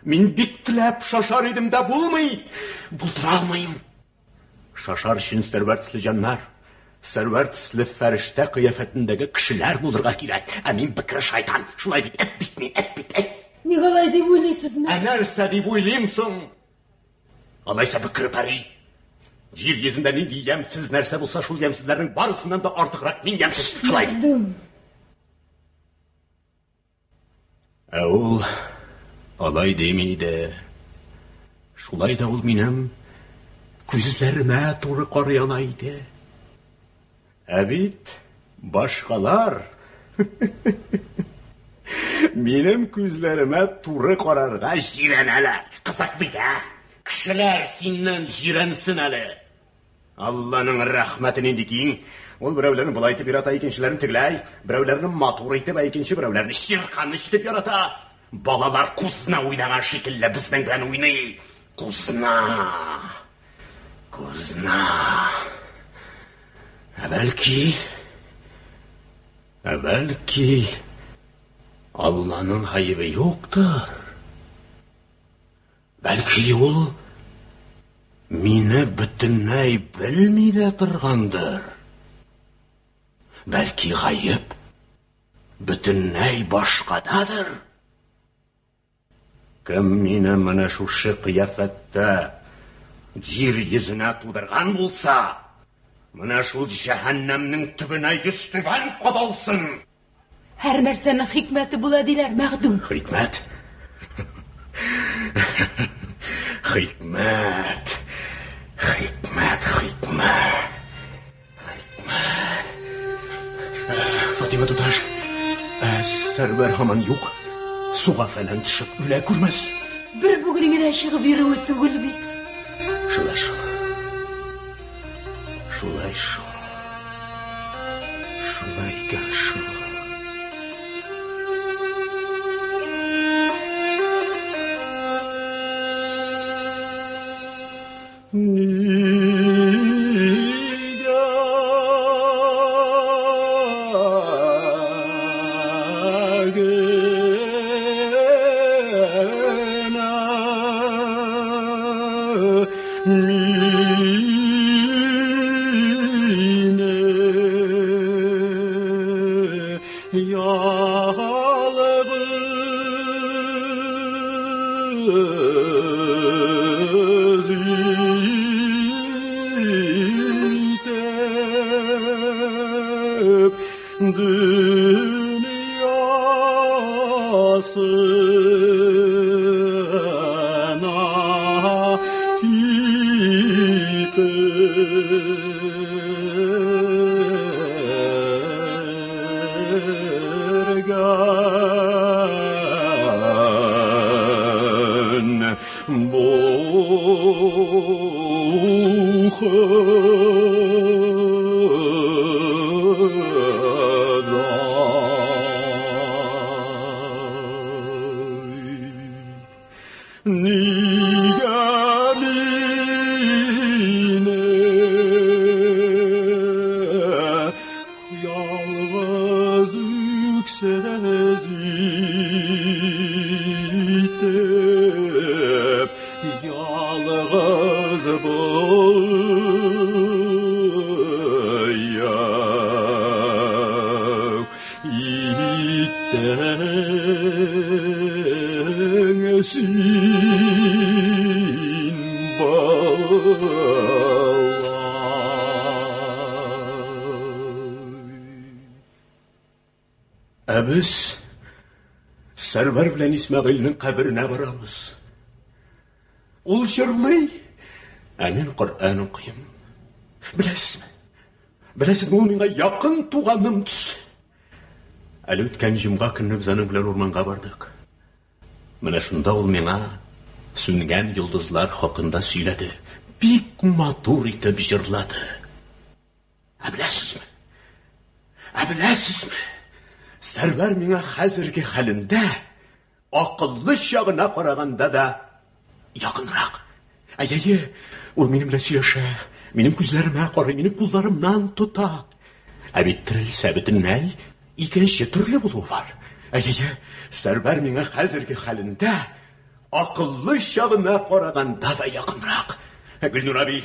Мин бик теләп шашар идем дә булмый. Булдыра алмыйм. Шашар өчен Сәрвәр төсле җаннар. Сәрвәр төсле фәрештә кыяфәтендәге кешеләр булырга кирәк. Ә мин бөкре шайтан. Шулай бит, эт бит мин, эт бит, эт.
Ник алай дип уйлыйсыз?
Ә нәрсә дип уйлыйм соң? Алайса бөкре пәри. Җир йөзендә нинди ямьсез нәрсә булса, шул ямьсезләрнең барысыннан да артыграк мин ямьсез. Шулай бит.
Мәхдүм.
Ә ул алай дими иде. Шулай да ул минем күзләремә туры карый ала иде. Ә бит башкалар минем күзләремә туры карарга җирәнәләр. Кызык бит, ә? Кешеләр синнән җирәнсен әле. Алланың рәхмәте нинди киң. Ул берәүләрне болай итеп ярата, икенчеләрен тегеләй, берәүләрне матур итеп, ә икенче берәүләрне чирканыч итеп ярата. Балалар кузна уйнаган шикелле безнең белән уйный. Кузна. Кузна. Ә бәлки, ә бәлки Алланың гаебе юктыр. Бәлки ул мине бөтенләй белми дә торгандыр. Бәлки гаеп бөтенләй башкададыр. Кем мине менә шушы кыяфәттә җир йөзенә тудырган булса, менә шул җәһәннәмнең төбенә йөзтүбән кадалсын.
Һәр нәрсәнең хикмәте була диләр, Мәхдүм.
Хикмәт? Хикмәт. Хикмәт, хикмәт. Хикмәт. Фатима туташ, ә Сәрвәр һаман юк. Суга фәлән төшеп үлә күрмәс.
Бер бүген генә чыгып йөрүе түгел бит.
Шулай шул. Шулай шул. Шулай икән шул. Нигә генә мине ялгыз итеп дөньясына китергән бу Ходай? Нигә мине ялгыз үксез итеп, ялгыз бояк иттең син, балам? Ә без Сәрвәр белән Исмәгыйльнең каберенә барабыз. Ул җырлый, ә мин Коръән укыйм. Беләсезме? Беләсезме, ул миңа якын туганым төсле. Әле үткән җомга көнне без аның белән урманга бардык. Менә шунда ул миңа сүнгән йолдызлар хакында сөйләде. Бик матур итеп җырлады. Ә беләсезме? Ә беләсезме? Сәрвәр миңа хәзерге хәлендә акыллы чагына караганда да якынрак. Әйе, ул минем белән сөйләшә, минем күзләремә карый, минем кулларымнан тота. Ә бит терелсә бөтенләй икенче төрле булуы бар. Әйе, Сәрвәр миңа хәзерге хәлендә акыллы чагына караганда да якынрак. Гөлнур әби,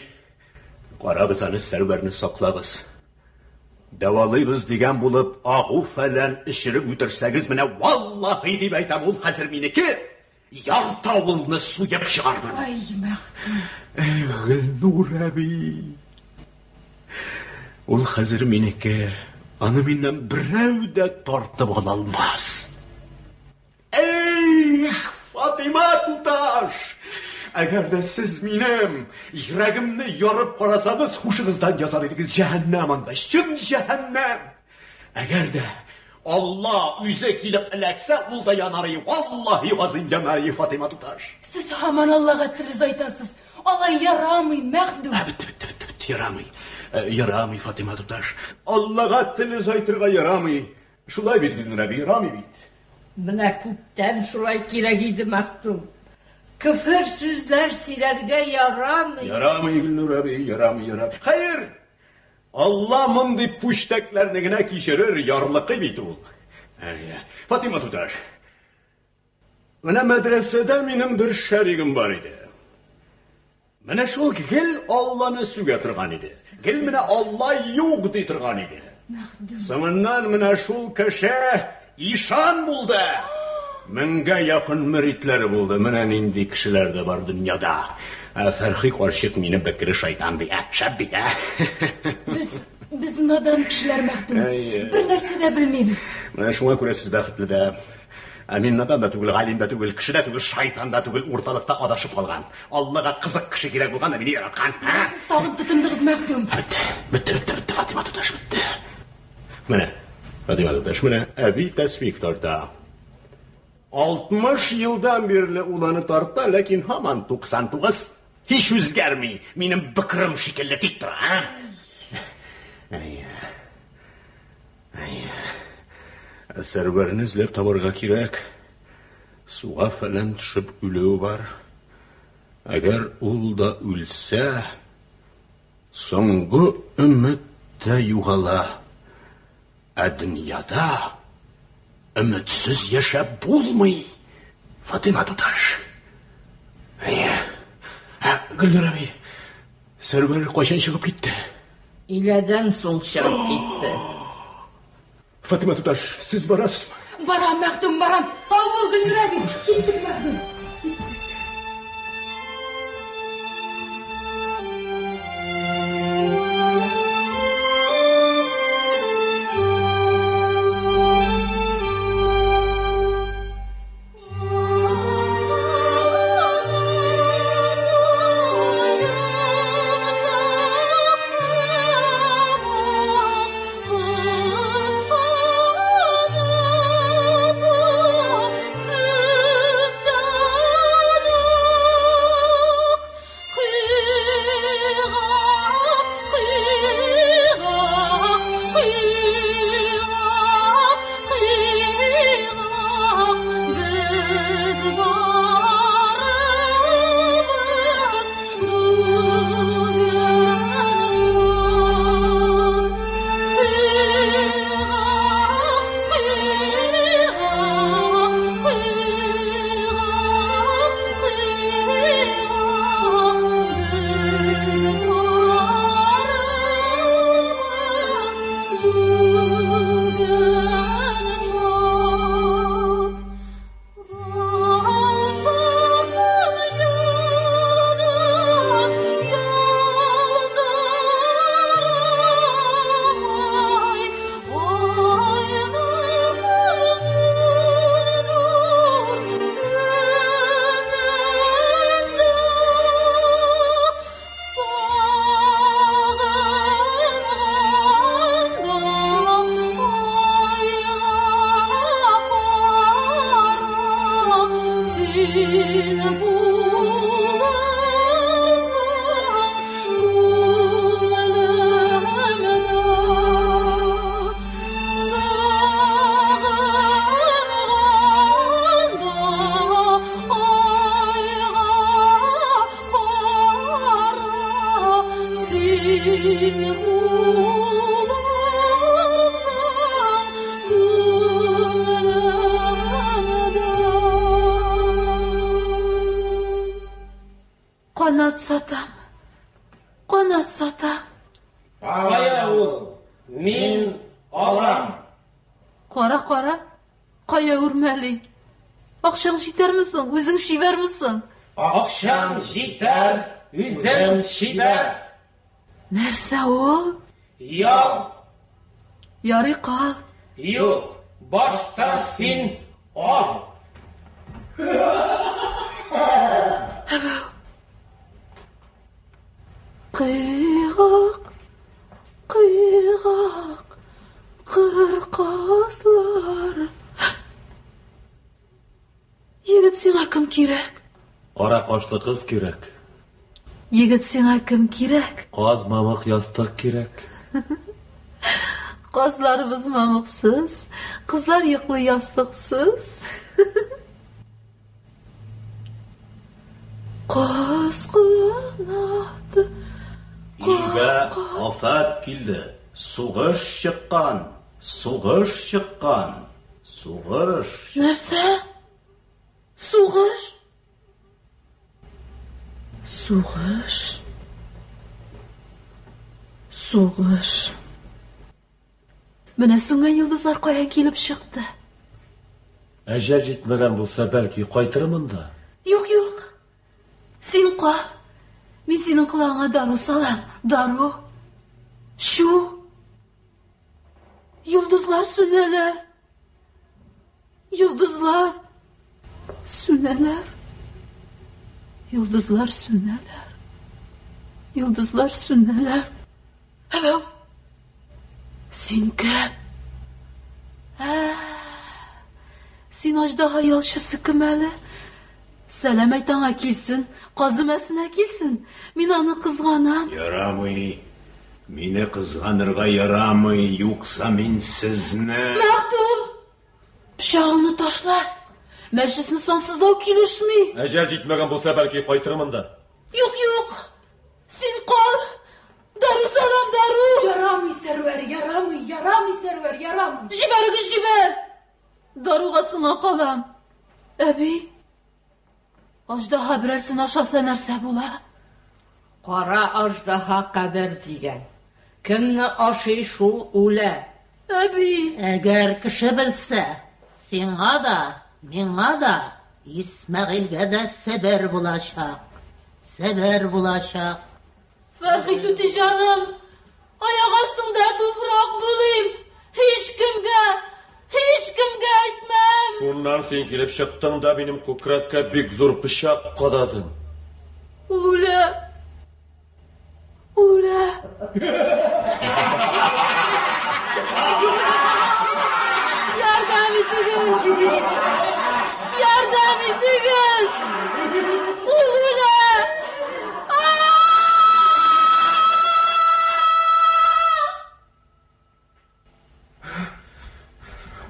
карагыз аны, Сәрвәрне саклагыз. Дәвалыйбыз дигән булып, агу фәлән эчереп үтерсәгез, менә валлаһи дип әйтәм, ул хәзер минеке. Ярты авылны суеп чыгармын.
Ай, Мәхдүм.
Эй, Гөлнур әби. Ул хәзер минеке. Аны миннән берәү дә тартып ала алмас. Эх, Фатыйма туташ! Әгәр дә сез минем йөрәгемне ярып карасагыз, һушыгыздан язар идегез. Җәһәннәм анда, чын җәһәннәм! Әгәр дә Алла үзе килеп эләксә, ул да янар и, валлаһи газыйм янар и, Фатыйма туташ.
Сез һаман Аллага тел озайтасыз. Алай ярамый, Мәхдүм.
Бетте, бетте, бетте, бетте, ярамый. Ярамый, Фатыйма туташ. Аллага тел озайтырга ярамый. Шулай бит, Гөлнур әби, ярамый бит.
Менә күптән шулай кирәк иде, Мәхдүм. Көфер сүзләр сөйләргә ярамый.
Ярамый, Гөлнур әби, ярамый, ярамый. Хәер, Алла мондый пүчтәкләрне генә кичерер, ярлыкый бит ул. Әйе. Фатыйма туташ, менә мәдрәсәдә минем бер шәригем бар иде. Менә шул гел Алланы сүгә торган иде. Гел менә Алла юк ди торган иде. Соңыннан менә шул кеше ишан булды. Меңгә якын мөритләре булды. Менә нинди кешеләр дә бар дөньяда. Ә Фәрхи карчык мине бекре шайтан ди. Ә, шәп бит, ә?
Без, без надан кешеләр, Мәхдүм.
Әйе.
Бер нәрсә дә белмибез.
Менә шуңа күрә сез бәхетле дә. Ә мин надан да түгел, галим дә түгел, кеше дә түгел, шайтан да түгел, урталыкта адашып калган. Аллага кызык кеше кирәк булган да мине яраткан. Ә?
Сез тагын тотындыгыз, Мәхдүм.
Бетте, бетте, бетте, бетте, Фатыйма туташ, бетте. Менә, Фатыйма туташ, менә әби тәсбих тарта. 60 елдан бирле ул аны тарта, ләкин һаман 99. Һич үзгәрми, минем бөкрем шикелле тик тора, ә? Әйе. Әйе. Ә Сәрвәрне эзләп табарга кирәк. Суга фәлән төшеп үлүе бар. Әгәр ул да үлсә, соңгы өмет тә югала. Ә дөньяда өметсез яшәп булмый, Фатыйма туташ. Әйе. Ә, Гөлнур әби, Сәрвәр кайчан чыгып китте?
Иләдән соң чыгып китте.
Фатыйма туташ, сез барасызмы?
Барам, Мәхдүм, барам. Сау бул, Гөлнур әби. Киттек, Мәхдүм.
Канат сатам. Канат сатам.
Кая ул?
Мин алам.
Кара, кара, кая үрмәли? Акчаң җитәрме соң? Үзең чибәрме соң?
Акчам җитәр, үзем чибәр.
Нәрсә ул?
Ял.
Ярый кал.
Юк, башта син ал.
Кыйгак, кыйгак, кыр казлары. Егет, сиңа кем кирәк?
Кара кашлы кыз кирәк.
Егет, сиңа кем кирәк?
Каз мамык ястык кирәк.
Казларыбыз мамыксыз, кызлар йоклый ястыксыз. Каз канаты.
Илгә афәт килде. Сугыш чыккан. Сугыш чыккан. Сугыш.
Нәрсә? Сугыш? Сугыш. Сугыш. Менә сүнгән йолдызлар каян килеп чыкты?
Әҗәл җитмәгән булса, бәлки кайтырмын да.
Юк, юк. Син кал. Мин синең колагыңа дару салам. Дару. Чу. Йолдызлар сүнәләр. Йолдызлар сүнәләр. Йолдызлар сүнәләр. Йолдызлар сүнәләр. Әбәү. Син кем? Ә, син аждаһа ялчысы кем әле? Сәлам әйт аңа килсен, казымәсенә килсен. Мин аны кызганам.
Ярамый. Мине кызганырга ярамый, юкса мин сезне...
Мәхтүм! Пычагыңны ташла. Мәҗлесне сансызлау килешми.
Әҗәл җитмәгән булса, бәлки кайтырмын да.
Юк, юк. Син кал. Дару салам, дару. Ярамый, Сәрвәр, ярамый, ярамый, Сәрвәр, ярамый. Җибәрегез, җибәр. Даруга соңа калам. Әби, аждаһа берәрсен ашаса нәрсә була?
Кара аждаһа кабер дигән. Кемне ашый, шул үлә.
Әби!
Әгәр кеше белсә, сиңа да, миңа да, Исмәгыйльгә дә Себер булачак. Себер булачак.
Фәрхи түти җаным, аяк астыңда туфрак булыйм. Һичкемгә, һичкемгә әйтмәм.
Шуннан син килеп чыктың да минем күкрәккә бик зур пычак кададың.
Ул үлә. Ул үлә. Ярдәм итегез! Ярдәм итегез! Ул үлә!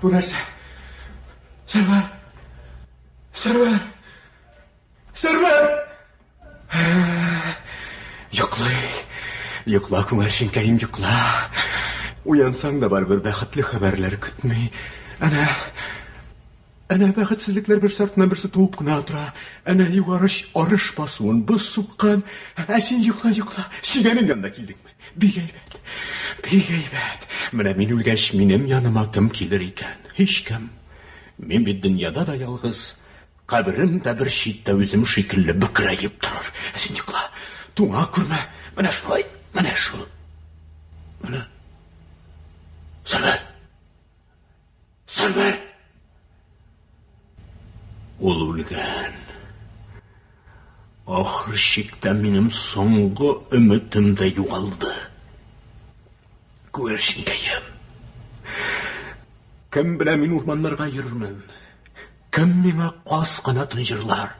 Бу нәрсә? Сәрвәр! Сәрвәр! Сәрвәр! Йоклый. Йокла, күңелченкәем, йокла. Уянсаң да барыбер бәхетле хәбәрләр көтми. Әнә, әнә бәхетсезлекләр берсе артыннан берсе туып кына тора. Әнә югарыш арыш басуын боз суккан. Ә син йокла, йокла. Сөйгәнең янына килдеңме? Бик әйбәт. Бик әйбәт. Менә мин үлгәч, минем яныма кем килер икән? Һичкем. Мин бит дөньяда да ялгыз. Каберем дә бер читтә үзем шикелле бөкрәеп торыр. Ә син йокла. Туңа күрмә. Менә шулай. Менә шул. Менә. Сәрвәр. Сәрвәр. Ул үлгән. Ахыр чиктә минем соңгы өметем дә югалды. Күгәрченкәем. Кем белән мин урманнарга йөрермен? Кем миңа каз канатын җырлар?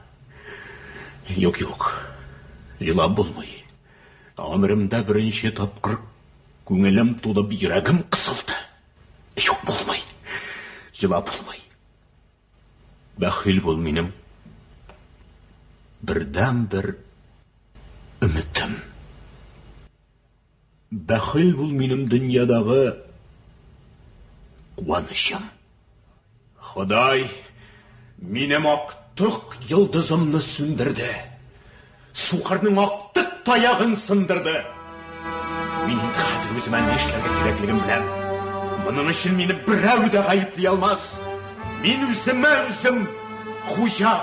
Юк, юк. Елап булмый. Гомеремдә беренче тапкыр күңелем тулып, йөрәгем кысылды. Юк, булмый. Елап булмый. Бәхил бул минем бердәнбер өметем. Бәхил бул минем дөньядагы куанычым. Ходай минем актык йолдызымны сүндерде. Сукырның актык таягын сындырды. Мин инде хәзер Үз-үземә ни эшләргә кирәклеген беләм. Моның өчен мине берәү дә гаепли алмас. Мин үземә үзем хуҗа.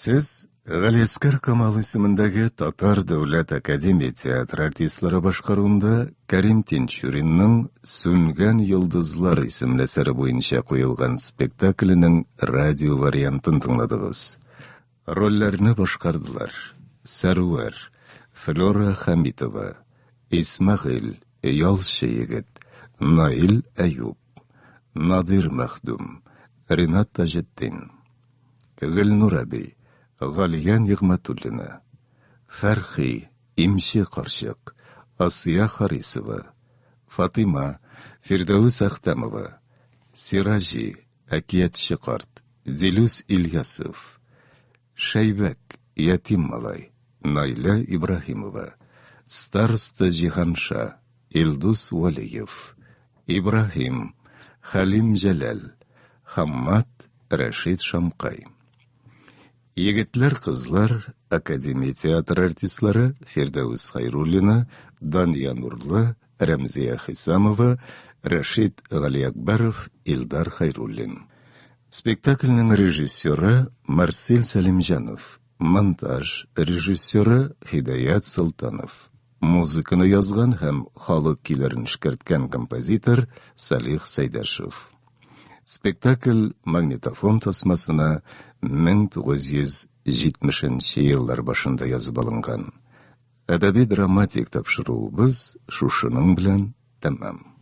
Сез Галиәскәр Камал исемендәге Татар дәүләт академия театры артистлары башкаруында Кәрим Тинчуринның Сүнгән йолдызлар исемле әсәре буенча куелган спектакленең радио вариантын тыңладыгыз. Рольләрне башкардылар: Сәрвәр, Флера Хәмитова, Исмәгыйль, ялчы егет, Наил Әюп, Надир Мәхдүм, Ринат Таҗетдин, Гөлнур әби, Галия Нигъмәтуллина, Фәрхи, имче карчык, Асия Харисова, Фатыйма, Фирдәвес Әхтәмова, Сираҗи, әкиятче карт, Дилүс Ильясов, Шәйбәк, ятим малай, Наилә Ибраһимова, староста Җиһанша, Илдус Вәлиев, Ибраһим, Хәлим Җәләл, Хаммат, Рәшит Шамкай. Егетләр-кызлар, академия театры артистлары Фирдәвес Хәйруллина, Дания Нурлы, Рәмзия Хисамова, Рәшит Галиәкбәров, Илдар Хәйруллин. Спектакльнең режиссеры Марсель Сәлимҗанов, монтаж режиссеры Һидаят Солтанов. Музыканы язган һәм халык көйләрен эшкәрткән композитор Салих Сәйдәшев. Спектакль магнитофон тасмасына 1970 нче еллар башында язып алынган. Әдәби-драматик тапшыруыбыз шушының белән тәмам.